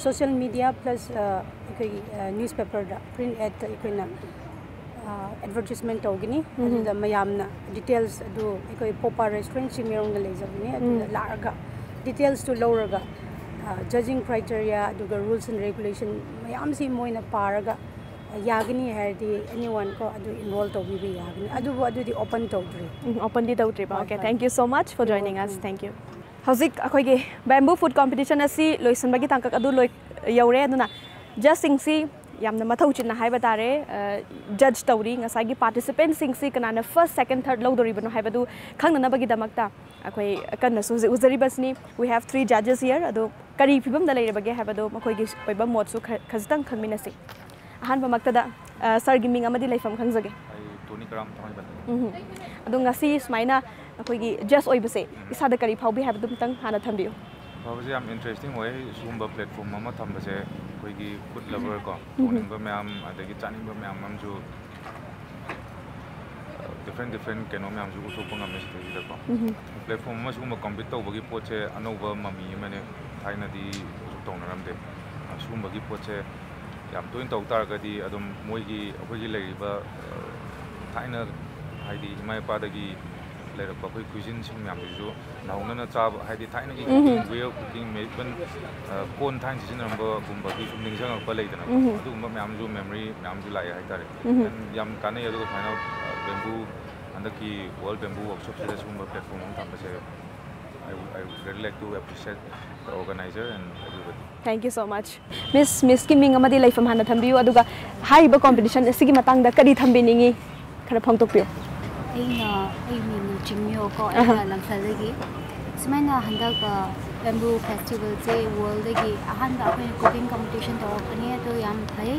ꯁꯣꯁꯤꯌꯦꯜ ꯃꯤꯗꯤꯌꯥ ꯄ꯭ꯂꯁ ꯑꯩꯈꯣꯏꯒꯤ ꯅ꯭ꯌꯨꯁꯄꯦꯄꯔꯗ, ꯄ꯭ꯔꯤꯟ ꯑꯦꯗꯇ ꯑꯩꯈꯣꯏꯅ ꯑꯦꯗꯚꯔꯇꯤꯁꯃꯦꯟ ꯇꯧꯒꯅꯤ꯫ ꯑꯗꯨꯗ ꯃꯌꯥꯝꯅ ꯗꯤꯇꯦꯜꯁ ꯑꯗꯨ ꯑꯩꯈꯣꯏ ꯄꯣꯄꯥ ꯔꯦꯁꯇꯨꯔꯦꯟ ꯆꯤꯡꯃꯩꯔꯣꯡꯗ ꯂꯩꯖꯕꯅꯦ, ꯑꯗꯨꯗ ꯂꯥꯛꯑꯒ ꯗꯤꯇꯦꯜꯁꯇꯨ ꯂꯧꯔꯒ, ꯖꯖꯤꯡ ꯀ꯭ꯔꯥꯏꯇꯦꯔꯤꯌꯥ ꯑꯗꯨꯒ ꯔꯨꯜꯁ ꯑꯦꯟ ꯔꯦꯒꯨꯂꯦꯁꯟ ꯃꯌꯥꯝꯁꯤ ꯃꯣꯏꯅ ꯄꯥꯔꯒ ꯌꯥꯒꯅꯤ ꯍꯥꯏꯔꯗꯤ ꯑꯦꯅꯤ ꯋꯥꯟ ꯀꯣ ꯑꯗꯨ ꯏꯟꯔꯣꯜ ꯇꯧꯕꯤꯕ ꯌꯥꯒꯅꯤ꯫ ꯑꯗꯨꯕꯨ ꯑꯗꯨꯗꯤ ꯑꯣꯄꯟ ꯇꯧꯗ꯭ꯔꯤ꯫ ꯎꯝ, ꯑꯣꯄꯟꯗꯤ ꯇꯧꯗ꯭ꯔꯤꯕ꯫ ꯍꯣꯏ, Okay, ꯍꯣꯏ꯫ Thank you so much for You're joining us. welcome. Thank you. ꯍꯧꯖꯤꯛ ꯑꯩꯈꯣꯏꯒꯤ ꯕꯦꯝꯕꯨ ꯐꯨꯗ ꯀꯣꯝꯄꯤꯇꯤꯁꯟ ꯑꯁꯤ ꯂꯣꯏꯁꯤꯟꯕꯒꯤ ꯇꯥꯡꯀꯛ ꯑꯗꯨ ꯂꯣꯏ ꯌꯧꯔꯦ꯫ ꯑꯗꯨꯅ ꯖꯖꯁꯤꯡꯁꯤ ꯌꯥꯝꯅ ꯃꯊꯧ ꯆꯤꯟꯅ ꯍꯥꯏꯕ ꯇꯥꯔꯦ, ꯖꯖ ꯇꯧꯔꯤ꯫ ꯉꯁꯥꯏꯒꯤ ꯄꯥꯔꯇꯤꯁꯤꯄꯦꯟꯁꯤꯡꯁꯤ ꯀꯅꯥꯅ ꯐꯥꯔꯁ, ꯁꯦꯀꯦꯟ, ꯊꯥꯔꯠ ꯂꯧꯗꯣꯔꯤꯕꯅꯣ ꯍꯥꯏꯕꯗꯨ ꯈꯪꯅꯅꯕꯒꯤꯗꯃꯛꯇ ꯑꯩꯈꯣꯏ ꯀꯟꯅꯁꯨ ꯍꯧꯖꯤꯛ ꯎꯖꯔꯤꯕꯁꯤꯅꯤ꯫ We have three judges here. ꯑꯗꯣ ꯀꯔꯤ ꯐꯤꯕꯝꯗ ꯂꯩꯔꯕꯒꯦ ꯍꯥꯏꯕꯗꯣ ꯃꯈꯣꯏꯒꯤ ꯑꯣꯏꯕ ꯃꯣꯠꯁꯨ ꯈ-, ꯈꯖꯤꯛꯇꯪ ꯈꯪꯃꯤꯟꯅꯁꯤ꯫ ꯑꯍꯥꯟꯕꯃꯛꯇꯗ, ꯑ, ꯁꯥꯔꯒꯤ ꯃꯤꯡ ꯑꯃꯗꯤ ꯂꯩꯐꯝ ꯈꯪꯖꯒꯦ꯫ ꯑꯩ ꯇꯣꯅꯤ ꯀꯔꯥꯝ ꯊꯥꯡꯃꯩꯕꯟꯗꯒꯤ꯫ ꯎꯝ꯫ ꯑꯗꯣ ꯉꯁꯤ ꯁꯨꯃꯥꯏꯅ ꯑꯩꯈꯣꯏꯒꯤ ꯖꯖ ꯑꯣꯏꯕꯁꯦ ꯏꯁꯥꯗ ꯀꯔꯤ ꯐꯥꯎꯕꯤ ꯍꯥꯏꯕꯗꯨ ꯑꯃꯇꯪ ꯍꯥꯟꯅ ꯊꯝꯕꯤꯌꯨ꯫ ꯐꯕꯁꯦ ꯌꯥꯝ ꯏꯟꯇꯔꯦꯁꯇꯤꯡ ꯑꯣꯏ꯫ ꯁꯤꯒꯨꯝꯕ ꯄ꯭ꯂꯦꯠꯐꯣꯝ ꯑꯃ ꯊꯝꯕꯁꯦ ꯑꯩꯈꯣꯏꯒꯤ ꯐꯨꯗ ꯂꯚꯔ ꯀꯣ, ꯇꯧꯅꯤꯡꯕ ꯃꯌꯥꯝ, ꯑꯗꯒꯤ ꯆꯥꯅꯤꯡꯕ ꯃꯌꯥꯝ ꯑꯃꯁꯨ, ꯗꯤꯐ꯭ꯔꯦꯟ ꯗꯤꯐ꯭ꯔꯦꯟ ꯀꯩꯅꯣ ꯃꯌꯥꯝꯁꯨ ꯎꯠꯊꯣꯛꯄ ꯉꯝꯃꯦ ꯁꯤꯗꯩꯁꯤꯗꯀꯣ꯫ ꯄ꯭ꯂꯦꯠꯐꯣꯝ ꯑꯃ ꯁꯤꯒꯨꯝꯕ ꯀꯝꯄꯤꯠ ꯇꯧꯕꯒꯤ ꯄꯣꯠꯁꯦ ꯑꯅꯧꯕ ꯃꯃꯤ ꯑꯃꯅꯦ, ꯊꯥꯏꯅꯗꯤ ꯀꯩꯁꯨ ꯇꯧꯅꯔꯝꯗꯦ꯫ ꯑ, ꯁꯤꯒꯨꯝꯕꯒꯤ ꯄꯣꯠꯁꯦ ꯌꯥꯝ ꯇꯣꯏꯅ ꯇꯧ ꯇꯥꯔꯒꯗꯤ ꯑꯗꯨꯝ ꯃꯣꯏꯒꯤ, ꯑꯩꯈꯣꯏꯒꯤ ꯂꯩꯔꯤꯕ, ꯑ, ꯊꯥꯏꯅ ꯍꯥꯏꯗꯤ ꯏꯃꯥ ꯏꯄꯥꯗꯒꯤ ꯂꯩꯔꯛꯄ ꯑꯩꯈꯣꯏ ꯀ꯭ꯌꯨꯏꯖꯤꯟꯁꯤꯡ ꯃꯌꯥꯝꯁꯤꯁꯨ ꯅꯧꯍꯧꯅꯅ ꯆꯥꯕ, ꯍꯥꯏꯗꯤ ꯊꯥꯏꯅꯒꯤ cooking, way of cooking, even, ꯑ, ꯀꯣꯟ ꯊꯥꯏꯅ ꯁꯤꯖꯤꯟꯅꯔꯝꯕꯒꯨꯝꯕꯒꯤ ꯁꯨꯝ ꯅꯤꯡꯁꯤꯡꯉꯛꯄ ꯂꯩꯗꯅꯀꯣ꯫ ꯑꯗꯨꯒꯨꯝꯕ ꯃꯌꯥꯝꯁꯨ, ꯃꯦꯃꯣꯔꯤ ꯃꯌꯥꯝꯁꯨ ꯂꯥꯛꯑꯦ ꯍꯥꯏꯇꯥꯔꯦ꯫ And ꯌꯥꯝ ꯀꯥꯟꯅꯩ꯫ ꯑꯗꯨꯒ ꯁꯨꯃꯥꯏꯅ, ꯑ, ꯕꯦꯝꯕꯨ, ꯍꯟꯗꯛꯀꯤ ꯋꯥꯔꯜ ꯕꯦꯝꯕꯨ ꯋꯥꯔꯛꯁꯣꯞꯁꯤꯗ ꯁꯤꯒꯨꯝꯕ ꯄ꯭ꯂꯦꯠꯐꯣꯝ ꯑꯃ ꯊꯝꯕꯁꯦ, I would, I would really like to appreciate the organizer and everybody. Thank you so much. Miss, ꯃꯤꯁꯀꯤ ꯃꯤꯡ ꯑꯃꯗꯤ ꯂꯩꯐꯝ ꯍꯥꯟꯅ ꯊꯝꯕꯤꯌꯨ, ꯑꯗꯨꯒ ꯍꯥꯏꯔꯤꯕ ꯀꯣꯝꯄꯤꯇꯤꯁꯟ ꯑꯁꯤꯒꯤ ꯃꯇꯥꯡꯗ ꯀꯔꯤ ꯊꯝꯕꯤꯅꯤꯡꯉꯤ, ꯈꯔ ꯐꯣꯡꯗꯣꯛꯄꯤꯌꯨ꯫ ꯑꯩꯅ, ꯑꯩ ꯃꯤꯡꯅ ꯆꯤꯡꯃꯤꯌꯣꯀꯣ, ꯑꯩꯅ ꯂꯝꯐꯦꯜꯗꯒꯤ꯫ ꯁꯨꯃꯥꯏꯅ ꯍꯟꯗꯛ, ꯑ, Bamboo Festivalꯁꯦ worldꯗꯒꯤ ꯑꯍꯥꯟꯕ ꯑꯩꯈꯣꯏꯅ cooking competition ꯇꯧꯔꯛꯄꯅꯦ, ꯑꯗꯣ ꯌꯥꯝ ꯐꯩ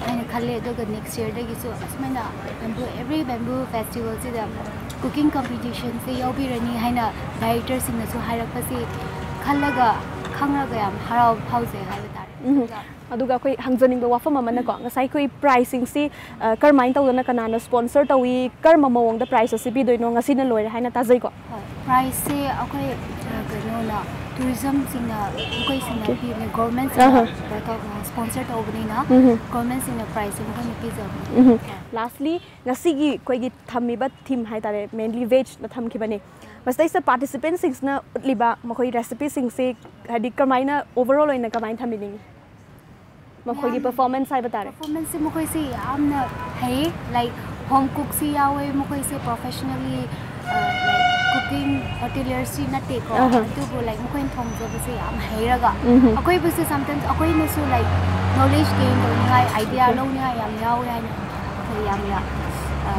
ꯍꯥꯏꯅ ꯈꯜꯂꯦ꯫ ꯑꯗꯨꯒ next yearꯗꯒꯤꯁꯨ ꯑꯁꯨꯃꯥꯏꯅ bamboo, every bamboo festivalꯁꯤꯗ cooking competitionꯁꯦ ꯌꯥꯎꯕꯤꯔꯅꯤ ꯍꯥꯏꯅ directorꯁꯤꯡꯅꯁꯨ ꯍꯥꯏꯔꯛꯄꯁꯤ ꯈꯜꯂꯒ, ꯈꯪꯉꯒ ꯌꯥꯝ ꯍꯔꯥꯎ ꯐꯥꯎꯖꯩ ꯍꯥꯏꯕ ꯇꯥꯔꯦ꯫ ꯎꯝ꯫ ꯑꯗꯨꯒ ꯑꯗꯨꯒ ꯑꯩꯈꯣꯏ ꯍꯪꯖꯅꯤꯡꯕ ꯋꯥꯐꯝ ꯑꯃꯅꯀꯣ, ꯉꯁꯥꯏ ꯑꯩꯈꯣꯏ prizeꯁꯤꯡꯁꯤ, ꯑ, ꯀꯔꯝꯍꯥꯏꯅ ꯇꯧꯗꯅ, ꯀꯅꯥꯅ sponsor ꯇꯧꯏ, ꯀꯔꯝꯕ ꯃꯑꯣꯡꯗ prize ꯑꯁꯤ ꯄꯤꯗꯣꯏꯅꯣ, ꯉꯁꯤꯅ ꯂꯣꯏꯔꯦ ꯍꯥꯏꯅ ꯇꯥꯖꯩꯀꯣ? ꯍꯣꯏ, prizeꯁꯦ ꯑꯩꯈꯣꯏ, ꯑ, ꯀꯩꯅꯣꯅ, tourismꯁꯤꯡꯅ, ꯃꯈꯣꯏꯁꯤꯡꯅ ꯄꯤꯕꯅꯦ, governmentꯁꯤꯡꯅ ꯑꯍ꯫ ꯀꯩꯅꯣ, sponsor ꯇꯧꯕꯅꯤꯅ ꯎꯝꯍꯨꯝ꯫ governmentꯁꯤꯡꯅ prizeꯁꯦ ꯃꯈꯣꯏꯅ ꯄꯤꯖꯕꯅꯦ꯫ ꯎꯝꯍꯨꯝ꯫ Lastly, ꯉꯁꯤꯒꯤ ꯑꯩꯈꯣꯏꯒꯤ ꯊꯝꯃꯤꯕ theme ꯍꯥꯏꯇꯥꯔꯦ, mainly vegꯅ ꯊꯝꯈꯤꯕꯅꯦ꯫ ꯃꯁꯤꯗꯩꯁꯤꯗ participantꯁꯤꯡꯁꯤꯅ ꯎꯠꯂꯤꯕ ꯃꯈꯣꯏ recipeꯁꯤꯡꯁꯦ, ꯍꯥꯏꯗꯤ, ꯀꯃꯥꯏꯅ, overall ꯑꯣꯏꯅ ꯀꯃꯥꯏꯅ ꯊꯝꯕꯤꯅꯤꯡꯉꯤ? ꯃꯈꯣꯏꯒꯤ ꯌꯥꯝ performance ꯍꯥꯏꯕ ꯇꯥꯔꯦ꯫ Performanceꯁꯦ ꯃꯈꯣꯏꯁꯦ ꯌꯥꯝꯅ ꯍꯩ, like, home cookꯁꯤ ꯌꯥꯎꯋꯦ, ꯃꯈꯣꯏꯁꯦ professionally, ꯑ, like, cooking, hotelierꯁꯤ ꯅꯠꯇꯦꯀꯣ, ꯑꯍ꯫ ꯑꯗꯨꯕꯨ, like, ꯃꯈꯣꯏꯅ ꯊꯣꯡꯖꯕꯁꯦ ꯌꯥꯝ ꯍꯩꯔꯒ, ꯎꯝꯍꯨꯝ꯫ ꯑꯩꯈꯣꯏꯕꯨꯁꯨ sometimes ꯑꯩꯈꯣꯏꯅꯁꯨ, like, knowledge gain ꯇꯧꯅꯤꯡꯉꯥꯏ, idea Okay. ꯂꯧꯅꯤꯡꯉꯥꯏ ꯌꯥꯝ ꯌꯥꯎꯋꯦ ꯍꯥꯏꯅ ꯑꯩꯈꯣꯏ ꯌꯥꯝꯅ, ꯑ,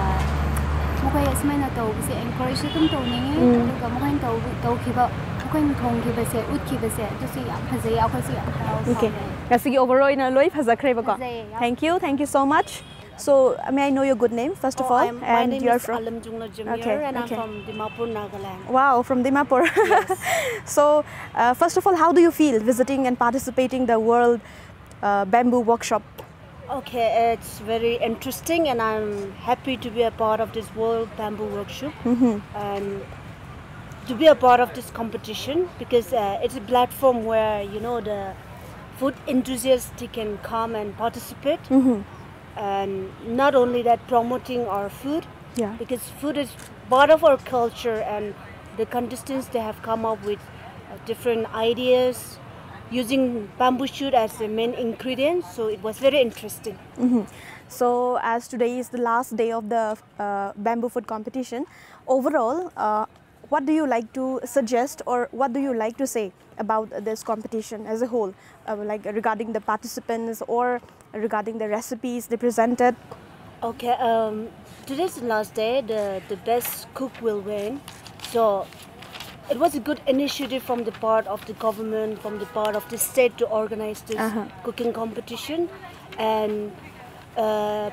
ꯃꯈꯣꯏ ꯑꯁꯨꯃꯥꯏꯅ ꯇꯧꯕꯁꯦ encourage ꯑꯗꯨꯝ ꯇꯧꯅꯤꯡꯉꯤ꯫ ꯎꯝ꯫ ꯑꯗꯨꯒ ꯃꯈꯣꯏꯅ ꯇꯧꯕ, ꯇꯧꯈꯤꯕ, ꯃꯈꯣꯏꯅ ꯊꯣꯡꯈꯤꯕꯁꯦ, ꯎꯠꯈꯤꯕꯁꯦ, ꯑꯗꯨꯁꯨ ꯌꯥꯝ ꯐꯖꯩ, ꯑꯩꯈꯣꯏꯁꯨ ꯌꯥꯝ ꯍꯔꯥꯎ Okay. ꯐꯥꯎꯋꯦ꯫ ꯉꯁꯤꯒꯤ overall ꯑꯣꯏꯅ ꯂꯣꯏ ꯐꯖꯈ꯭ꯔꯦꯕꯀꯣ? ꯐꯖꯩꯌꯦ, ꯌꯥꯝ Thank you, thank you so much. So, uh, may I know your good name, first of Oh, all? I'm, my And name you're is from? Alamjungla Jamir, Okay, and I'm okay. from Dimapur, Nagaland. Wow, from Dimapur. So, uh, first of all, how do you feel visiting and participating the World uh, Bamboo Workshop? Okay, it's very interesting, and I'm happy to be a part of this World Bamboo Workshop and to be a part of this competition, because uh, it's a platform where, you know, the food enthusiasts, they can come and participate, and not only that, promoting our food, Yeah. because food is part of our culture, and the contestants, they have come up with uh, different ideas using bamboo shoot as the main ingredient, so it was very interesting. So, as today is the last day of the uh, bamboo foot competition, overall, uh, what do you like to suggest, or what do you like to say about this competition as a whole, uh, like, regarding the participants or regarding the recipes they presented? Okay, um, today's the last day. The, the best cook will win. So, It was a good initiative from the part of the government, from the part of the state to organize this Uh-huh. cooking competition. And uh,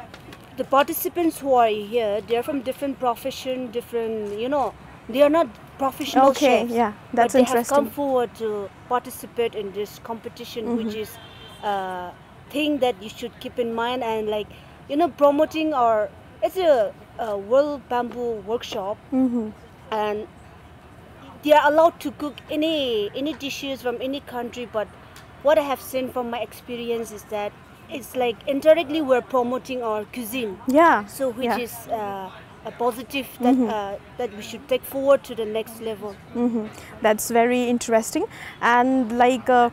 the participants who are here, they're from different profession, different, you know, they are not professional Okay, chefs. Yeah, that's But they interesting. Have come forward to participate in this competition, mm-hmm. Which is a thing that you should keep in mind and, like, you know, promoting our, it's a, a World Bamboo Workshop. Mm-hmm. And they are allowed to cook any any dishes from any country, but what I have seen from my experience is that it's like indirectly we're promoting our cuisine. Yeah. So which Yeah. Is uh, a positive that mm-hmm. Uh, that we should take forward to the next level. Mm-hmm. That's very interesting. And like, uh,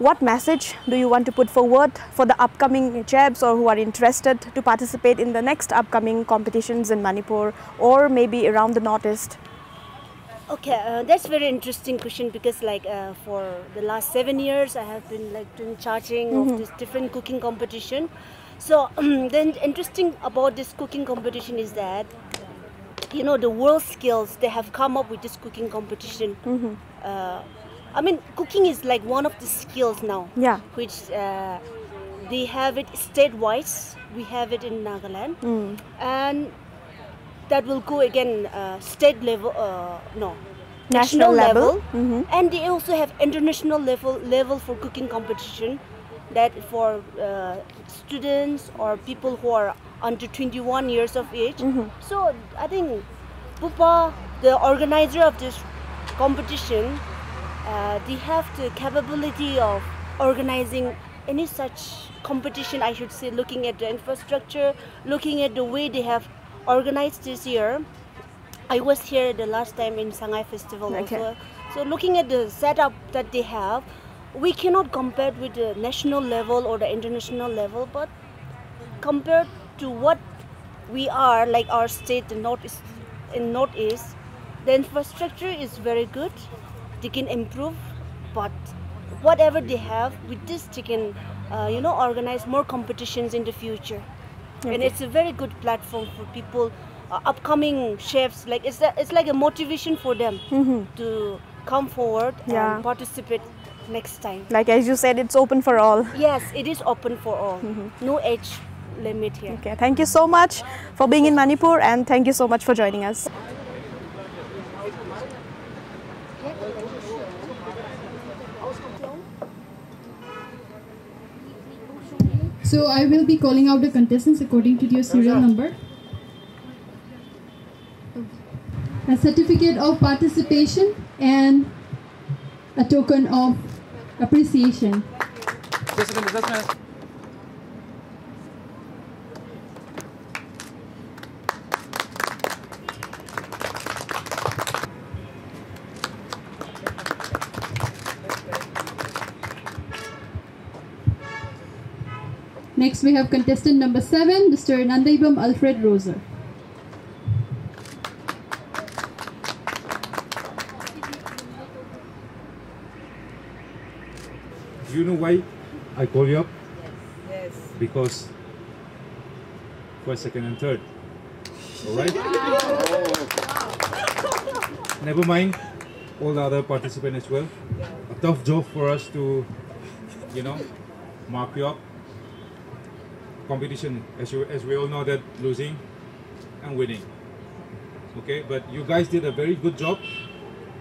what message do you want to put forward for the upcoming chefs or who are interested to participate in the next upcoming competitions in Manipur or maybe around the Northeast? Okay, uh, that's very interesting question because, like, uh, for the last seven years, I have been, like, doing charging mm-hmm. Of this different cooking competition. So um, the interesting about this cooking competition is that, you know, the world skills they have come up with this cooking competition. Mm-hmm. Uh, I mean, cooking is like one of the skills now. Yeah. Which uh, they have it state-wise. We have it in Nagaland, mm. And that will go again uh, state level, uh, no, national, national level, level. Mm-hmm. And they also have international level level for cooking competition, that for uh, students or people who are under twenty-one years of age. Mm-hmm. So I think Pupa, the organizer of this competition, uh, they have the capability of organizing any such competition, I should say, looking at the infrastructure, looking at the way they have organized this year. I was here the last time in Sangai Festival okay. Also. So looking at the setup that they have, we cannot compare with the national level or the international level, but compared to what we are, like our state, the Northeast, in Northeast, the infrastructure is very good. They can improve, but whatever they have, with this they can, uh, you know, organize more competitions in the future. Okay. And it's a very good platform for people upcoming chefs, like, it's a, it's like a motivation for them to come forward Yeah. and participate next time. Like as you said, it's open for all. Yes, it is open for all. No age limit here. Okay, thank you so much for being in Manipur and thank you so much for joining us. So I will be calling out the contestants according to their serial number. A certificate of participation and a token of appreciation. Next, we have contestant number seven, Mister Nandaibam Alfred Roser. Do you know why I call you up? Yes. Because first, second, and third. All right? Never mind all the other participants as well. A tough job for us to, you know, mark you up. Competition, as you as we all know, that losing and winning. Okay, but you guys did a very good job,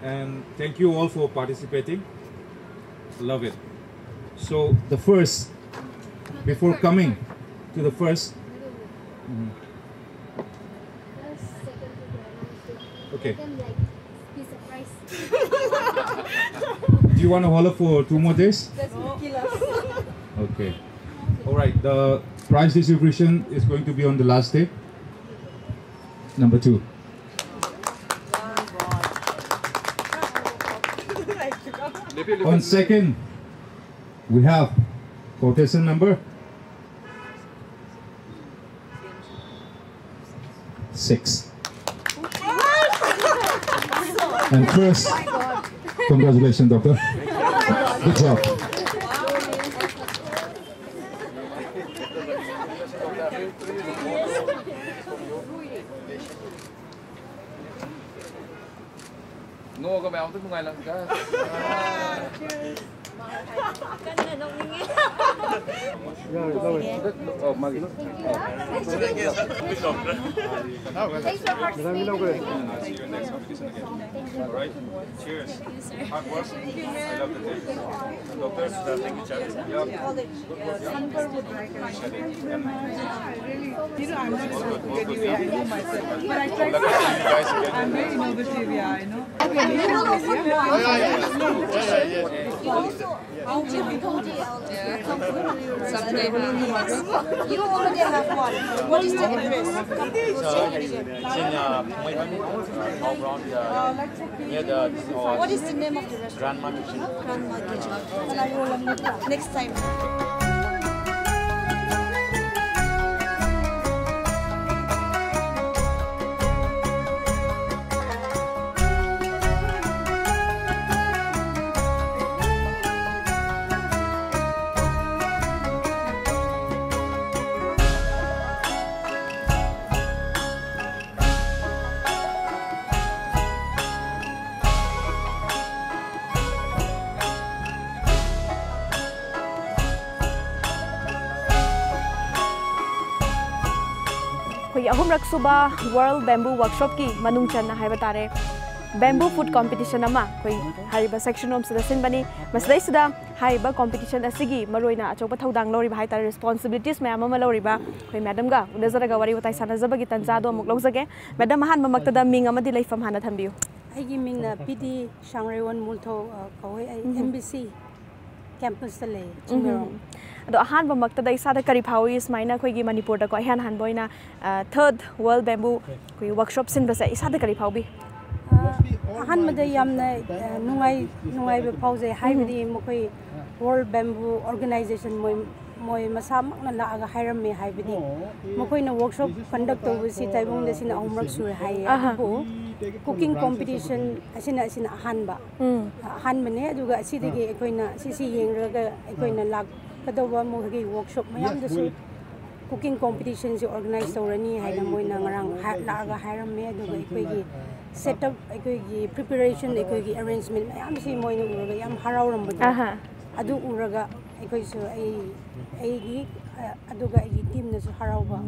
and thank you all for participating. Love it. So the first, before coming to the first, mhm. Okay. Do you want to hold up for two more days? Okay. All right. The prize distribution is going to be on the last day. Number two. On second, we have quotation number six. And first, congratulations, doctor. Good job. ꯅꯣꯛꯑꯒ ꯃꯌꯥꯝ ꯑꯝꯇ ꯅꯨꯡꯉꯥꯏꯅ ꯑꯝꯇ꯫ ꯀꯟꯅ ꯅꯣꯛꯅꯤꯡꯉꯦ꯫ ꯑꯣ, ꯃꯥꯒꯤ꯫ Thanks for hosting me. See you next competition again. All right? Cheers. Hard work. I love the taste. Doctor, thank you, Charlie. Yeah. You know, I'm not so good at you. I know myself. But I try to. I'm very innovative, yeah, I know. You already have one. What is the rest? It's in uh, Phuengaibam, uh, Mawbron, uh, near the uh, What is the name of the restaurant? Grandma Kitchen. Grandma Kitchen. Next time. ꯑꯩꯈꯣꯏꯒꯤ ꯑꯍꯨꯝꯔꯛ ꯁꯨꯕ World Bamboo Workshopꯀꯤ ꯃꯅꯨꯡ ꯆꯟꯅ ꯍꯥꯏꯕ ꯇꯥꯔꯦ, Bamboo Food Competition ꯑꯃ ꯑꯩꯈꯣꯏ ꯍꯥꯏꯔꯤꯕ section ꯔꯣꯝꯁꯤꯗ ꯁꯤꯟꯕꯅꯤ꯫ ꯃꯁꯤꯗꯩꯁꯤꯗ ꯍꯥꯏꯔꯤꯕ competition ꯑꯁꯤꯒꯤ ꯃꯔꯨꯑꯣꯏꯅ ꯑꯆꯧꯕ ꯊꯧꯗꯥꯡ ꯂꯧꯔꯤꯕ ꯍꯥꯏ ꯇꯥꯔꯦ, responsibilities ꯃꯌꯥꯝ ꯑꯃ ꯂꯧꯔꯤꯕ ꯑꯩꯈꯣꯏ madamꯒ ꯎꯅꯖꯔꯒ ꯋꯥꯔꯤ ꯋꯥꯇꯥꯏ ꯁꯥꯟꯅꯖꯕꯒꯤ ꯇꯟꯖꯥꯗꯣ ꯑꯃꯨꯛ ꯂꯧꯖꯒꯦ꯫ Madam, ꯑꯍꯥꯟꯕꯃꯛꯇꯗ ꯃꯤꯡ ꯑꯃꯗꯤ ꯂꯩꯐꯝ ꯍꯥꯟꯅ ꯊꯝꯕꯤꯌꯨ꯫ ꯑꯩꯒꯤ ꯃꯤꯡꯅ ꯄꯤ ꯗꯤ ꯁꯥꯡꯔꯩꯋꯣꯟ ꯃꯨꯜꯊꯧ, ꯑ, ꯀꯧꯋꯦ꯫ ꯑꯩ ꯑꯦꯝ ꯕꯤ ꯁꯤ ꯀꯦꯝꯄꯁꯇ ꯂꯩ, ꯆꯤꯡꯃꯩꯔꯣꯡ꯫ ꯑꯗꯣ ꯑꯍꯥꯟꯕꯃꯛꯇꯗ ꯏꯁꯥꯗ ꯀꯔꯤ ꯐꯥꯎꯏ, ꯁꯨꯃꯥꯏꯅ ꯑꯩꯈꯣꯏꯒꯤ ꯃꯅꯤꯄꯨꯔꯗꯀꯣ ꯏꯍꯥꯟ ꯍꯥꯟꯕ ꯑꯣꯏꯅ, ꯑ, third World Bamboo ꯑꯩꯈꯣꯏꯒꯤ workshop ꯁꯤꯟꯕꯁꯦ ꯏꯁꯥꯗ ꯀꯔꯤ ꯐꯥꯎꯕꯤ? ꯑ, ꯑꯍꯥꯟꯕꯗ ꯌꯥꯝꯅ, ꯑ, ꯅꯨꯡꯉꯥꯏ ꯅꯨꯡꯉꯥꯏꯕ ꯐꯥꯎꯖꯩ, ꯍꯥꯏꯕꯗꯤ ꯃꯈꯣꯏ World Bamboo Organization ꯃꯣꯏ ꯃꯣꯏ ꯃꯁꯥꯃꯛꯅ ꯂꯥꯛꯑꯒ ꯍꯥꯏꯔꯝꯃꯦ, ꯍꯥꯏꯕꯗꯤ ꯃꯈꯣꯏꯅ workshop conduct ꯇꯧꯕꯁꯤ ꯇꯥꯏꯕꯪꯗ ꯁꯤꯅ ꯑꯍꯨꯝꯔꯛ ꯁꯨꯔꯦ ꯍꯥꯏꯌꯦ꯫ ꯑꯗꯨꯕꯨ cooking competition ꯑꯁꯤꯅ ꯑꯁꯤꯅ ꯑꯍꯥꯟꯕ ꯑꯍꯥꯟꯕꯅꯦ꯫ ꯑꯗꯨꯒ ꯑꯁꯤꯗꯒꯤ ꯑꯩꯈꯣꯏꯅ ꯁꯤꯁꯤ ꯌꯦꯡꯂꯒ ꯑꯩꯈꯣꯏꯅ ꯂꯥꯛꯀꯗꯧꯕ ꯃꯈꯣꯏꯒꯤ workshop ꯃꯌꯥꯝꯗꯁꯨ cooking competitionꯁꯤ organize ꯇꯧꯔꯅꯤ ꯍꯥꯏꯅ ꯃꯣꯏꯅ ꯉꯔꯥꯡ ꯍꯥꯏ- ꯂꯥꯛꯑꯒ ꯍꯥꯏꯔꯝꯃꯦ꯫ ꯑꯗꯨꯒ ꯑꯩꯈꯣꯏꯒꯤ ꯁꯦꯠ ꯑꯞ, ꯑꯩꯈꯣꯏꯒꯤ ꯄ꯭ꯔꯤꯄꯦꯔꯦꯁꯟ, ꯑꯩꯈꯣꯏꯒꯤ ꯑꯦꯔꯦꯟꯖꯃꯦꯟ ꯃꯌꯥꯝꯁꯤ ꯃꯣꯏꯅ ꯎꯔꯒ ꯌꯥꯝ ꯍꯔꯥꯎꯔꯝꯕꯗꯣ, ꯑꯍꯥ ꯑꯗꯨ ꯎꯔꯒ ꯑꯩꯈꯣꯏꯁꯨ, ꯑꯩ ꯑꯩꯒꯤ ꯑ, ꯑꯗꯨꯒ ꯑꯩꯒꯤ ꯇꯤꯝꯅꯁꯨ ꯍꯔꯥꯎꯕ꯫